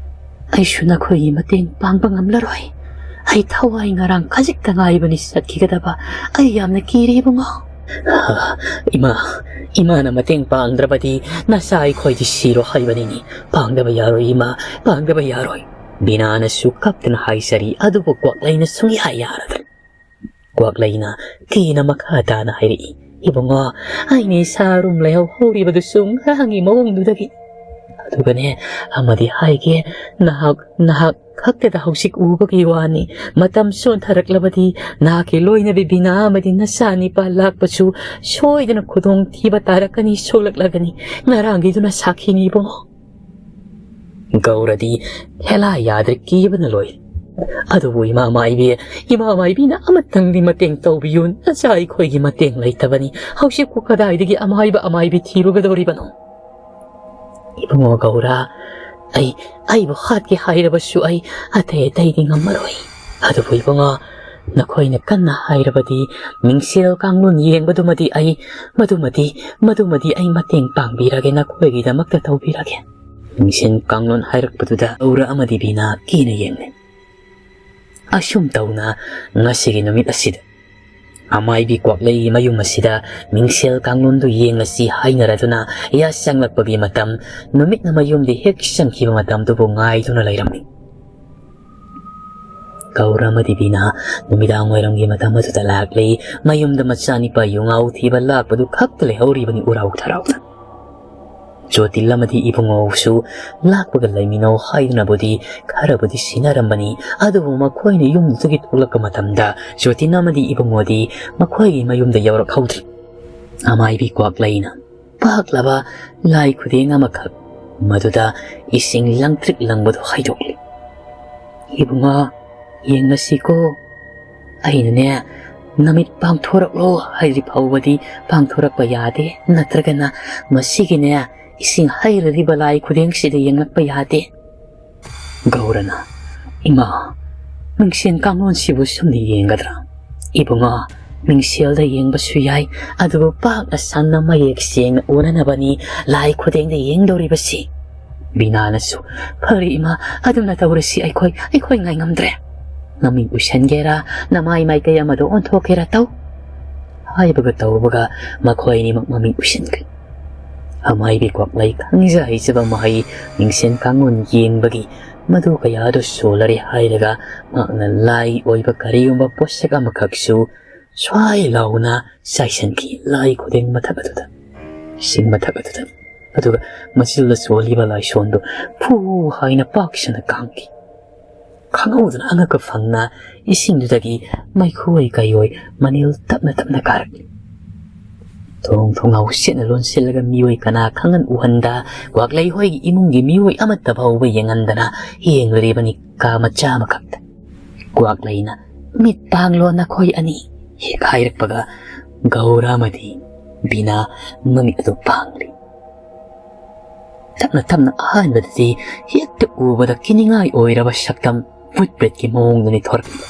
ꯑꯩꯁꯨ ꯅꯈꯣꯏꯒꯤ ꯃꯇꯦꯡ ꯄꯥꯡꯕ ꯉꯝꯂꯔꯣꯏ꯫ ꯑꯩ ꯊꯋꯥꯏ ꯉꯔꯥꯡ ꯈꯖꯤꯛꯇ ꯉꯥꯏꯕꯅꯤ ꯆꯠꯈꯤꯒꯗꯕ꯫ ꯑꯩ ꯌꯥꯝꯅ ꯀꯤꯔꯦ ꯏꯕꯨꯡꯉꯣ꯫" "ꯏꯃꯥ, ꯏꯃꯥꯅ ꯃꯇꯦꯡ ꯄꯥꯡꯗ꯭ꯔꯕꯗꯤ ꯅꯆꯥ ꯑꯩꯈꯣꯏꯗꯤ ꯁꯤꯔꯣ ꯍꯥꯏꯕꯅꯤꯅꯦ꯫ ꯄꯥꯡꯗꯕ ꯌꯥꯔꯣꯏ ꯏꯃꯥ, ꯄꯥꯡꯗꯕ ꯌꯥꯔꯣꯏ꯫" ꯕꯤꯅꯥꯅꯁꯨ ꯀꯞꯇꯨꯅ ꯍꯥꯏꯖꯔꯤ, ꯑꯗꯨꯕꯨ ꯀ꯭ꯋꯥꯛꯂꯩꯅ ꯁꯨꯡꯌꯥ ꯌꯥꯔꯗ꯭ꯔꯦ꯫ ꯀ꯭ꯋꯥꯛꯂꯩꯅ ꯀꯤꯅ ꯃꯈꯥ ꯇꯥꯅ ꯍꯥꯏꯔꯛꯏ, "ꯏꯕꯨꯡꯉꯣ, ꯑꯩꯅ ꯏꯁꯥ ꯑꯔꯨꯝ ꯂꯩꯍꯧ ꯍꯧꯔꯤꯕꯗꯨꯁꯨ ꯉꯔꯥꯡꯒꯤ ꯃꯑꯣꯡꯗꯨꯗꯒꯤ꯫ ꯑꯗꯨꯒꯅꯦ, ꯑꯃꯗꯤ ꯍꯥꯏꯒꯦ, ꯅꯍꯥꯛ, ꯅꯍꯥꯛ ꯈꯛꯇꯗ ꯍꯧꯖꯤꯛ ꯎꯕꯒꯤ ꯋꯥꯅꯤ꯫ ꯃꯇꯝ ꯁꯣꯟꯊꯔꯛꯂꯕꯗꯤ ꯅꯍꯥꯛꯀꯤ ꯂꯣꯏꯅꯕꯤ ꯕꯤꯅꯥ ꯑꯃꯗꯤ ꯅꯆꯥꯅꯤꯄꯥ ꯂꯥꯛꯄꯁꯨ ꯁꯣꯏꯗꯅ ꯈꯨꯗꯣꯡꯊꯤꯕ ꯇꯥꯔꯛꯀꯅꯤ, ꯁꯣꯛꯂꯛꯂꯒꯅꯤ꯫ ꯉꯔꯥꯡꯒꯤꯗꯨꯅ ꯁꯥꯈꯤꯅꯤ, ꯏꯕꯨꯡꯉꯣ꯫ ꯒꯧꯔꯗꯤ ꯍꯦꯂꯥ ꯌꯥꯗ꯭ꯔꯦ, ꯀꯤꯕꯅ ꯂꯣꯏ꯫ ꯑꯗꯨꯕꯨ ꯏꯃꯥ ꯃꯥꯏꯕꯤ, ꯏꯃꯥ ꯃꯥꯏꯕꯤꯅ ꯑꯃꯇꯪꯗꯤ ꯃꯇꯦꯡ ꯇꯧꯕꯤꯌꯨ, ꯅꯆꯥ ꯑꯩꯈꯣꯏꯒꯤ ꯃꯇꯦꯡ ꯂꯩꯇꯕꯅꯤ꯫ ꯍꯧꯖꯤꯛꯄꯨ ꯀꯗꯥꯏꯗꯒꯤ ꯑꯃꯥꯏꯕ ꯑꯃꯥꯏꯕꯤ ꯊꯤꯔꯨꯒꯗꯧꯔꯤꯕꯅꯣ? ꯏꯕꯨꯡꯉꯣ ꯒꯧꯔ, ꯑꯩ, ꯑꯩꯕꯨ ꯍꯥꯠꯀꯦ ꯍꯥꯏꯔꯕꯁꯨ ꯑꯩ ꯑꯇꯩ ꯑꯇꯩꯗꯤ ꯉꯝꯃꯔꯣꯏ꯫ ꯑꯗꯨꯕꯨ ꯏꯕꯨꯡꯉꯣ, ꯅꯈꯣꯏꯅ ꯀꯟꯅ ꯍꯥꯏꯔꯕꯗꯤ ꯃꯤꯡꯁꯦꯜ ꯀꯥꯡꯂꯣꯟ ꯌꯦꯡꯕꯗꯨꯃꯗꯤ ꯑꯩ, ꯃꯗꯨꯃꯗꯤ, ꯃꯗꯨꯃꯗꯤ ꯑꯩ ꯃꯇꯦꯡ ꯄꯥꯡꯕꯤꯔꯒꯦ, ꯅꯈꯣꯏꯒꯤꯗꯃꯛꯇ ꯇꯧꯕꯤꯔꯒꯦ꯫ ꯃꯤꯡꯁꯦꯜ ꯀꯥꯡꯂꯣꯟ ꯍꯥꯏꯔꯛꯄꯗꯨꯗ ꯒꯧꯔ ꯑꯃꯗꯤ ꯕꯤꯅꯥ ꯀꯤꯅ ꯌꯦꯡꯂꯦ꯫ ꯑꯁꯨꯝ ꯇꯧꯅ ꯉꯁꯤꯒꯤ ꯅꯨꯃꯤꯠ ꯑꯁꯤꯗ ꯑꯃꯥꯏꯕꯤ ꯀ꯭ꯋꯥꯛꯂꯩꯒꯤ ꯃꯌꯨꯝ ꯑꯁꯤꯗ ꯃꯤꯡꯁꯦꯜ ꯀꯥꯡꯂꯣꯟꯗꯨ ꯌꯦꯡꯂꯁꯤ ꯍꯥꯏꯅꯔꯗꯨꯅ ꯌꯥꯆꯪꯂꯛꯄꯒꯤ ꯃꯇꯝ, ꯅꯨꯃꯤꯠꯅ ꯃꯌꯨꯝꯗ ꯍꯦꯛ ꯆꯪꯈꯤꯕ ꯃꯇꯝꯗꯨꯕꯨ ꯉꯥꯏꯗꯨꯅ ꯂꯩꯔꯝꯃꯤ꯫ ꯒꯧꯔ ꯑꯃꯗꯤ ꯕꯤꯅꯥ ꯅꯨꯃꯤꯗꯥꯡ ꯋꯥꯏꯔꯝꯒꯤ ꯃꯇꯝ ꯑꯗꯨꯗ ꯂꯥꯛꯂꯤ꯫ ꯃꯌꯨꯝꯗ ꯃꯆꯥꯅꯤꯄꯥ ꯌꯨꯉꯥꯎ ꯊꯤꯕ ꯂꯥꯛꯄꯗꯨ ꯈꯛꯇ ꯂꯩꯍꯧꯔꯤꯕꯅꯤ ꯎꯔꯥꯎ ꯊꯔꯥꯎꯗ꯫ ꯖꯣꯇꯤꯟ ꯑꯃꯗꯤ ꯏꯕꯨꯡꯉꯣꯁꯨ ꯂꯥꯛꯄꯒ ꯂꯩꯃꯤꯟꯅꯧ ꯍꯥꯏꯗꯨꯅꯕꯨꯗꯤ ꯈꯔꯕꯨꯗꯤ ꯁꯤꯟꯅꯔꯝꯕꯅꯤ, ꯑꯗꯨꯕꯨ ꯃꯈꯣꯏꯅ ꯌꯨꯝꯗꯨꯗꯒꯤ ꯊꯣꯛꯂꯛꯄ ꯃꯇꯝꯗ ꯖꯣꯇꯤꯟ ꯑꯃꯗꯤ ꯏꯕꯨꯡꯉꯣꯗꯤ ꯃꯈꯣꯏꯒꯤ ꯃꯌꯨꯝꯗ ꯌꯧꯔꯛꯍꯧꯗ꯭ꯔꯤ꯫ ꯑꯃꯥꯏꯕꯤ ꯀ꯭ꯋꯥꯛꯂꯩꯅ ꯄꯥꯛꯂꯕ ꯂꯥꯏ ꯈꯨꯗꯦꯡ ꯑꯃꯈꯛ, ꯃꯗꯨꯗ ꯏꯁꯤꯡ ꯂꯪꯇ꯭ꯔꯤꯛ ꯂꯪꯕꯗꯨ ꯍꯩꯗꯣꯛꯂꯤ꯫ "ꯏꯕꯨꯡꯉꯣ, ꯌꯦꯡꯂꯁꯤꯀꯣ꯫ ꯑꯩꯅꯅꯦ, ꯅꯃꯤꯠ ꯄꯥꯡꯊꯣꯔꯛꯂꯣ ꯍꯥꯏꯗ꯭ꯔꯤ ꯐꯥꯎꯕꯗꯤ ꯄꯥꯡꯊꯣꯔꯛꯄ ꯌꯥꯗꯦ, ꯅꯠꯇ꯭ꯔꯒꯅ ꯃꯁꯤꯒꯤꯅꯦ, ꯏꯁꯤꯡ ꯍꯩꯔꯔꯤꯕ ꯂꯥꯏ ꯈꯨꯗꯦꯡꯁꯤꯗ ꯌꯦꯡꯂꯛꯄ ꯌꯥꯗꯦ꯫" ꯒꯧꯔꯅ, "ꯏꯃꯥ, ꯃꯤꯡꯁꯦꯜ ꯀꯥꯡꯂꯣꯟꯁꯤꯕꯨ ꯁꯨꯝꯅ ꯌꯦꯡꯒꯗ꯭ꯔꯥ?" "ꯏꯕꯨꯡꯉꯣ, ꯃꯤꯡꯁꯦꯜꯗ ꯌꯦꯡꯕꯁꯨ ꯌꯥꯏ, ꯑꯗꯨꯕꯨ ꯄꯥꯛꯅ ꯁꯟꯅ ꯃꯌꯦꯛ ꯁꯦꯡꯅ ꯎꯅꯅꯕꯅꯤ ꯂꯥꯏ ꯈꯨꯗꯦꯡꯗ ꯌꯦꯡꯗꯧꯔꯤꯕꯁꯤ꯫" ꯕꯤꯅꯥꯅꯁꯨ, "ꯐꯔꯦ ꯏꯃꯥ, ꯑꯗꯨꯝꯅ ꯇꯧꯔꯁꯤ, ꯑꯩꯈꯣꯏ, ꯑꯩꯈꯣꯏ ꯉꯥꯏꯉꯝꯗ꯭ꯔꯦ꯫ ꯅꯃꯤꯡ ꯎꯏꯁꯟꯒꯦꯔꯥ, ꯅꯃꯥꯏ ꯃꯥꯏꯀꯩ ꯑꯃꯗ ꯑꯣꯟꯊꯣꯛꯀꯦꯔꯥ ꯇꯧ꯫" ꯍꯥꯏꯕꯒ ꯇꯧꯕꯒ ꯃꯈꯣꯏ ꯑꯅꯤꯃꯛ ꯃꯃꯤꯡ ꯎꯏꯁꯤꯟꯈ꯭ꯔꯦ꯫ ꯑꯃꯥꯏꯕꯤ ꯀ꯭ꯋꯥꯛꯂꯩ ꯈꯪꯖ ꯍꯩꯖꯕ ꯃꯍꯩ ꯃꯤꯡꯁꯦꯜ ꯀꯥꯡꯂꯣꯟ ꯌꯦꯡꯕꯒꯤ ꯃꯗꯨ ꯀꯌꯥꯗꯨ ꯁꯣꯜꯂꯔꯦ ꯍꯥꯏꯔꯒ ꯃꯍꯥꯛꯅ ꯂꯥꯏ ꯑꯣꯏꯕ ꯀꯔꯤꯒꯨꯝꯕ ꯄꯣꯠꯁꯛ ꯑꯃꯈꯛꯁꯨ ꯁ꯭ꯋꯥꯏ ꯂꯥꯎꯅ ꯆꯥꯏꯁꯤꯟꯈꯤ ꯂꯥꯏ ꯈꯨꯗꯦꯡ ꯃꯊꯛ ꯑꯗꯨꯗ, ꯏꯁꯤꯡ ꯃꯊꯛ ꯑꯗꯨꯗ꯫ ꯑꯗꯨꯒ ꯃꯆꯤꯜꯗ ꯆꯣꯜꯂꯤꯕ ꯂꯥꯏꯁꯣꯟꯗꯨ ꯐꯨ ꯍꯥꯏꯅ ꯄꯥꯛ ꯁꯟꯅ ꯀꯥꯡꯈꯤ꯫ ꯈꯪꯍꯧꯗꯅ ꯑꯉꯛꯄ ꯐꯪꯅ ꯏꯁꯤꯡꯗꯨꯗꯒꯤ ꯃꯩꯈꯨꯑꯣꯏ ꯀꯩꯑꯣꯏ ꯃꯅꯤꯜ ꯇꯞꯅ ꯇꯞꯅ ꯀꯥꯔꯛꯂꯤ꯫ ꯊꯣꯡ ꯊꯣꯡꯅꯥꯎ ꯁꯦꯠꯅ ꯂꯣꯟꯁꯤꯜꯂꯒ ꯃꯤꯑꯣꯏ ꯀꯅꯥ ꯈꯪꯍꯟ ꯎꯍꯟꯗ, ꯀ꯭ꯋꯥꯛꯂꯩ ꯍꯣꯏꯒꯤ ꯏꯃꯨꯡꯒꯤ ꯃꯤꯑꯣꯏ ꯑꯃꯠꯇ ꯐꯥꯎꯕ ꯌꯦꯡꯍꯟꯗꯅ ꯌꯦꯡꯂꯨꯔꯤꯕꯅꯤ ꯀꯥ ꯃꯆꯥ ꯑꯃꯈꯛꯇ꯫ ꯀ꯭ꯋꯥꯛꯂꯩꯅ, "ꯃꯤꯠ ꯄꯥꯡꯂꯣ ꯅꯈꯣꯏ ꯑꯅꯤ" ꯍꯦꯛ ꯍꯥꯏꯔꯛꯄꯒ, ꯒꯧꯔ ꯑꯃꯗꯤ ꯕꯤꯅꯥ ꯃꯃꯤꯠ ꯑꯗꯨ ꯄꯥꯡꯂꯤ꯫ ꯇꯞꯅ ꯇꯞꯅ ꯑꯍꯥꯟꯕꯗꯗꯤ ꯍꯦꯛꯇ ꯎꯕꯗ ꯀꯤꯅꯤꯡꯉꯥꯏ ꯑꯣꯏꯔꯕ ꯁꯛꯇꯝ ꯄꯨꯠꯄ꯭ꯔꯦꯠꯀꯤ ꯃꯑꯣꯡꯗꯅꯤ ꯊꯣꯔꯛꯂꯤꯕ꯫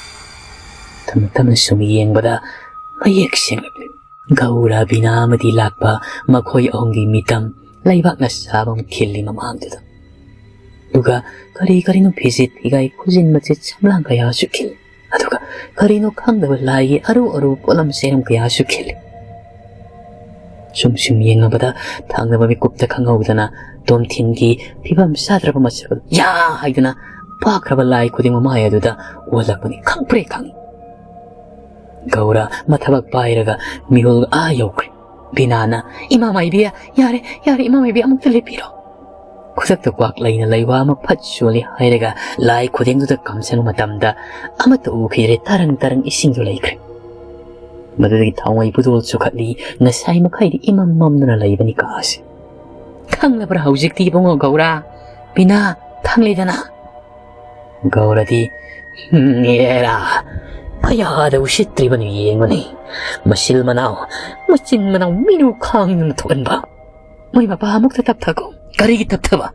ꯇꯞꯅ ꯇꯞꯅ ꯁꯨꯝ ꯌꯦꯡꯕꯗ ꯃꯌꯦꯛ ꯁꯦꯡꯂꯛꯂꯤ꯫ ꯒꯧꯔ, ꯕꯤꯅꯥ ꯑꯃꯗꯤ ꯂꯥꯛꯄ ꯃꯈꯣꯏ ꯑꯍꯨꯝꯒꯤ ꯃꯤꯇꯝ ꯂꯩꯕꯥꯛꯅ ꯁꯥꯕ ꯑꯃ ꯈꯤꯜꯂꯤ ꯃꯃꯥꯡꯗꯨꯗ꯫ ꯑꯗꯨꯒ ꯀꯔꯤ ꯀꯔꯤꯅꯣ ꯐꯤꯖꯦꯠ ꯐꯤꯒꯥꯏ, ꯈꯨꯖꯤꯟ ꯃꯆꯦꯠ ꯁꯝꯂꯥꯡ ꯀꯌꯥꯁꯨ ꯈꯤꯜꯂꯤ꯫ ꯑꯗꯨꯒ ꯀꯔꯤꯅꯣ ꯈꯪꯗꯕ ꯂꯥꯏꯒꯤ ꯑꯔꯨ ꯑꯔꯨꯕ ꯄꯣꯠꯂꯝ ꯆꯩꯔꯝ ꯀꯌꯥꯁꯨ ꯈꯤꯜꯂꯤ꯫ ꯁꯨꯝ ꯁꯨꯝ ꯌꯦꯡꯂꯕꯗ ꯊꯪꯅꯕ ꯃꯤꯀꯨꯞꯇ ꯈꯪꯍꯧꯗꯅ ꯇꯣꯝꯊꯤꯟꯒꯤ ꯐꯤꯕꯝ ꯆꯥꯗ꯭ꯔꯕ ꯃꯁꯛ ꯑꯗꯨ ꯌꯥ ꯍꯥꯏꯗꯨꯅ ꯄꯥꯛꯈ꯭ꯔꯕ ꯂꯥꯏ ꯈꯨꯗꯤꯡ ꯃꯃꯥꯏ ꯑꯗꯨꯗ ꯑꯣꯜꯂꯛꯄꯅꯤ ꯈꯪꯄ꯭ꯔꯦ ꯈꯪꯏ꯫ ꯒꯧꯔ ꯃꯊꯕꯥꯛ ꯄꯥꯏꯔꯒ ꯃꯤꯍꯨꯜ ꯑꯥ ꯌꯧꯈ꯭ꯔꯦ꯫ ꯕꯤꯅꯥꯅ, "ꯏꯃꯥ ꯃꯥꯏꯕꯤ, ꯌꯥꯔꯦ, ꯌꯥꯔꯦ, ꯏꯃꯥ ꯃꯥꯏꯕꯤ, ꯑꯃꯨꯛꯇ ꯂꯦꯞꯄꯤꯔꯣ꯫" ꯈꯨꯗꯛꯇ ꯀ꯭ꯋꯥꯛꯂꯩꯅ ꯂꯩꯋꯥ ꯑꯃ ꯐꯠ ꯁꯣꯜꯂꯤ ꯍꯥꯏꯔꯒ ꯂꯥꯏ ꯈꯨꯗꯦꯡꯗꯨꯗ ꯀꯝꯁꯤꯟꯕ ꯃꯇꯝꯗ ꯑꯃꯠꯇ ꯎꯈꯤꯗ꯭ꯔꯦ, ꯇꯔꯪ ꯇꯔꯪ ꯏꯁꯤꯡꯗꯨ ꯂꯩꯈ꯭ꯔꯦ꯫ ꯃꯗꯨꯗꯒꯤ ꯊꯥꯎꯃꯩ ꯄꯨꯗꯣꯜ ꯆꯨꯈꯠꯂꯤ, ꯉꯁꯥꯏ ꯃꯈꯩꯗꯤ ꯏꯃꯝ ꯃꯝꯗꯨꯅ ꯂꯩꯕꯅꯤ ꯀꯥꯁꯦ꯫ "ꯈꯪꯂꯕ꯭ꯔꯥ ꯍꯧꯖꯤꯛꯇꯤ ꯏꯕꯨꯡꯉꯣ ꯒꯧꯔ? ꯕꯤꯅꯥ, ꯈꯪꯂꯦꯗꯅ?" ꯒꯧꯔꯗꯤ, "ꯎꯝ, ꯑꯦꯔꯥ, ꯀꯌꯥꯗ ꯎꯁꯤꯠꯇ꯭ꯔꯤꯕꯅꯤ ꯌꯦꯡꯉꯨꯅꯦ꯫ ꯃꯆꯤꯜ ꯃꯅꯥꯎ, ꯃꯆꯤꯟ ꯃꯅꯥꯎ ꯃꯤꯅꯨ ꯈꯥꯡꯗꯨꯅ ꯊꯣꯛꯍꯟꯕ꯫ ꯃꯣꯏ ꯃꯄꯥ ꯑꯃꯨꯛꯇ ꯇꯞꯊꯈꯣ꯫" "ꯀꯔꯤꯒꯤ ꯇꯞꯊꯕ?"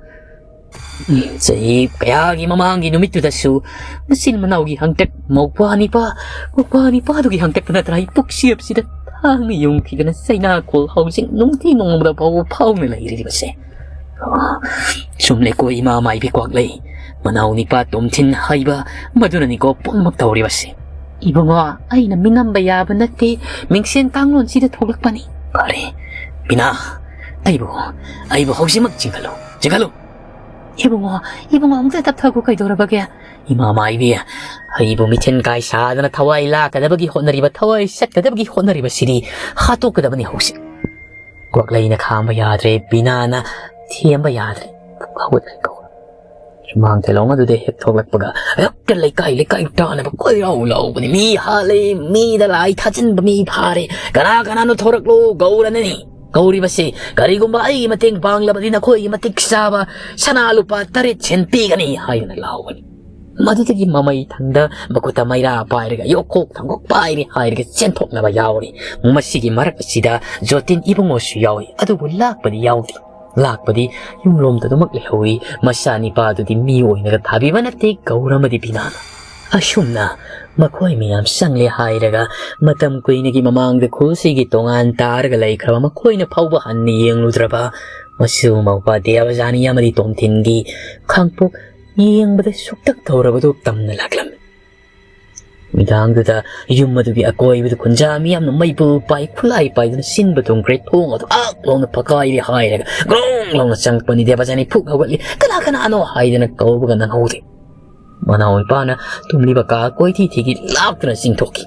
"ꯎꯝ, ꯆꯍꯤ ꯀꯌꯥꯒꯤ ꯃꯃꯥꯡꯒꯤ ꯅꯨꯃꯤꯠꯇꯨꯗꯁꯨ ꯃꯆꯤꯟ ꯃꯅꯥꯎꯒꯤ ꯍꯪꯇꯛ, ꯃꯧꯄ꯭ꯋꯥ ꯅꯤꯄꯥ, ꯃꯧꯄ꯭ꯋꯥ ꯅꯤꯄꯥꯗꯨꯒꯤ ꯍꯪꯇꯛꯇ ꯅꯠꯇ꯭ꯔꯥ ꯑꯩ ꯄꯨꯛꯁꯦꯞꯁꯤꯗ ꯊꯥꯡꯅ ꯌꯨꯡꯈꯤꯗꯅ ꯆꯩꯅꯥꯀꯣꯜ ꯍꯧꯖꯤꯛ ꯅꯨꯡꯇꯤ ꯅꯣꯡꯃꯗ ꯐꯥꯎꯕ ꯐꯥꯎꯅ ꯂꯩꯔꯤꯕꯁꯦ?" "ꯑꯣ, ꯆꯨꯝꯂꯦꯀꯣ ꯏꯃꯥ ꯃꯥꯏꯕꯤ ꯀ꯭ꯋꯥꯛꯂꯩ, ꯃꯅꯥꯎ ꯅꯤꯄꯥ ꯇꯣꯝꯊꯤꯟ ꯍꯥꯏꯕ ꯃꯗꯨꯅꯅꯤꯀꯣ ꯄꯨꯝꯅꯃꯛ ꯇꯧꯔꯤꯕꯁꯦ꯫" "ꯏꯕꯨꯡꯉꯣ, ꯑꯩꯅ ꯃꯤꯅꯝꯕ ꯌꯥꯕ ꯅꯠꯇꯦ, ꯃꯤꯡꯁꯦꯟ ꯀꯥꯡꯂꯣꯟꯁꯤꯗ ꯊꯣꯛꯂꯛꯄꯅꯤ꯫" "ꯐꯔꯦ, ꯕꯤꯅꯥ, ꯑꯩꯕꯨ, ꯑꯩꯕꯨ ꯍꯧꯖꯤꯛꯃꯛ ꯆꯤꯡꯈꯠꯂꯨ, ꯆꯤꯡꯈꯠꯂꯨ꯫" "ꯏꯕꯨꯡꯉꯣ, ꯏꯕꯨꯡꯉꯣ, ꯑꯃꯨꯛꯇ ꯇꯞꯊꯈꯣ, ꯀꯩꯗꯧꯔꯕꯒꯦ?" "ꯏꯃꯥ ꯃꯥꯏꯕꯤ, ꯑꯩꯕꯨ ꯃꯤꯊꯦꯟ ꯀꯥꯏ ꯁꯥꯗꯅ ꯊꯋꯥꯏ ꯂꯥꯛꯀꯗꯕꯒꯤ ꯍꯣꯠꯅꯔꯤꯕ, ꯊꯋꯥꯏ ꯆꯠꯀꯗꯕꯒꯤ ꯍꯣꯠꯅꯔꯤꯕꯁꯤꯗꯤ ꯍꯥꯠꯇꯣꯛꯀꯗꯕꯅꯤ ꯍꯧꯖꯤꯛ꯫" ꯀ꯭ꯋꯥꯛꯂꯩꯅ ꯈꯥꯝꯕ ꯌꯥꯗ꯭ꯔꯦ, ꯕꯤꯅꯥꯅ ꯊꯦꯝꯕ ꯌꯥꯗ꯭ꯔꯦ꯫ ꯄꯨꯛ ꯍꯧꯒꯠꯂꯦ ꯒꯧꯔ꯫ ꯁꯨꯃꯥꯡ ꯊꯦꯂꯣꯡ ꯑꯗꯨꯗ ꯍꯦꯛ ꯊꯣꯛꯂꯛꯄꯒ ꯍꯦꯛꯇ ꯂꯩꯀꯥꯏ ꯂꯩꯀꯥꯏ ꯇꯥꯟꯅꯕ ꯀꯣꯏꯔꯥꯎ ꯂꯥꯎꯕꯅꯤ꯫ ꯃꯤ ꯍꯥꯠꯂꯦ, ꯃꯤꯗ ꯂꯥꯏ ꯊꯥꯖꯤꯟꯕ ꯃꯤ ꯐꯥꯔꯦ, ꯀꯅꯥ ꯀꯅꯥꯅꯣ ꯊꯣꯔꯛꯂꯣ, ꯒꯧꯔꯅꯅꯤ꯫ ꯀꯧꯔꯤꯕꯁꯤ ꯀꯔꯤꯒꯨꯝꯕ ꯑꯩꯒꯤ ꯃꯇꯦꯡ ꯄꯥꯡꯂꯕꯗꯤ ꯅꯈꯣꯏꯒꯤ ꯃꯇꯤꯛ ꯆꯥꯕ ꯁꯅꯥ ꯂꯨꯄꯥ ꯇꯔꯦꯠ ꯁꯦꯟ ꯄꯤꯒꯅꯤ ꯍꯥꯏꯗꯨꯅ ꯂꯥꯎꯕꯅꯤ꯫ ꯃꯗꯨꯗꯒꯤ ꯃꯃꯩ ꯊꯪꯗ ꯃꯈꯨꯠꯇ ꯃꯩꯔꯥ ꯄꯥꯏꯔꯒ ꯌꯣꯛꯈꯣꯛ ꯊꯥꯡꯒꯣꯛ ꯄꯥꯏꯔꯦ ꯍꯥꯏꯔꯒ ꯆꯦꯟꯊꯣꯛꯅꯕ ꯌꯥꯎꯔꯤ꯫ ꯃꯁꯤꯒꯤ ꯃꯔꯛ ꯑꯁꯤꯗ ꯖꯣꯇꯤꯟ ꯏꯕꯨꯡꯉꯣꯁꯨ ꯌꯥꯎꯏ, ꯑꯗꯨꯕꯨ ꯂꯥꯛꯄꯗꯤ ꯌꯥꯎꯗꯦ꯫ ꯂꯥꯛꯄꯗꯤ ꯌꯨꯝꯂꯣꯝꯗ ꯑꯗꯨꯃꯛ ꯂꯩꯍꯧꯏ꯫ ꯃꯆꯥꯅꯤꯄꯥꯗꯨꯗꯤ ꯃꯤ ꯑꯣꯏꯅꯒ ꯊꯥꯕꯤꯕ ꯅꯠꯇꯦ ꯒꯧꯔ ꯑꯃꯗꯤ ꯕꯤꯅꯥꯅ꯫ ꯑꯁꯨꯝꯅ ꯃꯈꯣꯏ ꯃꯌꯥꯝ ꯆꯪꯂꯦ ꯍꯥꯏꯔꯒ ꯃꯇꯝ ꯀꯨꯏꯅꯒꯤ ꯃꯃꯥꯡꯗ ꯈꯨꯜꯁꯤꯒꯤ ꯇꯣꯉꯥꯟ ꯇꯥꯔꯒ ꯂꯩꯈ꯭ꯔꯕ ꯃꯈꯣꯏꯅ ꯐꯥꯎꯕ ꯍꯟꯅ ꯌꯦꯡꯂꯨꯗ꯭ꯔꯕ ꯃꯁꯨ ꯃꯧꯄꯥ ꯗꯦꯕꯖꯥꯅꯤ ꯑꯃꯗꯤ ꯇꯣꯝꯊꯤꯟꯒꯤ ꯈꯥꯡꯄꯣꯛ ꯌꯦꯡꯕꯗ ꯁꯨꯛꯇꯛ ꯇꯧꯔꯕꯗꯨ ꯇꯝꯅ ꯂꯥꯛꯂꯝꯃꯤ꯫ ꯅꯨꯃꯤꯗꯥꯡꯗꯨꯗ ꯌꯨꯝ ꯑꯗꯨꯒꯤ ꯑꯀꯣꯏꯕꯗ ꯈꯨꯟꯖꯥ ꯃꯤꯌꯥꯝꯅ ꯃꯩꯕꯨꯜ ꯄꯥꯏ ꯈꯨꯠꯂꯥꯏ ꯄꯥꯏꯗꯨꯅ ꯁꯤꯟꯕ ꯊꯨꯡꯈ꯭ꯔꯦ꯫ ꯊꯣꯡ ꯑꯗꯨ ꯑꯛ ꯂꯥꯎꯅ ꯐꯀꯥꯏꯔꯦ ꯍꯥꯏꯔꯒ ꯒ꯭ꯔꯣꯡ ꯂꯥꯎꯅ ꯆꯪꯉꯛꯄꯅꯤ꯫ ꯗꯦꯕꯖꯥꯅꯤ ꯐꯨꯛ ꯍꯧꯒꯠꯂꯤ꯫ "ꯀꯅꯥ ꯀꯅꯥꯅꯣ?" ꯍꯥꯏꯗꯅ ꯀꯧꯕꯒ ꯅꯪꯍꯧꯗꯦ꯫ ꯃꯅꯥꯎ ꯅꯨꯄꯥꯅ ꯇꯨꯝꯂꯤꯕ ꯀꯥ ꯀꯣꯏꯊꯤ ꯊꯤꯒꯤ ꯂꯥꯛꯇꯨꯅ ꯆꯤꯡꯊꯣꯛꯈꯤ꯫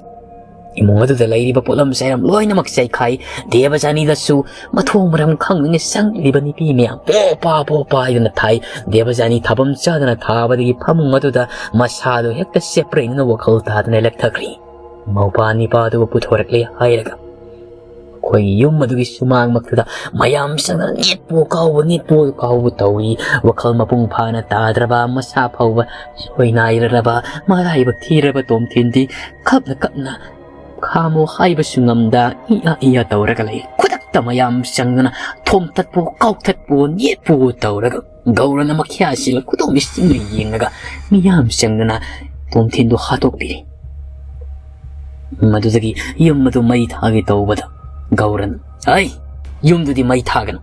ꯏꯃꯨꯡ ꯑꯗꯨꯗ ꯂꯩꯔꯤꯕ ꯄꯣꯠꯂꯝ ꯆꯩꯔꯝ ꯂꯣꯏꯅꯃꯛ ꯆꯩꯈꯥꯏ꯫ ꯗꯦꯕꯖꯥꯅꯤꯗꯁꯨ ꯃꯊꯣꯡ ꯃꯔꯝ ꯈꯪꯗꯅ ꯆꯪꯂꯤꯕ ꯅꯨꯄꯤ ꯃꯌꯥꯝ ꯄꯣ ꯄꯥ ꯄꯣ ꯄꯥ ꯍꯥꯏꯗꯨꯅ ꯊꯥꯏ꯫ ꯗꯦꯕꯖꯥꯅꯤ ꯊꯥꯐꯝ ꯆꯥꯗꯅ ꯊꯥꯕꯗꯒꯤ ꯐꯃꯨꯡ ꯑꯗꯨꯗ ꯃꯁꯥꯗꯨ ꯍꯦꯛꯇ ꯆꯦꯞꯄ꯭ꯔꯩꯗꯨꯅ ꯋꯥꯈꯜ ꯇꯥꯗꯅ ꯂꯦꯛꯊꯈ꯭ꯔꯤ꯫ ꯃꯧꯄꯥ ꯅꯤꯄꯥꯗꯨꯕꯨ ꯄꯨꯊꯣꯔꯛꯂꯦ ꯍꯥꯏꯔꯒ ꯑꯩꯈꯣꯏꯒꯤ ꯌꯨꯝ ꯑꯗꯨꯒꯤ ꯁꯨꯃꯥꯡꯃꯛꯇꯨꯗ ꯃꯌꯥꯝ ꯆꯪꯗꯅ ꯅꯦꯠꯄꯨ ꯀꯥꯎꯕ, ꯅꯦꯠꯄꯨ ꯀꯥꯎꯕ ꯇꯧꯏ꯫ ꯋꯥꯈꯜ ꯃꯄꯨꯡ ꯐꯥꯅ ꯇꯥꯗ꯭ꯔꯕ, ꯃꯁꯥ ꯐꯥꯎꯕ ꯁꯣꯏꯅꯥꯏꯔꯔꯕ, ꯃꯔꯥꯏꯕꯛ ꯊꯤꯔꯕ ꯇꯣꯝꯊꯤꯟꯗꯤ ꯀꯞꯅ ꯀꯞꯅ ꯈꯥꯝꯃꯣ ꯍꯥꯏꯕꯁꯨ ꯉꯝꯗ ꯏꯌꯥ ꯏꯌꯥ ꯇꯧꯔꯒ ꯂꯩ꯫ ꯈꯨꯗꯛꯇ ꯃꯌꯥꯝ ꯆꯪꯗꯨꯅ ꯊꯣꯝꯇꯠꯄꯨ, ꯀꯥꯎꯊꯠꯄꯨ, ꯅꯦꯠꯄꯨ ꯇꯧꯔꯒ ꯒꯧꯔꯅ ꯃꯈ꯭ꯌꯥ ꯁꯤꯜꯂ ꯈꯨꯗꯣꯝꯕꯤ ꯆꯤꯡꯅ ꯌꯦꯡꯂꯒ ꯃꯤꯌꯥꯝ ꯆꯪꯗꯨꯅ ꯇꯣꯝꯊꯤꯟꯗꯨ ꯍꯥꯠꯇꯣꯛꯄꯤꯔꯦ꯫ ꯃꯗꯨꯗꯒꯤ ꯌꯨꯝ ꯑꯗꯨ ꯃꯩ ꯊꯥꯒꯦ ꯇꯧꯕꯗ ꯒꯧꯔꯅ, "ꯍꯩ, ꯌꯨꯝꯗꯨꯗꯤ ꯃꯩ ꯊꯥꯒꯅꯨ꯫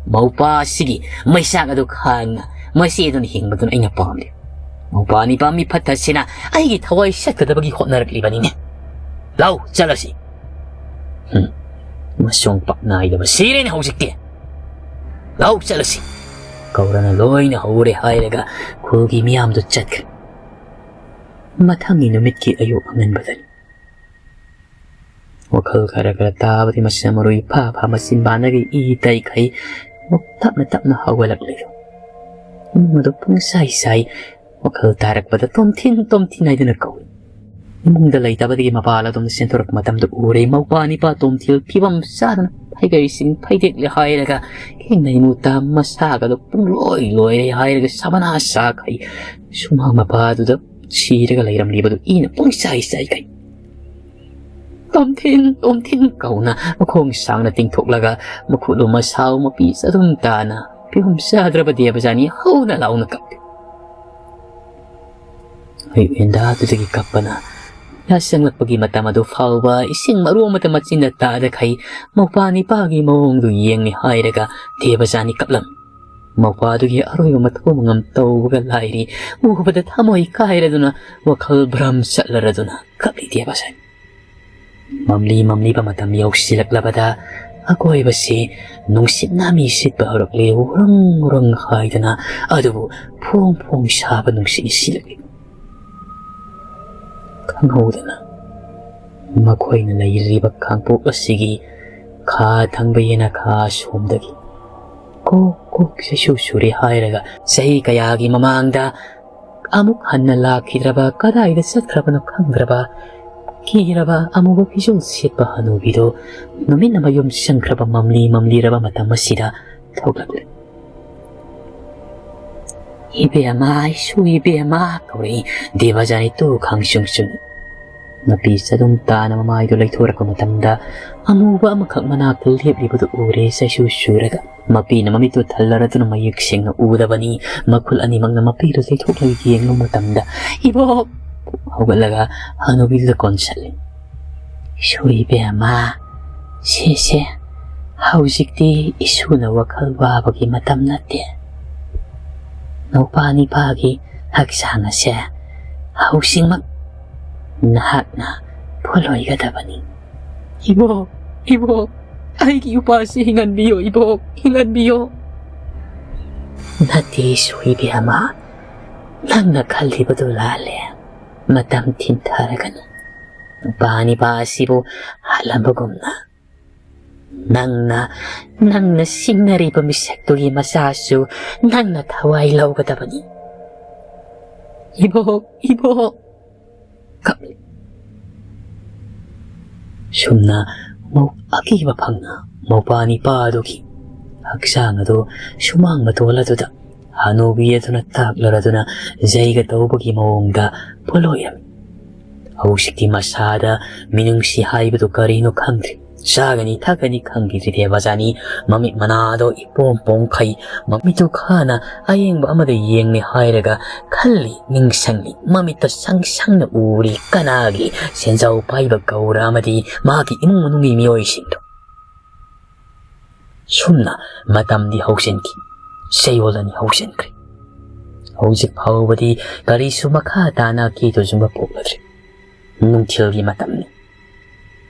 ꯃꯧꯄꯥ ꯑꯁꯤꯒꯤ ꯃꯩꯆꯥꯛ ꯑꯗꯨ ꯈꯥꯡꯅ ꯃꯆꯦ ꯑꯗꯨꯅ ꯍꯤꯡꯕꯗꯨꯅ ꯑꯩꯅ ꯄꯥꯝꯂꯤ꯫ ꯃꯧꯄꯥ ꯅꯤꯄꯥ ꯃꯤ ꯐꯠꯇꯁꯤꯅ ꯑꯩꯒꯤ ꯊꯋꯥꯏ ꯆꯠꯀꯗꯕꯒꯤ ꯍꯣꯠꯅꯔꯛꯂꯤꯕꯅꯤꯅꯦ꯫ ꯂꯥꯎ, ꯆꯠꯂꯁꯤ꯫ ꯍꯨꯝ, ꯃꯁꯣꯡ ꯄꯥꯛ ꯅꯥꯏꯗꯕ ꯁꯤꯔꯦꯅꯦ ꯍꯧꯖꯤꯛꯇꯤ꯫ ꯂꯥꯎ, ꯆꯠꯂꯁꯤ꯫" ꯒꯧꯔꯅ ꯂꯣꯏꯅ ꯍꯧꯔꯦ ꯍꯥꯏꯔꯒ ꯈꯨꯜꯒꯤ ꯃꯤꯌꯥꯝꯗꯨ ꯆꯠꯈ꯭ꯔꯦ꯫ ꯃꯊꯪꯒꯤ ꯅꯨꯃꯤꯠꯀꯤ ꯑꯌꯨꯛ ꯑꯉꯟꯕꯗꯅꯤ꯫ ꯋꯥꯈꯜ ꯈꯔ ꯈꯔ ꯇꯥꯕꯗꯤ ꯃꯁꯤꯅ ꯃꯔꯨ ꯏꯐꯥ ꯐꯥ ꯃꯆꯤꯟꯕꯥꯟꯗꯒꯤ ꯏ ꯇꯩꯈꯩ꯫ ꯇꯞꯅ ꯇꯞꯅ ꯍꯧꯒꯠꯂꯛꯂꯤ꯫ ꯏꯃꯨꯡ ꯑꯗꯨ ꯄꯨꯡꯁꯥꯏ ꯁꯥꯏ꯫ ꯋꯥꯈꯜ ꯇꯥꯔꯛꯄꯗ ꯇꯣꯝꯊꯤꯟ, ꯇꯣꯝꯊꯤꯟ ꯍꯥꯏꯗꯨꯅ ꯀꯧꯏ꯫ ꯏꯃꯨꯡꯗ ꯂꯩꯇꯕꯗꯒꯤ ꯃꯄꯥꯜ ꯑꯗꯣꯝꯗ ꯆꯦꯟꯊꯣꯔꯛꯄ ꯃꯇꯝꯗ ꯎꯔꯦ, ꯃꯧꯄꯥ ꯅꯤꯄꯥ ꯇꯣꯝꯊꯤꯜ ꯐꯤꯕꯝ ꯆꯥꯗꯅ ꯐꯩꯒꯩꯁꯤꯡ ꯐꯩꯗꯦꯛꯂꯦ ꯍꯥꯏꯔꯒ ꯍꯦꯡꯅ ꯏꯃꯨꯠꯇ ꯃꯁꯥꯒꯗꯣ ꯄꯨꯡꯂꯣꯏ ꯂꯣꯏꯔꯦ ꯍꯥꯏꯔꯒ ꯁꯕꯅꯥ ꯁꯥꯈꯩ ꯁꯨꯃꯥꯡ ꯃꯄꯥꯗꯨꯗ ꯁꯤꯔꯒ ꯂꯩꯔꯝꯂꯤꯕꯗꯨ ꯏꯅ ꯄꯨꯡꯆꯥꯏ ꯆꯥꯏꯈꯩ꯫ "ꯇꯣꯝꯊꯤꯟ, ꯇꯣꯝꯊꯤꯟ" ꯀꯧꯅ ꯃꯈꯣꯡ ꯁꯥꯡꯅ ꯇꯤꯡꯊꯣꯛꯂꯒ ꯃꯈꯨꯠꯂꯨ ꯃꯁꯥꯎ ꯃꯄꯤ ꯆꯗꯨꯝ ꯇꯥꯅ ꯐꯤꯕꯝ ꯆꯥꯗ꯭ꯔꯕ ꯗꯦꯕꯖꯥꯅꯤ ꯍꯧꯅ ꯂꯥꯎꯅ ꯀꯞꯄꯤ꯫ ꯍꯨꯏ ꯍꯦꯟꯗꯥꯗꯨꯗꯒꯤ ꯀꯞꯄꯅ ꯌꯥꯆꯪꯂꯛꯄꯒꯤ ꯃꯇꯝ ꯑꯗꯨ ꯐꯥꯎꯕ ꯏꯁꯤꯡ ꯃꯔꯨ ꯑꯃꯠꯇ ꯃꯆꯤꯟꯗ ꯇꯥꯗꯈꯩ ꯃꯧꯄꯥ ꯅꯤꯄꯥꯒꯤ ꯃꯑꯣꯡꯗꯨ ꯌꯦꯡꯂꯤ ꯍꯥꯏꯔꯒ ꯗꯦꯕꯖꯥꯅꯤ ꯀꯞꯂꯝꯃꯤ꯫ ꯃꯧꯄꯥꯗꯨꯒꯤ ꯑꯔꯣꯏꯕ ꯃꯊꯧ ꯃꯉꯝ ꯇꯧꯕꯒ ꯂꯥꯏꯔꯤ, ꯎꯕꯗ ꯊꯃꯣꯏ ꯀꯥꯏꯔꯗꯨꯅ, ꯋꯥꯈꯜ ꯚ꯭ꯔꯝ ꯆꯠꯂꯔꯗꯨꯅ ꯀꯞꯂꯤ ꯗꯦꯕꯖꯥꯅꯤ꯫ ꯃꯝꯂꯤ ꯃꯝꯂꯤꯕ ꯃꯇꯝ ꯌꯧꯁꯤꯜꯂꯛꯂꯕꯗ ꯑꯀꯣꯏꯕꯁꯤ ꯅꯨꯡꯁꯤꯠꯅ ꯃꯤ ꯁꯤꯠꯄ ꯍꯧꯔꯛꯂꯤ, ꯎꯔꯪ ꯎꯔꯪ ꯍꯥꯏꯗꯅ꯫ ꯑꯗꯨꯕꯨ ꯐꯣꯡ ꯐꯣꯡ ꯁꯥꯕ ꯅꯨꯡꯁꯤꯠꯅ ꯁꯤꯠꯂꯛꯂꯤ꯫ ꯈꯪꯍꯧꯗꯅ ꯃꯈꯣꯏꯅ ꯂꯩꯔꯤꯕ ꯈꯥꯡꯄꯣꯛ ꯑꯁꯤꯒꯤ ꯈꯥ ꯊꯪꯕ ꯌꯦꯅꯈꯥ ꯁꯣꯝꯗꯒꯤ ꯀꯣꯛ ꯀꯣꯛ ꯆꯩꯁꯨ ꯁꯨꯔꯦ ꯍꯥꯏꯔꯒ ꯆꯍꯤ ꯀꯌꯥꯒꯤ ꯃꯃꯥꯡꯗ ꯑꯃꯨꯛ ꯍꯟꯅ ꯂꯥꯛꯈꯤꯗ꯭ꯔꯕ, ꯀꯗꯥꯏꯗ ꯆꯠꯈ꯭ꯔꯕꯅꯣ ꯈꯪꯗ꯭ꯔꯕ, ꯀꯤꯔꯕ ꯑꯃꯨꯕ ꯐꯤꯖꯣꯜ ꯁꯦꯠꯄ ꯍꯅꯨꯕꯤꯗꯨ ꯅꯨꯃꯤꯠꯅ ꯃꯌꯨꯝ ꯆꯪꯈ꯭ꯔꯕ ꯃꯝꯂꯤ ꯃꯝꯂꯤꯔꯕ ꯃꯇꯝ ꯑꯁꯤꯗ ꯊꯣꯛꯂꯛꯂꯦ꯫ "ꯏꯕꯦꯝꯃ, ꯑꯩꯁꯨ ꯏꯕꯦꯝꯃ" ꯀꯧꯔꯛꯏ ꯗꯦꯕꯖꯥꯅꯤ ꯇꯨ ꯈꯥꯡ ꯆꯨꯡ ꯆꯨꯡ꯫ ꯃꯄꯤ ꯆꯗꯨꯝ ꯇꯥꯅ ꯃꯃꯥꯏꯗꯨ ꯂꯩꯊꯣꯔꯛꯄ ꯃꯇꯝꯗ ꯑꯃꯨꯕ ꯑꯃꯈꯛ ꯃꯅꯥꯛꯇ ꯂꯦꯞꯂꯤꯕꯗꯨ ꯎꯔꯦ ꯆꯩꯁꯨ ꯁꯨꯔꯒ꯫ ꯃꯄꯤꯅ ꯃꯃꯤꯠꯇꯨ ꯊꯜꯂꯔꯗꯨꯅ ꯃꯌꯦꯛ ꯁꯦꯡꯅ ꯎꯗꯕꯅꯤ꯫ ꯃꯈꯨꯜ ꯑꯅꯤꯃꯛꯅ ꯃꯄꯤꯗꯨ ꯂꯩꯊꯣꯛꯂꯒ ꯌꯦꯡꯂꯨꯕ ꯃꯇꯝꯗ, "ꯏꯕꯣꯛ!" ꯍꯧꯒꯠꯂꯒ ꯍꯅꯨꯕꯤꯗꯨꯗ ꯀꯣꯟꯁꯤꯜꯂꯤ꯫ "ꯏꯁꯨ ꯏꯕꯦꯝꯃ, ꯁꯦ ꯁꯦ, ꯍꯧꯖꯤꯛꯇꯤ ꯏꯁꯨꯅ ꯋꯥꯈꯜ ꯋꯥꯕꯒꯤ ꯃꯇꯝ ꯅꯠꯇꯦ꯫ ꯅꯧꯄꯥ ꯅꯤꯄꯥꯒꯤ ꯍꯛꯆꯥꯡ ꯑꯁꯦ ꯍꯧꯖꯤꯛꯃꯛ ꯅꯍꯥꯛꯅ ꯐꯨꯜꯂꯣꯏꯒꯗꯕꯅꯤ꯫" "ꯏꯕꯣꯛ, ꯏꯕꯣꯛ, ꯑꯩꯒꯤ ꯏꯄꯥꯁꯤ ꯍꯤꯡꯍꯟꯕꯤꯌꯣ, ꯏꯕꯣꯛ, ꯍꯤꯡꯍꯟꯕꯤꯌꯣ꯫" "ꯅꯠꯇꯦ ꯏꯁꯨ ꯏꯕꯦꯝꯃ, ꯅꯪꯅ ꯈꯜꯂꯤꯕꯗꯨ ꯂꯥꯜꯂꯦ꯫ ꯃꯇꯝ ꯊꯤꯟꯊꯔꯒꯅꯤ꯫ ꯅꯨꯄꯥ ꯅꯤꯄꯥ ꯑꯁꯤꯕꯨ ꯍꯥꯠꯂꯝꯕꯒꯨꯝꯅ ꯅꯪꯅ, ꯅꯪꯅ ꯁꯤꯡꯅꯔꯤꯕ ꯃꯤꯁꯛꯇꯨꯒꯤ ꯃꯆꯥꯁꯨ ꯅꯪꯅ ꯊꯋꯥꯏ ꯂꯧꯒꯗꯕꯅꯤ꯫ "ꯏꯕꯣꯛ, ꯏꯕꯣꯛ!" ꯀꯞꯂꯤ꯫ ꯁꯨꯝꯅ ꯃꯧ-, ꯑꯀꯤꯕ ꯐꯪꯅ ꯃꯧꯄ꯭ꯋꯥ ꯅꯤꯄꯥ ꯑꯗꯨꯒꯤ ꯍꯛꯆꯥꯡ ꯑꯗꯨ ꯁꯨꯃꯥꯡ ꯃꯇꯣꯜ ꯑꯗꯨꯗ ꯍꯅꯨꯕꯤ ꯑꯗꯨꯅ ꯇꯥꯛꯂꯔꯗꯨꯅ ꯖꯩꯒ ꯇꯧꯕꯒꯤ ꯃꯑꯣꯡꯗ ꯄꯣꯠꯂꯣꯏꯔꯝꯃꯤ꯫ ꯍꯧꯖꯤꯛꯇꯤ ꯃꯁꯥꯗ ꯃꯤꯅꯨꯡꯁꯤ ꯍꯥꯏꯕꯗꯨ ꯀꯔꯤꯅꯣ ꯈꯪꯗ꯭ꯔꯦ꯫ ꯆꯥꯒꯅꯤ ꯊꯛꯀꯅꯤ ꯈꯪꯈꯤꯗ꯭ꯔꯦ ꯗꯦꯕꯖꯥꯅꯤ꯫ ꯃꯃꯤꯠ ꯃꯅꯥꯗꯣ ꯏꯄꯣꯝ ꯄꯣꯝꯈꯩ, ꯃꯃꯤꯠꯇꯨ ꯈꯥꯅ ꯑꯌꯦꯡꯕ ꯑꯃꯗ ꯌꯦꯡꯂꯤ ꯍꯥꯏꯔꯒ ꯈꯜꯂꯤ, ꯅꯤꯡꯁꯤꯡꯂꯤ꯫ ꯃꯃꯤꯠꯇ ꯁꯪ ꯁꯪꯅ ꯎꯔꯤ ꯀꯅꯥꯒꯤ ꯁꯦꯟꯖꯥꯎ ꯄꯥꯏꯕ ꯒꯧꯔ ꯑꯃꯗꯤ ꯃꯍꯥꯛꯀꯤ ꯏꯃꯨꯡ ꯃꯅꯨꯡꯒꯤ ꯃꯤꯑꯣꯏꯁꯤꯡꯗꯣ꯫ ꯁꯨꯝꯅ ꯃꯇꯝꯗꯤ ꯍꯧꯖꯤꯟꯈꯤ꯫ ꯆꯌꯣꯜ ꯑꯅꯤ ꯍꯧꯖꯤꯟꯈ꯭ꯔꯦ꯫ ꯍꯧꯖꯤꯛ ꯐꯥꯎꯕꯗꯤ ꯀꯔꯤꯁꯨ ꯃꯈꯥ ꯇꯥꯅ ꯑꯀꯤ ꯇꯨꯖꯨꯡꯕ ꯄꯣꯛꯂꯗ꯭ꯔꯤ꯫ ꯅꯨꯡꯊꯤꯜꯒꯤ ꯃꯇꯝꯅꯤ꯫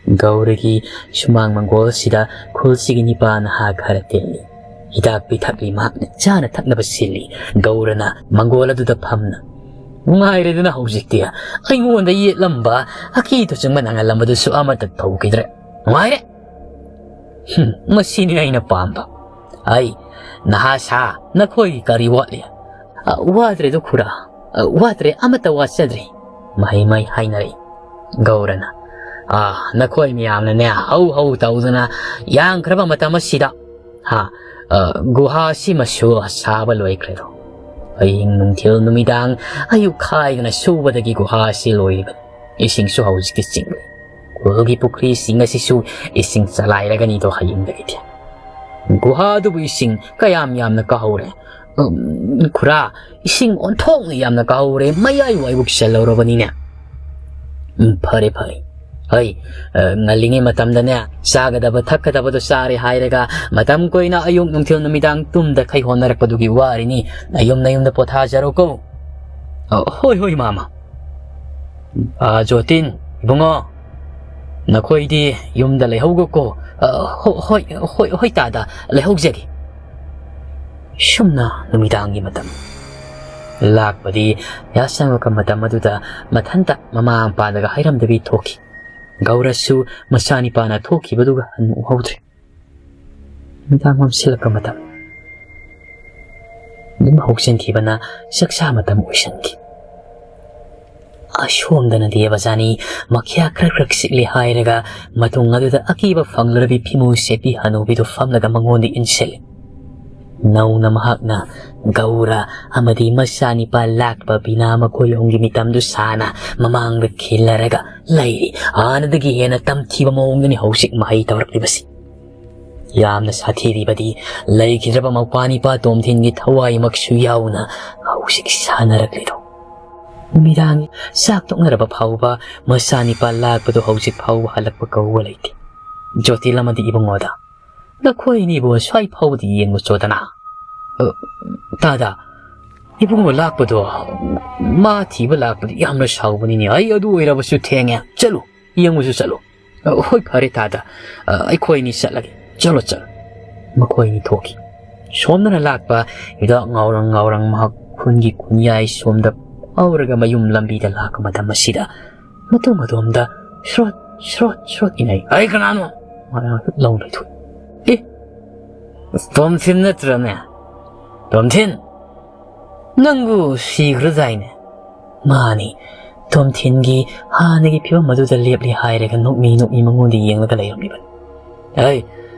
ꯒꯧꯔꯒꯤ ꯁꯨꯃꯥꯡ ꯃꯪꯒꯣꯜꯁꯤꯗ ꯈꯨꯜꯁꯤꯒꯤ ꯅꯤꯄꯥ ꯅꯍꯥ ꯈꯔ ꯇꯤꯜꯂꯤ꯫ ꯍꯤꯗꯥꯛ ꯄꯤꯊꯛꯂꯤ, ꯃꯍꯥꯛꯅ ꯆꯥꯅ ꯊꯛꯅꯕ ꯁꯤꯜꯂꯤ꯫ ꯒꯧꯔꯅ ꯃꯪꯒꯣꯜ ꯑꯗꯨꯗ ꯐꯝꯅ, "ꯅꯨꯡꯉꯥꯏꯔꯦꯗꯅ ꯍꯧꯖꯤꯛꯇꯤ꯫ ꯑꯩꯉꯣꯟꯗ ꯌꯦꯠꯂꯝꯕ, ꯑꯀꯤ ꯇꯨꯆꯨꯡꯕ ꯅꯪꯍꯜꯂꯝꯕꯗꯨꯁꯨ ꯑꯃꯠꯇ ꯇꯧꯈꯤꯗ꯭ꯔꯦ꯫ ꯅꯨꯡꯉꯥꯏꯔꯦ꯫ ꯍꯨꯝ, ꯃꯁꯤꯅꯤ ꯑꯩꯅ ꯄꯥꯝꯕ꯫ ꯑꯩ, ꯅꯍꯥ ꯁꯥ, ꯅꯈꯣꯏꯒꯤ ꯀꯔꯤ ꯋꯥꯠꯂꯤ?" "ꯑ, ꯋꯥꯗ꯭ꯔꯦꯗꯣ ꯈꯨꯔꯥ꯫ ꯑ, ꯋꯥꯗ꯭ꯔꯦ, ꯑꯃꯠꯇ ꯋꯥꯠꯆꯗ꯭ꯔꯦ," ꯃꯍꯩ ꯃꯍꯩ ꯍꯥꯏꯅꯔꯛꯏ꯫ ꯒꯧꯔꯅ, "ꯑꯥ, ꯅꯈꯣꯏ ꯃꯌꯥꯝꯅꯅꯦ, ꯍꯧ ꯍꯧ ꯇꯧꯗꯨꯅ ꯌꯥꯝꯈ꯭ꯔꯕ ꯃꯇꯝ ꯑꯁꯤꯗ, ꯍꯥ, ꯑ, ꯒꯨꯍꯥ ꯑꯁꯤꯃꯁꯨ ꯁꯥꯕ ꯂꯣꯏꯈ꯭ꯔꯦꯗꯣ꯫ ꯑꯍꯤꯡ ꯅꯨꯡꯊꯤꯜ ꯅꯨꯃꯤꯗꯥꯡ ꯑꯌꯨꯛ ꯈꯥꯏꯗꯅ ꯁꯨꯕꯗꯒꯤ ꯒꯨꯍꯥ ꯑꯁꯤ ꯂꯣꯏꯔꯤꯕꯅꯤ꯫ ꯏꯁꯤꯡꯁꯨ ꯍꯧꯖꯤꯛꯇꯤ ꯆꯤꯡꯂꯦ꯫ ꯈꯨꯜꯒꯤ ꯄꯨꯈ꯭ꯔꯤꯁꯤꯡ ꯑꯁꯤꯁꯨ ꯏꯁꯤꯡ ꯆꯂꯥꯏꯔꯒꯅꯤꯗꯣ ꯍꯌꯦꯡꯗꯒꯤꯗꯤ꯫ ꯒꯨꯍꯥ ꯑꯗꯨꯕꯨ ꯏꯁꯤꯡ ꯀꯌꯥꯝ ꯌꯥꯝꯅ ꯀꯥꯍꯧꯔꯦ?" "ꯎꯝ, ꯈꯨꯔꯥ, ꯏꯁꯤꯡ ꯑꯣꯟꯊꯣꯛꯅ ꯌꯥꯝꯅ ꯀꯥꯍꯧꯔꯦ, ꯃꯌꯥꯏ ꯋꯥꯏꯕꯨꯛ ꯆꯜꯍꯧꯔꯕꯅꯤꯅꯦ꯫" "ꯎꯝ, ꯐꯔꯦ, ꯐꯔꯦ꯫ ꯍꯩ, ꯑ, ꯉꯜꯂꯤꯉꯩ ꯃꯇꯝꯗꯅꯦ, ꯆꯥꯒꯗꯕ ꯊꯛꯀꯗꯕꯗꯣ ꯆꯥꯔꯦ ꯍꯥꯏꯔꯒ ꯃꯇꯝ ꯀꯨꯏꯅ ꯑꯌꯨꯛ ꯅꯨꯡꯊꯤꯜ ꯅꯨꯃꯤꯗꯥꯡ ꯇꯨꯝꯗꯈꯩ ꯍꯣꯠꯅꯔꯛꯄꯗꯨꯒꯤ ꯋꯥꯔꯤꯅꯤ꯫ ꯅꯌꯨꯝ ꯅꯌꯨꯝꯗ ꯄꯣꯊꯥꯖꯔꯣꯀꯣ꯫" "ꯑ, ꯍꯣꯏ, ꯍꯣꯏ, ꯃꯥꯃ꯫" "ꯑ, ꯖꯣꯇꯤꯟ, ꯏꯕꯨꯡꯉꯣ, ꯅꯈꯣꯏꯗꯤ ꯌꯨꯝꯗ ꯂꯩꯍꯧꯒꯀꯣ꯫" "ꯑ, ꯍꯣ-, ꯍꯣꯏ, ꯍꯣꯏ, ꯍꯣꯏ, ꯇꯥꯗ, ꯂꯩꯍꯧꯖꯒꯦ꯫" ꯁꯨꯝꯅ ꯅꯨꯃꯤꯗꯥꯡꯒꯤ ꯃꯇꯝ꯫ ꯂꯥꯛꯄꯗꯤ ꯌꯥꯆꯪꯉꯛꯄ ꯃꯇꯝ ꯑꯗꯨꯗ ꯃꯊꯟꯇ ꯃꯃꯥ ꯃꯄꯥꯗꯒ ꯍꯥꯏꯔꯝꯗꯕꯤ ꯊꯣꯛꯈꯤ꯫ ꯒꯧꯔꯁꯨ ꯃꯆꯥꯅꯤꯄꯥꯅ ꯊꯣꯛꯈꯤꯕꯗꯨꯒ ꯍꯟꯅ ꯎꯍꯧꯗ꯭ꯔꯦ꯫ ꯅꯨꯃꯤꯗꯥꯡ ꯃꯝꯁꯤꯜꯂꯛꯄ ꯃꯇꯝ ꯑꯗꯨꯝ ꯍꯧꯖꯤꯟꯈꯤꯕꯅ ꯆꯥꯛꯆꯥ ꯃꯇꯝ ꯑꯣꯏꯁꯤꯟꯈꯤ꯫ ꯑꯁꯣꯝꯗꯅ ꯗꯦꯕꯖꯥꯅꯤ ꯃꯈ꯭ꯌꯥ ꯈꯔ ꯈꯔ ꯆꯤꯛꯂꯤ ꯍꯥꯏꯔꯒ ꯃꯇꯨꯡ ꯑꯗꯨꯗ ꯑꯀꯤꯕ ꯐꯪꯂꯔꯕꯤ ꯐꯤꯃꯨ ꯁꯦꯠꯄꯤ ꯍꯅꯨꯕꯤꯗꯨ ꯐꯝꯂꯒ ꯃꯉꯣꯟꯗ ꯏꯟꯁꯤꯜꯂꯤ꯫ ꯅꯧꯅ ꯃꯍꯥꯛꯅ ꯒꯧꯔ ꯑꯃꯗꯤ ꯃꯆꯥꯅꯤꯄꯥ ꯂꯥꯛꯄ ꯕꯤꯅꯥ ꯃꯈꯣꯏ ꯑꯍꯨꯝꯒꯤ ꯃꯤꯇꯝꯗꯨ ꯁꯥꯅ ꯃꯃꯥꯡꯗ ꯈꯤꯜꯂꯔꯒ ꯂꯩꯔꯤ꯫ ꯍꯥꯟꯅꯗꯒꯤ ꯍꯦꯟꯅ ꯇꯝꯊꯤꯕ ꯃꯑꯣꯡꯗꯅꯤ ꯍꯧꯖꯤꯛ ꯃꯍꯩ ꯇꯧꯔꯛꯂꯤꯕꯁꯤ꯫ ꯌꯥꯝꯅ ꯁꯥꯊꯤꯔꯤꯕꯗꯤ ꯂꯩꯈꯤꯗ꯭ꯔꯕ ꯃꯄꯥꯅꯤꯄꯥ ꯇꯣꯝꯊꯤꯟꯒꯤ ꯊꯋꯥꯏꯃꯛꯁꯨ ꯌꯥꯎꯅ ꯍꯧꯖꯤꯛ ꯁꯥꯟꯅꯔꯛꯂꯤꯗꯣ꯫ ꯅꯨꯃꯤꯗꯥꯡ ꯆꯥꯛ ꯇꯣꯛꯅꯔꯕ ꯐꯥꯎꯕ ꯃꯆꯥꯅꯤꯄꯥ ꯂꯥꯛꯄꯗꯨ ꯍꯧꯖꯤꯛ ꯐꯥꯎꯕ ꯍꯜꯂꯛꯄ ꯀꯧꯕ ꯂꯩꯇꯦ꯫ ꯖꯣꯇꯤꯜ ꯑꯃꯗꯤ ꯏꯕꯨꯡꯉꯣꯗ, "ꯅꯈꯣꯏ ꯑꯅꯤꯕꯨ ꯁ꯭ꯋꯥꯏ ꯐꯥꯎꯕꯗꯤ ꯌꯦꯡꯉꯨꯆꯣꯗꯅ꯫" "ꯑ, ꯇꯥꯗ, ꯏꯕꯨꯡꯉꯣ ꯂꯥꯛꯄꯗꯣ, ꯃꯥ ꯊꯤꯕ ꯂꯥꯛꯄꯗꯤ ꯌꯥꯝꯅ ꯁꯥꯎꯕꯅꯤꯅꯦ꯫ ꯑꯩ ꯑꯗꯨ ꯑꯣꯏꯔꯕꯁꯨ ꯊꯦꯡꯉꯦ꯫ ꯆꯠꯂꯨ, ꯌꯦꯡꯉꯨꯁꯨ ꯆꯠꯂꯨ꯫" "ꯑ, ꯍꯣꯏ, ꯐꯔꯦ ꯇꯥꯗ꯫ ꯑ, ꯑꯩꯈꯣꯏ ꯑꯅꯤ ꯆꯠꯂꯒꯦ꯫ ꯆꯠꯂꯣ, ꯆꯠꯂꯣ꯫" ꯃꯈꯣꯏ ꯑꯅꯤ ꯊꯣꯛꯈꯤ꯫ ꯁꯣꯝꯗꯅ ꯂꯥꯛꯄ ꯍꯤꯗꯥꯛ ꯉꯥꯎꯔꯪ ꯉꯥꯎꯔꯪ ꯃꯍꯥꯛ ꯈꯨꯟꯒꯤ ꯈꯨꯟꯌꯥꯏ ꯁꯣꯝꯗ ꯐꯥꯎꯔꯒ ꯃꯌꯨꯝ ꯂꯝꯕꯤꯗ ꯂꯥꯛꯄ ꯃꯇꯝ ꯑꯁꯤꯗ ꯃꯇꯣꯝ ꯃꯇꯣꯝꯗ ꯁ꯭ꯔꯣꯠ ꯁ꯭ꯔꯣꯠ ꯁ꯭ꯔꯣꯠ ꯏꯅꯩ꯫ "ꯑꯩ ꯀꯅꯥꯅꯣ?" ꯃꯥꯅ ꯍꯦꯛ ꯂꯥꯎꯅ ꯂꯩꯊꯣꯛꯏ꯫ "ꯑꯦ, ꯇꯣꯝꯊꯤꯟ ꯅꯠꯇ꯭ꯔꯅꯦ? ꯇꯣꯝꯊꯤꯟ, ꯅꯪꯕꯨ ꯁꯤꯈ꯭ꯔꯗꯥꯏꯅꯦ?" ꯃꯥꯅꯤ, ꯇꯣꯝꯊꯤꯟꯒꯤ ꯍꯥꯟꯅꯒꯤ ꯐꯤꯕꯝ ꯑꯗꯨꯗ ꯂꯦꯞꯂꯤ ꯍꯥꯏꯔꯒ ꯅꯣꯛꯃꯤ ꯅꯣꯛꯃꯤ ꯃꯉꯣꯟꯗ ꯌꯦꯡꯂꯒ ꯂꯩꯔꯝꯂꯤꯕꯅꯤ꯫ "ꯑꯩ,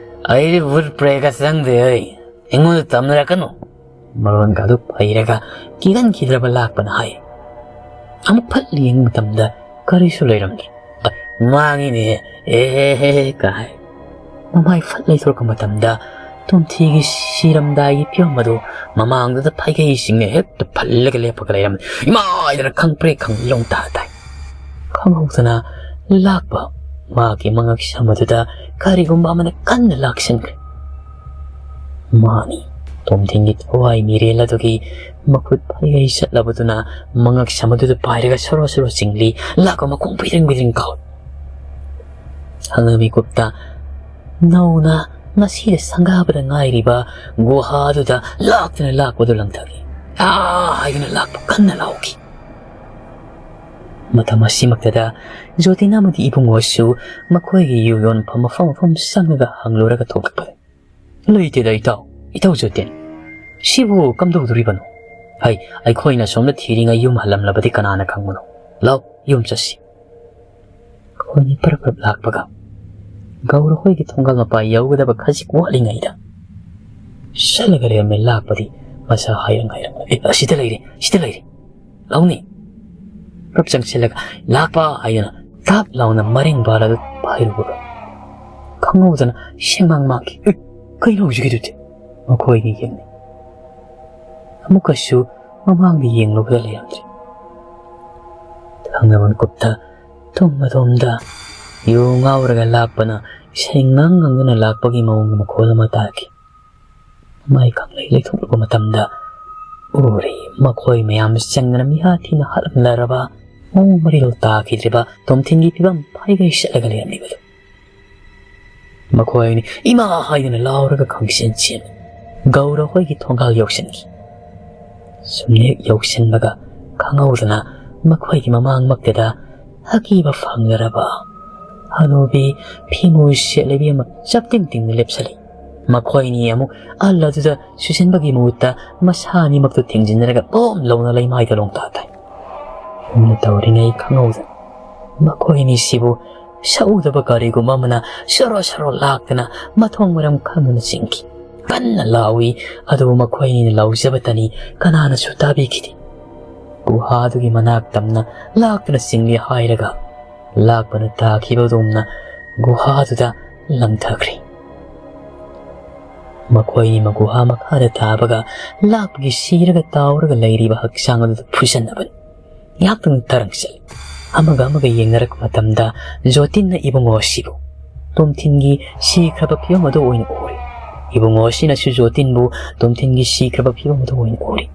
ꯑꯩꯗꯤ ꯚꯨꯠ ꯄ꯭ꯔꯦꯒ ꯆꯪꯗꯦ꯫ ꯑꯩ, ꯑꯩꯉꯣꯟꯗ ꯇꯝꯅꯔꯛꯀꯅꯨ꯫" ꯃꯔꯣꯟꯒ ꯑꯗꯨ ꯐꯩꯔꯒ ꯀꯤꯒꯟꯈꯤꯗ꯭ꯔꯕ ꯂꯥꯛꯄꯅ ꯍꯥꯏ꯫ ꯑꯃꯨꯛ ꯐꯠ ꯌꯦꯡꯕ ꯃꯇꯝꯗ ꯀꯔꯤꯁꯨ ꯂꯩꯔꯝꯗ꯭ꯔꯦ꯫ "ꯑ, ꯃꯥꯡꯉꯤꯅꯦ, ꯑꯦ, ꯀꯥꯏ꯫" ꯃꯃꯥꯏ ꯐꯠ ꯂꯩꯊꯣꯔꯛꯄ ꯃꯇꯝꯗ ꯇꯣꯝꯊꯤꯒꯤ ꯁꯤꯔꯝꯗꯥꯏꯒꯤ ꯐꯤꯕꯝ ꯑꯗꯨ ꯃꯃꯥꯡꯗꯨꯗ ꯐꯩꯒꯩꯁꯤꯡꯅ ꯍꯦꯛꯇ ꯐꯜꯂꯒ ꯂꯦꯞꯄꯒ ꯂꯩꯔꯝꯃꯤ꯫ ꯏꯃꯥꯏꯗꯅ ꯈꯪꯄ꯭ꯔꯦꯛ ꯈꯪꯂꯣꯡ ꯇꯥ ꯇꯥꯏ꯫ ꯈꯪꯍꯧꯗꯅ ꯂꯥꯛꯄ ꯃꯥꯒꯤ ꯃꯉꯛꯁꯝ ꯑꯗꯨꯗ ꯀꯔꯤꯒꯨꯝꯕ ꯑꯃꯅ ꯀꯟꯅ ꯂꯥꯛꯁꯤꯟꯈ꯭ꯔꯦ꯫ ꯃꯥꯅꯤ, ꯇꯣꯝꯊꯤꯟꯒꯤ ꯊꯋꯥꯏ ꯃꯤꯔꯦꯜ ꯑꯗꯨꯒꯤ ꯃꯈꯨꯠ ꯐꯩꯒꯩ ꯆꯠꯂꯕꯗꯨꯅ ꯃꯉꯛꯁꯝ ꯑꯗꯨꯗ ꯄꯥꯏꯔꯒ ꯁꯣꯔꯣ ꯁꯣꯔꯣ ꯆꯤꯡꯂꯤ, ꯂꯥꯛꯄ ꯃꯈꯣꯡ ꯕꯤꯗ꯭ꯔꯤꯡ ꯕꯤꯗ꯭ꯔꯤꯡ ꯀꯥꯎꯏ꯫ ꯍꯪꯉ ꯃꯤꯀꯨꯞꯇ ꯅꯧꯅ ꯉꯁꯤꯗ ꯁꯪꯒꯥꯕꯗ ꯉꯥꯏꯔꯤꯕ ꯒꯨꯍꯥꯗꯨꯗ ꯂꯥꯛꯇꯨꯅ ꯂꯥꯛꯄꯗꯨ ꯂꯪꯊꯈꯤ꯫ "ꯑꯥ!" ꯍꯥꯏꯗꯨꯅ ꯂꯥꯛꯄ ꯀꯟꯅ ꯂꯥꯎꯈꯤ꯫ ꯃꯇꯝ ꯑꯁꯤꯃꯛꯇꯗ ꯖꯣꯇꯤꯟ ꯑꯃꯗꯤ ꯏꯕꯨꯡꯉꯣꯁꯨ ꯃꯈꯣꯏꯒꯤ ꯌꯨ ꯌꯣꯟꯐꯝ ꯃꯐꯝ ꯃꯐꯝ ꯆꯪꯉꯒ ꯍꯪꯂꯨꯔꯒ ꯊꯣꯛꯂꯛꯄꯗ, "ꯂꯩꯇꯦꯗ ꯏꯇꯥꯎ, ꯏꯇꯥꯎ ꯖꯣꯇꯤꯟ, ꯁꯤꯕꯨ ꯀꯝꯗꯧꯗꯣꯔꯤꯕꯅꯣ? ꯍꯩ, ꯑꯩꯈꯣꯏꯅ ꯁꯣꯝꯗ ꯊꯤꯔꯤꯉꯩ ꯌꯨꯝ ꯍꯜꯂꯝꯂꯕꯗꯤ ꯀꯅꯥꯅ ꯈꯪꯕꯅꯣ? ꯂꯥꯎ, ꯌꯨꯝ ꯆꯠꯁꯤ"꯫ ꯑꯩꯈꯣꯏꯅꯤ ꯄꯔꯞ ꯄꯔꯞ ꯂꯥꯛꯄꯒ ꯒꯧꯔ ꯍꯣꯏꯒꯤ ꯊꯣꯡꯒꯥꯜ ꯃꯄꯥ ꯌꯧꯒꯗꯕ ꯈꯖꯤꯛ ꯋꯥꯠꯂꯤꯉꯩꯗ ꯆꯠꯂꯒ ꯂꯩꯔꯝꯃꯦ꯫ ꯂꯥꯛꯄꯗꯤ ꯃꯁꯥ ꯍꯥꯏꯔꯪ ꯍꯥꯏꯔꯪ, "ꯑꯦ, ꯑꯁꯤꯗ ꯂꯩꯔꯦ, ꯁꯤꯗ ꯂꯩꯔꯦ, ꯂꯧꯅꯤ"꯫ ꯄꯔꯞ ꯆꯪꯁꯤꯜꯂꯒ, "ꯂꯥꯛꯄ" ꯍꯥꯏꯗꯨꯅ ꯇꯥꯞ ꯂꯥꯎꯅ ꯃꯔꯦꯡ ꯕꯥꯜ ꯑꯗꯨ ꯄꯥꯏꯔꯨꯕꯒ ꯈꯪꯍꯧꯗꯅ ꯁꯦꯡꯃꯥꯡ ꯃꯥꯡꯈꯤ꯫ "ꯑꯦ, ꯀꯩꯅꯣ ꯍꯧꯖꯤꯛꯀꯤꯗꯨꯗꯤ?" ꯃꯈꯣꯏꯅꯤ ꯌꯦꯡꯅꯩ꯫ ꯑꯃꯨꯛꯀꯁꯨ ꯃꯃꯥꯡꯗ ꯌꯦꯡꯂꯨꯕꯗ ꯂꯩꯔꯝꯗ꯭ꯔꯦ꯫ ꯊꯪꯅꯕ ꯃꯤꯀꯨꯞꯇ ꯇꯨꯝ ꯑꯗꯣꯝꯗ ꯌꯨ ꯉꯥꯎꯔꯒ ꯂꯥꯛꯄꯅ ꯏꯁꯩ ꯉꯥꯡ ꯉꯪꯗꯨꯅ ꯂꯥꯛꯄꯒꯤ ꯃꯑꯣꯡꯒꯤ ꯃꯈꯣꯜ ꯑꯃ ꯇꯥꯈꯤ꯫ ꯃꯃꯥꯏ ꯈꯪꯂꯩ ꯂꯩꯊꯣꯛꯂꯨꯕ ꯃꯇꯝꯗ ꯎꯔꯦ, ꯃꯈꯣꯏ ꯃꯌꯥꯝ ꯆꯪꯗꯅ ꯃꯤꯍꯥ ꯊꯤꯅ ꯍꯥꯠꯂꯝꯂꯔꯕ, ꯃꯑꯣꯡ ꯃꯔꯤꯜ ꯇꯥꯈꯤꯗ꯭ꯔꯤꯕ ꯇꯣꯝꯊꯤꯟꯒꯤ ꯐꯤꯕꯝ ꯐꯩꯒꯩ ꯆꯠꯂꯒ ꯂꯩꯔꯝꯂꯤꯕꯗꯨ꯫ ꯃꯈꯣꯏ ꯑꯅꯤ ꯏꯃꯥ ꯍꯥꯏꯗꯨꯅ ꯂꯥꯎꯔꯒ ꯈꯪꯆꯦꯟ ꯆꯦꯟ ꯒꯧꯔ ꯍꯣꯏꯒꯤ ꯊꯣꯡꯒꯥꯜ ꯌꯧꯁꯤꯟꯈꯤ꯫ ꯁꯨꯝ ꯍꯦꯛ ꯌꯧꯁꯤꯟꯕꯒ ꯈꯪꯍꯧꯗꯅ ꯃꯈꯣꯏꯒꯤ ꯃꯃꯥꯡꯃꯛꯇꯗ ꯑꯀꯤꯕ ꯐꯪꯂꯔꯕ ꯍꯅꯨꯕꯤ ꯐꯤꯃꯨ ꯁꯦꯠꯂꯕꯤ ꯑꯃ ꯆꯞ ꯇꯤꯡ ꯇꯤꯡꯅ ꯂꯦꯞꯁꯤꯜꯂꯤ꯫ ꯃꯈꯣꯏꯅꯤ ꯑꯃꯨꯛ ꯑꯜ ꯑꯗꯨꯗ ꯁꯨꯁꯤꯟꯕꯒꯤ ꯃꯍꯨꯠꯇ ꯃꯁꯥ ꯑꯅꯤꯃꯛꯇꯨ ꯊꯦꯡꯖꯤꯟꯅꯔꯒ ꯄꯣꯝ ꯂꯧꯅ ꯂꯩꯃꯥꯏꯗ ꯂꯣꯡꯇꯥ ꯇꯥꯏ꯫ ꯁꯨꯝꯅ ꯇꯧꯔꯤꯉꯩ ꯈꯪꯍꯧꯗꯅ ꯃꯈꯣꯏ ꯑꯅꯤꯁꯤꯕꯨ ꯁꯛꯎꯗꯕ ꯀꯔꯤꯒꯨꯝꯕ ꯑꯃꯅ ꯁꯣꯔꯣ ꯁꯣꯔꯣ ꯂꯥꯛꯇꯅ ꯃꯊꯣꯡ ꯃꯔꯝ ꯈꯪꯗꯅ ꯆꯤꯡꯈꯤ꯫ ꯀꯟꯅ ꯂꯥꯎꯏ, ꯑꯗꯨꯕꯨ ꯃꯈꯣꯏ ꯑꯅꯤꯅ ꯂꯥꯎꯖꯕꯇꯅꯤ, ꯀꯅꯥꯅꯁꯨ ꯇꯥꯕꯤꯈꯤꯗꯦ꯫ ꯒꯨꯍꯥꯗꯨꯒꯤ ꯃꯅꯥꯛ ꯇꯝꯅ ꯂꯥꯛꯇꯨꯅ ꯆꯤꯡꯂꯤ ꯍꯥꯏꯔꯒ ꯂꯥꯛꯄꯅ ꯇꯥꯈꯤꯕꯒꯨꯝꯅ ꯒꯨꯍꯥꯗꯨꯗ ꯂꯪꯊꯈ꯭ꯔꯦ꯫ ꯃꯈꯣꯏꯅꯤ ꯃꯒꯨꯍꯥ ꯃꯈꯥꯗ ꯇꯥꯕꯒ ꯂꯥꯛꯄꯒꯤ ꯁꯤꯔꯒ ꯇꯥꯎꯔꯒ ꯂꯩꯔꯤꯕ ꯍꯛꯆꯥꯡ ꯑꯗꯨꯗ ꯐꯨꯖꯟꯅꯕꯅꯤ꯫ ꯉꯥꯏꯍꯥꯛꯇꯪ ꯇꯔꯪ ꯆꯠꯂꯤ꯫ ꯑꯃꯒ ꯑꯃꯒ ꯌꯦꯡꯅꯔꯛꯄ ꯃꯇꯝꯗ ꯖꯣꯇꯤꯟꯅ ꯏꯕꯨꯡꯉꯣ ꯑꯁꯤꯕꯨ ꯇꯣꯝꯊꯤꯟꯒꯤ ꯁꯤꯈ꯭ꯔꯕ ꯐꯤꯕꯝ ꯑꯗꯨ ꯑꯣꯏꯅ ꯎꯔꯤ꯫ ꯏꯕꯨꯡꯉꯣ ꯑꯁꯤꯅꯁꯨ ꯖꯣꯇꯤꯟꯕꯨ ꯇꯣꯝꯊꯤꯟꯒꯤ ꯁꯤꯈ꯭ꯔꯕ ꯐꯤꯕꯝ ꯑꯗꯨ ꯑꯣꯏꯅ ꯎꯔꯤ꯫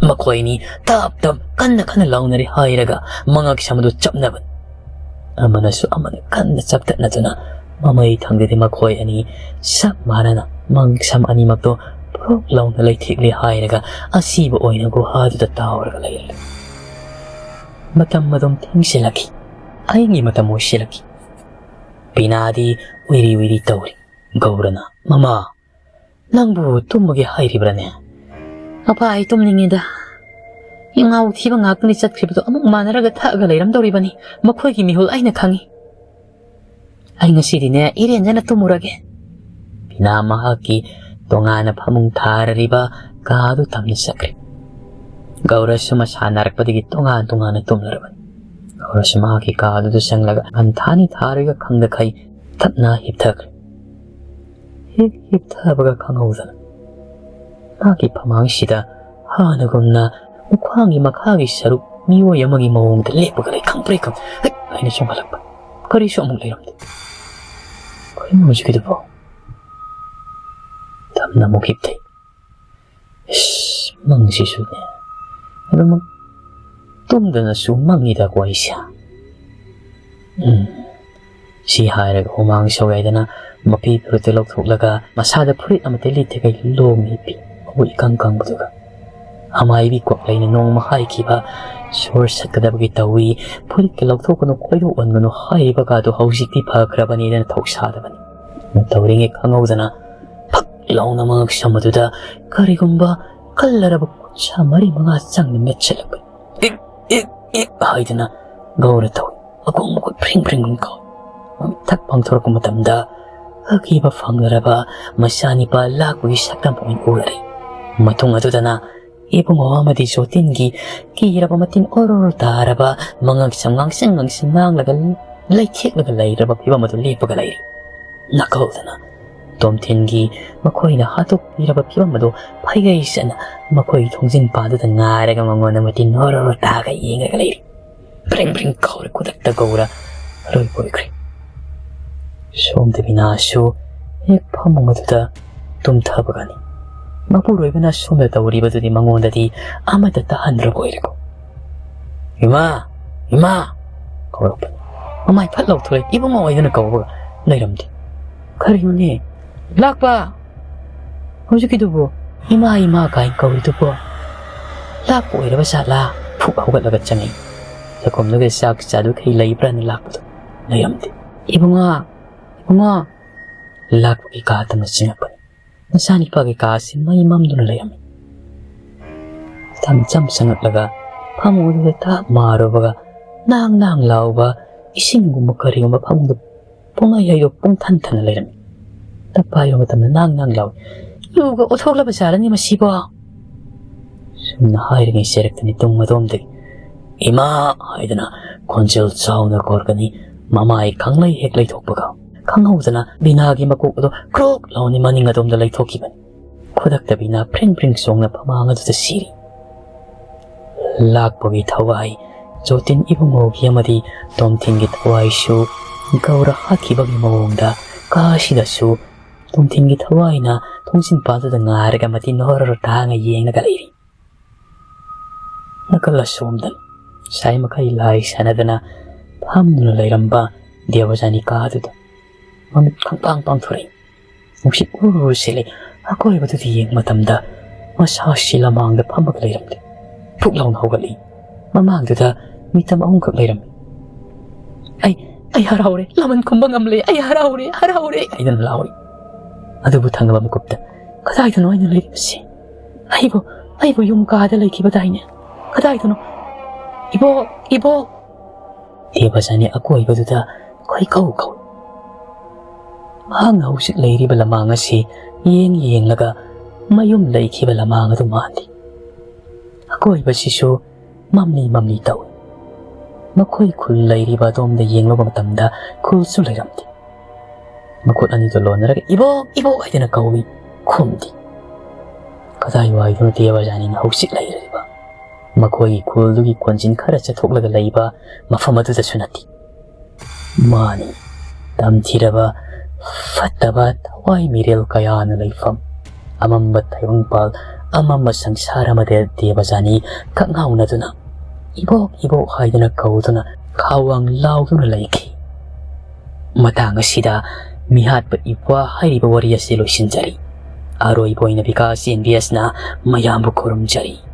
ꯃꯈꯣꯏꯅꯤ ꯇꯞ ꯇꯞ ꯀꯟꯅ ꯀꯟꯅ ꯂꯥꯎꯅꯔꯤ ꯍꯥꯏꯔꯒ ꯃꯉꯛ ꯁꯝ ꯑꯗꯨ ꯆꯞꯅꯕꯅꯤ꯫ ꯑꯃꯅꯁꯨ ꯑꯃꯅ ꯀꯟꯅ ꯆꯞꯇꯠꯅꯗꯨꯅ ꯃꯃꯩ ꯊꯪꯗꯗꯤ ꯃꯈꯣꯏ ꯑꯅꯤ ꯆꯞ ꯃꯥꯟꯅꯅ ꯃꯉꯛ ꯁꯝ ꯑꯅꯤꯃꯛꯇꯣ ꯄꯣꯛ ꯂꯥꯎꯅ ꯂꯩꯊꯦꯛꯂꯦ ꯍꯥꯏꯔꯒ ꯑꯁꯤꯕ ꯑꯣꯏꯅ ꯒꯨꯍꯥꯗꯨꯗ ꯇꯥꯎꯔꯒ ꯂꯩꯔꯦ꯫ ꯃꯇꯝ ꯑꯗꯨꯝ ꯊꯦꯡꯁꯤꯜꯂꯛꯈꯤ꯫ ꯑꯍꯤꯡꯒꯤ ꯃꯇꯝ ꯑꯣꯏꯁꯤꯜꯂꯛꯈꯤ꯫ ꯕꯤꯅꯥꯗꯤ ꯎꯏꯔꯤ ꯎꯏꯔꯤ ꯇꯧꯔꯤ꯫ ꯒꯧꯔꯅ, "ꯃꯃꯥ, ꯅꯪꯕꯨ ꯇꯨꯝꯃꯒꯦ ꯍꯥꯏꯔꯤꯕ꯭ꯔꯥꯅꯦ?" "ꯑꯄꯥ, ꯑꯩ ꯇꯨꯝꯅꯤꯡꯉꯦꯗ꯫ ꯉꯥꯎ ꯊꯤꯕ ꯉꯥꯛꯇꯅꯤ ꯆꯠꯈ꯭ꯔꯤꯕꯗꯣ, ꯑꯃꯨꯛ ꯃꯥꯟꯅꯔꯒ ꯊꯛꯑꯒ ꯂꯩꯔꯝꯗꯧꯔꯤꯕꯅꯤ꯫ ꯃꯈꯣꯏꯒꯤ ꯃꯤꯍꯨꯜ ꯑꯩꯅ ꯈꯪꯉꯤ꯫ ꯑꯩ ꯉꯁꯤꯗꯤꯅꯦ, ꯏꯔꯦꯟꯖꯅ ꯇꯨꯝꯃꯨꯔꯒꯦ꯫" ꯕꯤꯅꯥ ꯃꯍꯥꯛꯀꯤ ꯇꯣꯉꯥꯟꯅ ꯐꯃꯨꯡ ꯊꯥꯔꯔꯤꯕ ꯀꯥꯗꯨ ꯇꯝꯅ ꯆꯠꯈ꯭ꯔꯦ꯫ ꯒꯧꯔꯁꯨ ꯃꯁꯥ ꯅꯥꯔꯛꯄꯗꯒꯤ ꯇꯣꯉꯥꯟ ꯇꯣꯉꯥꯟꯅ ꯇꯨꯝꯂꯔꯕꯅꯤ꯫ ꯒꯧꯔꯁꯨ ꯃꯍꯥꯛꯀꯤ ꯀꯥꯗꯨꯗ ꯆꯪꯂꯒ ꯒꯟꯊꯥꯅꯤ ꯊꯥꯔꯣꯏꯒ ꯈꯪꯗꯈꯩ ꯇꯞꯅ ꯍꯤꯞꯊꯈ꯭ꯔꯦ꯫ ꯍꯦꯛ ꯍꯤꯞꯊꯕꯒ ꯈꯪꯍꯧꯗꯅ ꯃꯍꯥꯛꯀꯤ ꯐꯃꯥꯡꯁꯤꯗ ꯍꯥꯟꯅꯒꯨꯝꯅ ꯃꯈ꯭ꯋꯥꯡꯒꯤ ꯃꯈꯥꯒꯤ ꯁꯔꯨꯛ ꯃꯤꯑꯣꯏ ꯑꯃꯒꯤ ꯃꯑꯣꯡꯗ ꯂꯦꯞꯄꯒ ꯂꯩ꯫ ꯈꯪꯄ꯭ꯔꯦꯛ ꯈꯪ ꯍꯦꯛ ꯍꯥꯏꯅ ꯆꯣꯡꯈꯠꯂꯛꯄ꯫ ꯀꯔꯤꯁꯨ ꯑꯃꯨꯛ ꯂꯩꯔꯝꯗꯦ꯫ ꯀꯔꯤꯅꯣ ꯍꯧꯖꯤꯛꯀꯤꯗꯨꯕꯣ? ꯇꯞꯅ ꯑꯃꯨꯛ ꯍꯤꯞꯊꯩ꯫ ꯏꯁ, ꯃꯪꯁꯤꯁꯨꯅꯦ꯫ ꯑꯗꯨꯃꯛ ꯇꯨꯝꯗꯅꯁꯨ ꯃꯪꯉꯤꯗꯀꯣ ꯑꯩꯁꯦ꯫ ꯎꯝ꯫ ꯁꯤ ꯍꯥꯏꯔꯒ ꯍꯨꯃꯥꯡ ꯁꯧ ꯌꯥꯏꯗꯅ ꯃꯄꯤ ꯐꯨꯔꯤꯠꯇꯨ ꯂꯧꯊꯣꯛꯂꯒ ꯃꯁꯥꯗ ꯐꯨꯔꯤꯠ ꯑꯃꯠꯇ ꯂꯤꯠꯇ꯭ꯔꯤꯉꯩ ꯂꯣꯡ ꯍꯤꯞꯄꯤ꯫ ꯃꯕꯨꯛ ꯏꯀꯪ ꯀꯪꯕꯗꯨꯒ꯫ ꯑꯃꯥꯏꯕꯤ ꯀ꯭ꯋꯥꯛꯂꯩꯅ ꯅꯣꯡꯃ ꯍꯥꯏꯈꯤꯕ "ꯁꯣꯔ ꯁꯠꯀꯗꯕꯒꯤ ꯇꯧꯏ, ꯐꯨꯔꯤꯠꯀ ꯂꯧꯊꯣꯛꯀꯅꯨ, ꯈꯣꯏꯗꯣꯛꯍꯟꯒꯅꯨ" ꯍꯥꯏꯔꯤꯕꯒꯗꯣ ꯍꯧꯖꯤꯛꯇꯤ ꯐꯈ꯭ꯔꯕꯅꯤꯗꯅ ꯊꯧꯁꯥꯗꯕꯅꯤ꯫ ꯇꯧꯔꯤꯉꯩ ꯈꯪꯍꯧꯗꯅ ꯐꯛ ꯂꯥꯎꯅ ꯃꯉꯛꯁꯝ ꯑꯗꯨꯗ ꯀꯔꯤꯒꯨꯝꯕ ꯀꯜꯂꯔꯕ ꯈꯨꯠꯁꯥ ꯃꯔꯤ ꯃꯉꯥ ꯆꯪꯅ ꯃꯦꯠꯁꯤꯜꯂꯛꯄ꯫ "ꯏꯛ, ꯏꯛ, ꯏꯛ" ꯍꯥꯏꯗꯨꯅ ꯒꯧꯔ ꯇꯧꯏ꯫ ꯑꯀꯣꯡ ꯃꯈꯨꯠ ꯐ꯭ꯔꯤꯡ ꯐ꯭ꯔꯤꯡ ꯐ꯭ꯔꯤꯡ ꯀꯥꯎꯏ꯫ ꯃꯃꯤꯠ ꯊꯛ ꯄꯥꯡꯊꯣꯔꯛꯄ ꯃꯇꯝꯗ ꯑꯀꯤꯕ ꯐꯪꯂꯔꯕ ꯃꯆꯥꯅꯤꯄꯥ ꯂꯥꯛꯄꯒꯤ ꯁꯛꯇꯝ ꯑꯣꯏꯅ ꯎꯔꯔꯦ꯫ ꯃꯇꯨꯡ ꯑꯗꯨꯗꯅ ꯏꯕꯨꯡꯉꯣ ꯑꯃꯗꯤ ꯖꯣꯇꯤꯟꯒꯤ ꯀꯤꯔꯕ ꯃꯇꯤꯟ ꯑꯣꯔꯣꯔꯣ ꯇꯥꯔꯕ ꯃꯉꯛꯁꯝ ꯉꯥꯡꯁꯪ ꯉꯥꯡꯁꯪ ꯉꯥꯡꯂꯒ ꯂꯩꯊꯦꯛꯂꯒ ꯂꯩꯔꯕ ꯐꯤꯕꯝ ꯑꯗꯨ ꯂꯦꯞꯄꯒ ꯂꯩꯔꯦ꯫ ꯅꯥꯀꯜꯗꯅ ꯇꯣꯝꯊꯤꯟꯒꯤ ꯃꯈꯣꯏꯅ ꯍꯥꯠꯇꯣꯛꯄꯤꯔꯕ ꯐꯤꯕꯝ ꯑꯗꯨ ꯐꯩꯒꯩ ꯆꯠꯅ ꯃꯈꯣꯏꯒꯤ ꯊꯣꯡꯖꯤꯟ ꯄꯥꯗꯨꯗ ꯉꯥꯏꯔꯒ ꯃꯉꯣꯟꯗ ꯃꯇꯤꯟ ꯑꯣꯔꯣꯔꯣ ꯇꯥꯒ ꯌꯦꯡꯉꯒ ꯂꯩꯔꯤ꯫ ꯕ꯭ꯔꯤꯡ ꯕ꯭ꯔꯤꯡ ꯀꯥꯎꯔꯦ꯫ ꯈꯨꯗꯛꯇ ꯒꯧꯔ ꯂꯣꯏ ꯀꯣꯏꯈ꯭ꯔꯦ꯫ ꯁꯣꯝꯗ ꯕꯤꯅꯥꯁꯨ ꯍꯦꯛ ꯐꯃꯨꯡ ꯑꯗꯨꯗ ꯇꯨꯝꯊꯕꯒꯅꯤ꯫ ꯃꯄꯨꯔꯣꯏꯕꯅ ꯁꯣꯝꯗ ꯇꯧꯔꯤꯕꯗꯨꯗꯤ ꯃꯉꯣꯟꯗꯗꯤ ꯑꯃꯠꯇ ꯇꯥꯍꯟꯗ꯭ꯔꯕ ꯑꯣꯏꯔꯦꯀꯣ꯫ "ꯏꯃꯥ! ꯏꯃꯥ!" ꯀꯧꯔꯛꯄꯅꯤ꯫ ꯃꯃꯥꯏ ꯐꯠ ꯂꯥꯎꯊꯣꯛꯑꯦ꯫ "ꯏꯕꯨꯡꯉꯣ" ꯍꯥꯏꯗꯨꯅ ꯀꯧꯕꯒ ꯂꯩꯔꯝꯗꯦ꯫ "ꯀꯔꯤꯅꯣꯅꯦ?" "ꯂꯥꯛꯄ!" "ꯍꯧꯖꯤꯛꯀꯤꯗꯨꯕꯨ ꯏꯃꯥ, ꯏꯃꯥ ꯀꯥꯏꯅ ꯀꯧꯔꯤꯗꯨꯕꯨ ꯂꯥꯛꯄ ꯑꯣꯏꯔꯕ ꯖꯥꯠꯂꯥ?" ꯐꯨꯛ ꯍꯧꯒꯠꯂꯒ ꯆꯪꯉꯛꯏ꯫ ꯆꯥꯛꯈꯨꯝꯗꯨꯒ ꯆꯥꯛ ꯆꯥꯗꯨꯈꯩ ꯂꯩꯕ꯭ꯔꯥꯅ ꯂꯥꯛꯄꯗꯣ ꯂꯩꯔꯝꯗꯦ꯫ "ꯏꯕꯨꯡꯉꯣ, ꯏꯕꯨꯡꯉꯣ!" ꯂꯥꯛꯄꯒꯤ ꯀꯥ ꯇꯝꯅ ꯆꯪꯉꯛꯄꯅꯤ꯫ ꯃꯆꯥꯅꯤꯄꯥꯒꯤ ꯀꯥ ꯑꯁꯤ ꯃꯩ ꯃꯝꯗꯨꯅ ꯂꯩꯔꯝꯃꯤ꯫ ꯇꯝ ꯆꯝ ꯆꯪꯉꯛꯂꯒ ꯐꯃꯨꯡ ꯑꯗꯨꯗ ꯇꯥꯞ ꯃꯥꯔꯨꯕꯒ ꯅꯥꯡ ꯅꯥꯡ ꯂꯥꯎꯕ ꯏꯁꯤꯡꯒꯨꯝꯕ ꯀꯔꯤꯒꯨꯝꯕ ꯐꯃꯨꯡꯗ ꯄꯨꯡꯍꯩ ꯍꯩꯗꯣꯛ ꯄꯨꯡꯊꯟ ꯊꯟꯅ ꯂꯩꯔꯝꯃꯤ꯫ ꯇꯞ ꯄꯥꯏꯕ ꯃꯇꯝꯗ ꯅꯥꯡ ꯅꯥꯡ ꯂꯥꯎꯏ꯫ "ꯂꯨꯒ ꯑꯣꯊꯣꯛꯂꯕ ꯖꯥꯠꯂꯅꯤ ꯃꯁꯤꯕꯣ?" ꯁꯨꯝꯅ ꯍꯥꯏꯔꯤꯉꯩ ꯆꯦꯔꯛꯇꯅꯤ ꯇꯨꯡ ꯑꯗꯣꯝꯗꯒꯤ "ꯏꯃꯥ" ꯍꯥꯏꯗꯨꯅ ꯈꯣꯟꯖꯦꯜ ꯆꯥꯎꯅ ꯀꯧꯔꯛꯀꯅꯤ꯫ ꯃꯃꯥꯏ ꯈꯪꯂꯩ ꯍꯦꯛ ꯂꯩꯊꯣꯛꯄꯒ ꯈꯪꯍꯧꯗꯅ ꯕꯤꯅꯥꯒꯤ ꯃꯀꯣꯛ ꯑꯗꯨ ꯀ꯭ꯔꯣꯛ ꯂꯥꯎꯅ ꯃꯅꯤꯡ ꯑꯗꯣꯝꯗ ꯂꯩꯊꯣꯛꯈꯤꯕꯅꯤ꯫ ꯈꯨꯗꯛꯇ ꯕꯤꯅꯥ ꯐ꯭ꯔꯤꯡ ꯐ꯭ꯔꯤꯡ ꯆꯣꯡꯅ ꯐꯃꯥꯡ ꯑꯗꯨꯗ ꯁꯤꯔꯤ꯫ ꯂꯥꯛꯄꯒꯤ ꯊꯋꯥꯏ, ꯖꯣꯇꯤꯟ ꯏꯕꯨꯡꯉꯣꯒꯤ ꯑꯃꯗꯤ ꯇꯣꯝꯊꯤꯟꯒꯤ ꯊꯋꯥꯏꯁꯨ ꯒꯧꯔ ꯍꯥꯠꯈꯤꯕꯒꯤ ꯃꯑꯣꯡꯗ ꯀꯥ ꯑꯁꯤꯗꯁꯨ ꯇꯣꯝꯊꯤꯟꯒꯤ ꯊꯋꯥꯏꯅ ꯊꯣꯡꯖꯤꯟ ꯄꯥꯟꯗꯨꯗ ꯉꯥꯏꯔꯒ ꯃꯇꯤꯟ ꯍꯣꯔ ꯍꯣꯔ ꯇꯥꯡꯉ ꯌꯦꯡꯂꯒ ꯂꯩꯔꯤ꯫ ꯅꯥꯀꯜ ꯑꯁꯣꯝꯗ ꯁꯥꯏ ꯃꯈꯩ ꯂꯥꯏ ꯁꯥꯟꯅꯗꯅ ꯐꯝꯗꯨꯅ ꯂꯩꯔꯝꯕ ꯗꯦꯕꯖꯥꯅꯤ ꯀꯥꯗꯨꯗ ꯃꯃꯤꯠ ꯈꯪꯄꯥꯡ ꯄꯥꯡꯊꯣꯔꯛꯏ꯫ ꯅꯨꯡꯁꯤꯠ ꯎꯔꯨ ꯎꯔꯨ ꯁꯤꯠꯂꯤ꯫ ꯑꯀꯣꯏꯕꯗꯨꯗ ꯌꯦꯡꯕ ꯃꯇꯝꯗ ꯃꯁꯥꯁꯤ ꯂꯃꯥꯡꯗ ꯐꯝꯃꯒ ꯂꯩꯔꯝꯗꯦ꯫ ꯐꯨꯛ ꯂꯥꯎꯅ ꯍꯧꯒꯠꯂꯤ꯫ ꯃꯃꯥꯡꯗꯨꯗ ꯃꯤꯇꯝ ꯑꯍꯨꯝꯈꯛ ꯂꯩꯔꯝꯃꯤ꯫ "ꯑꯩ, ꯑꯩ ꯍꯔꯥꯎꯔꯦ, ꯂꯃꯟ ꯈꯨꯝꯕ ꯉꯝꯂꯦ, ꯑꯩ ꯍꯔꯥꯎꯔꯦ, ꯍꯔꯥꯎꯔꯦ" ꯍꯥꯏꯗꯨꯅ ꯂꯥꯎꯔꯤ꯫ ꯑꯗꯨꯕꯨ ꯊꯪꯅꯕ ꯃꯀꯨꯞꯇ, "ꯀꯗꯥꯏꯗꯅꯣ ꯑꯩꯅ ꯂꯩꯔꯤꯕꯁꯤ? ꯑꯩꯕꯨ, ꯑꯩꯕꯨ ꯌꯨꯝ ꯀꯥꯗ ꯂꯩꯈꯤꯕꯗꯥꯏꯅꯦ? ꯀꯗꯥꯏꯗꯅꯣ? ꯏꯕꯣꯛ, ꯏꯕꯣꯛ!" ꯗꯦꯕꯖꯥꯅꯤ ꯑꯀꯣꯏꯕꯗꯨꯗ ꯀꯣꯏꯀꯧ ꯀꯧꯏ꯫ ꯃꯍꯥꯛꯅ ꯍꯧꯖꯤꯛ ꯂꯩꯔꯤꯕ ꯂꯃꯥꯡ ꯑꯁꯤ ꯌꯦꯡ ꯌꯦꯡꯂꯒ ꯃꯌꯨꯝ ꯂꯩꯈꯤꯕ ꯂꯃꯥꯡ ꯑꯗꯨ ꯃꯥꯜꯂꯤ꯫ ꯑꯀꯣꯏꯕꯁꯤꯁꯨ ꯃꯝꯂꯤ ꯃꯝꯂꯤ ꯇꯧꯏ꯫ ꯃꯈꯣꯏ ꯈꯨꯜ ꯂꯩꯔꯤꯕ ꯑꯗꯣꯝꯗ ꯌꯦꯡꯂꯨꯕ ꯃꯇꯝꯗ ꯈꯨꯜꯁꯨ ꯂꯩꯔꯝꯗꯦ꯫ ꯃꯈꯨꯠ ꯑꯅꯤꯗꯨ ꯂꯣꯟꯅꯔꯒ "ꯏꯕꯣꯛ, ꯏꯕꯣꯛ" ꯍꯥꯏꯗꯨꯅ ꯀꯧꯏ, ꯈꯨꯝꯗꯦ꯫ ꯀꯗꯥꯏꯋꯥꯏꯗꯅꯣ ꯗꯦꯕꯖꯥꯅꯤꯅ ꯍꯧꯖꯤꯛ ꯂꯩꯔꯤꯕ? ꯃꯈꯣꯏꯒꯤ ꯈꯨꯜꯗꯨꯒꯤ ꯀꯣꯟꯖꯤꯟ ꯈꯔ ꯆꯠꯊꯣꯛꯂꯒ ꯂꯩꯕ ꯃꯐꯝ ꯑꯗꯨꯗꯁꯨ ꯅꯠꯇꯦ꯫ ꯃꯥꯅꯤ, ꯇꯝꯊꯤꯔꯕ, ꯐꯠꯇꯕ ꯊꯋꯥꯏ ꯃꯤꯔꯦꯜ ꯀꯌꯥꯅ ꯂꯩꯐꯝ, ꯑꯃꯝꯕ ꯇꯥꯏꯕꯪꯄꯥꯜ, ꯑꯃꯝꯕ ꯁꯪꯁꯥꯔ ꯑꯃꯗ ꯗꯦꯕꯖꯥꯅꯤ ꯀꯛꯉꯥꯎꯅꯗꯨꯅ "ꯏꯕꯣꯛ, ꯏꯕꯣꯛ" ꯍꯥꯏꯗꯨꯅ ꯀꯧꯗꯨꯅ ꯈꯥꯎꯋꯥꯡ ꯂꯥꯎꯗꯨꯅ ꯂꯩꯈꯤ꯫ ꯃꯇꯥꯡ ꯑꯁꯤꯗ ꯃꯤꯍꯥꯠꯄ ꯏꯄ꯭ꯋꯥ ꯍꯥꯏꯔꯤꯕ ꯋꯥꯔꯤ ꯑꯁꯤ ꯂꯣꯏꯁꯤꯟꯖꯔꯤ꯫ ꯑꯔꯣꯏꯕ ꯑꯣꯏꯅ ꯕꯤꯀꯥꯁ ꯑꯦꯟ ꯕꯤ ꯑꯦꯁꯅ ꯃꯌꯥꯝꯕꯨ ꯈꯨꯔꯨꯝꯖꯔꯤ꯫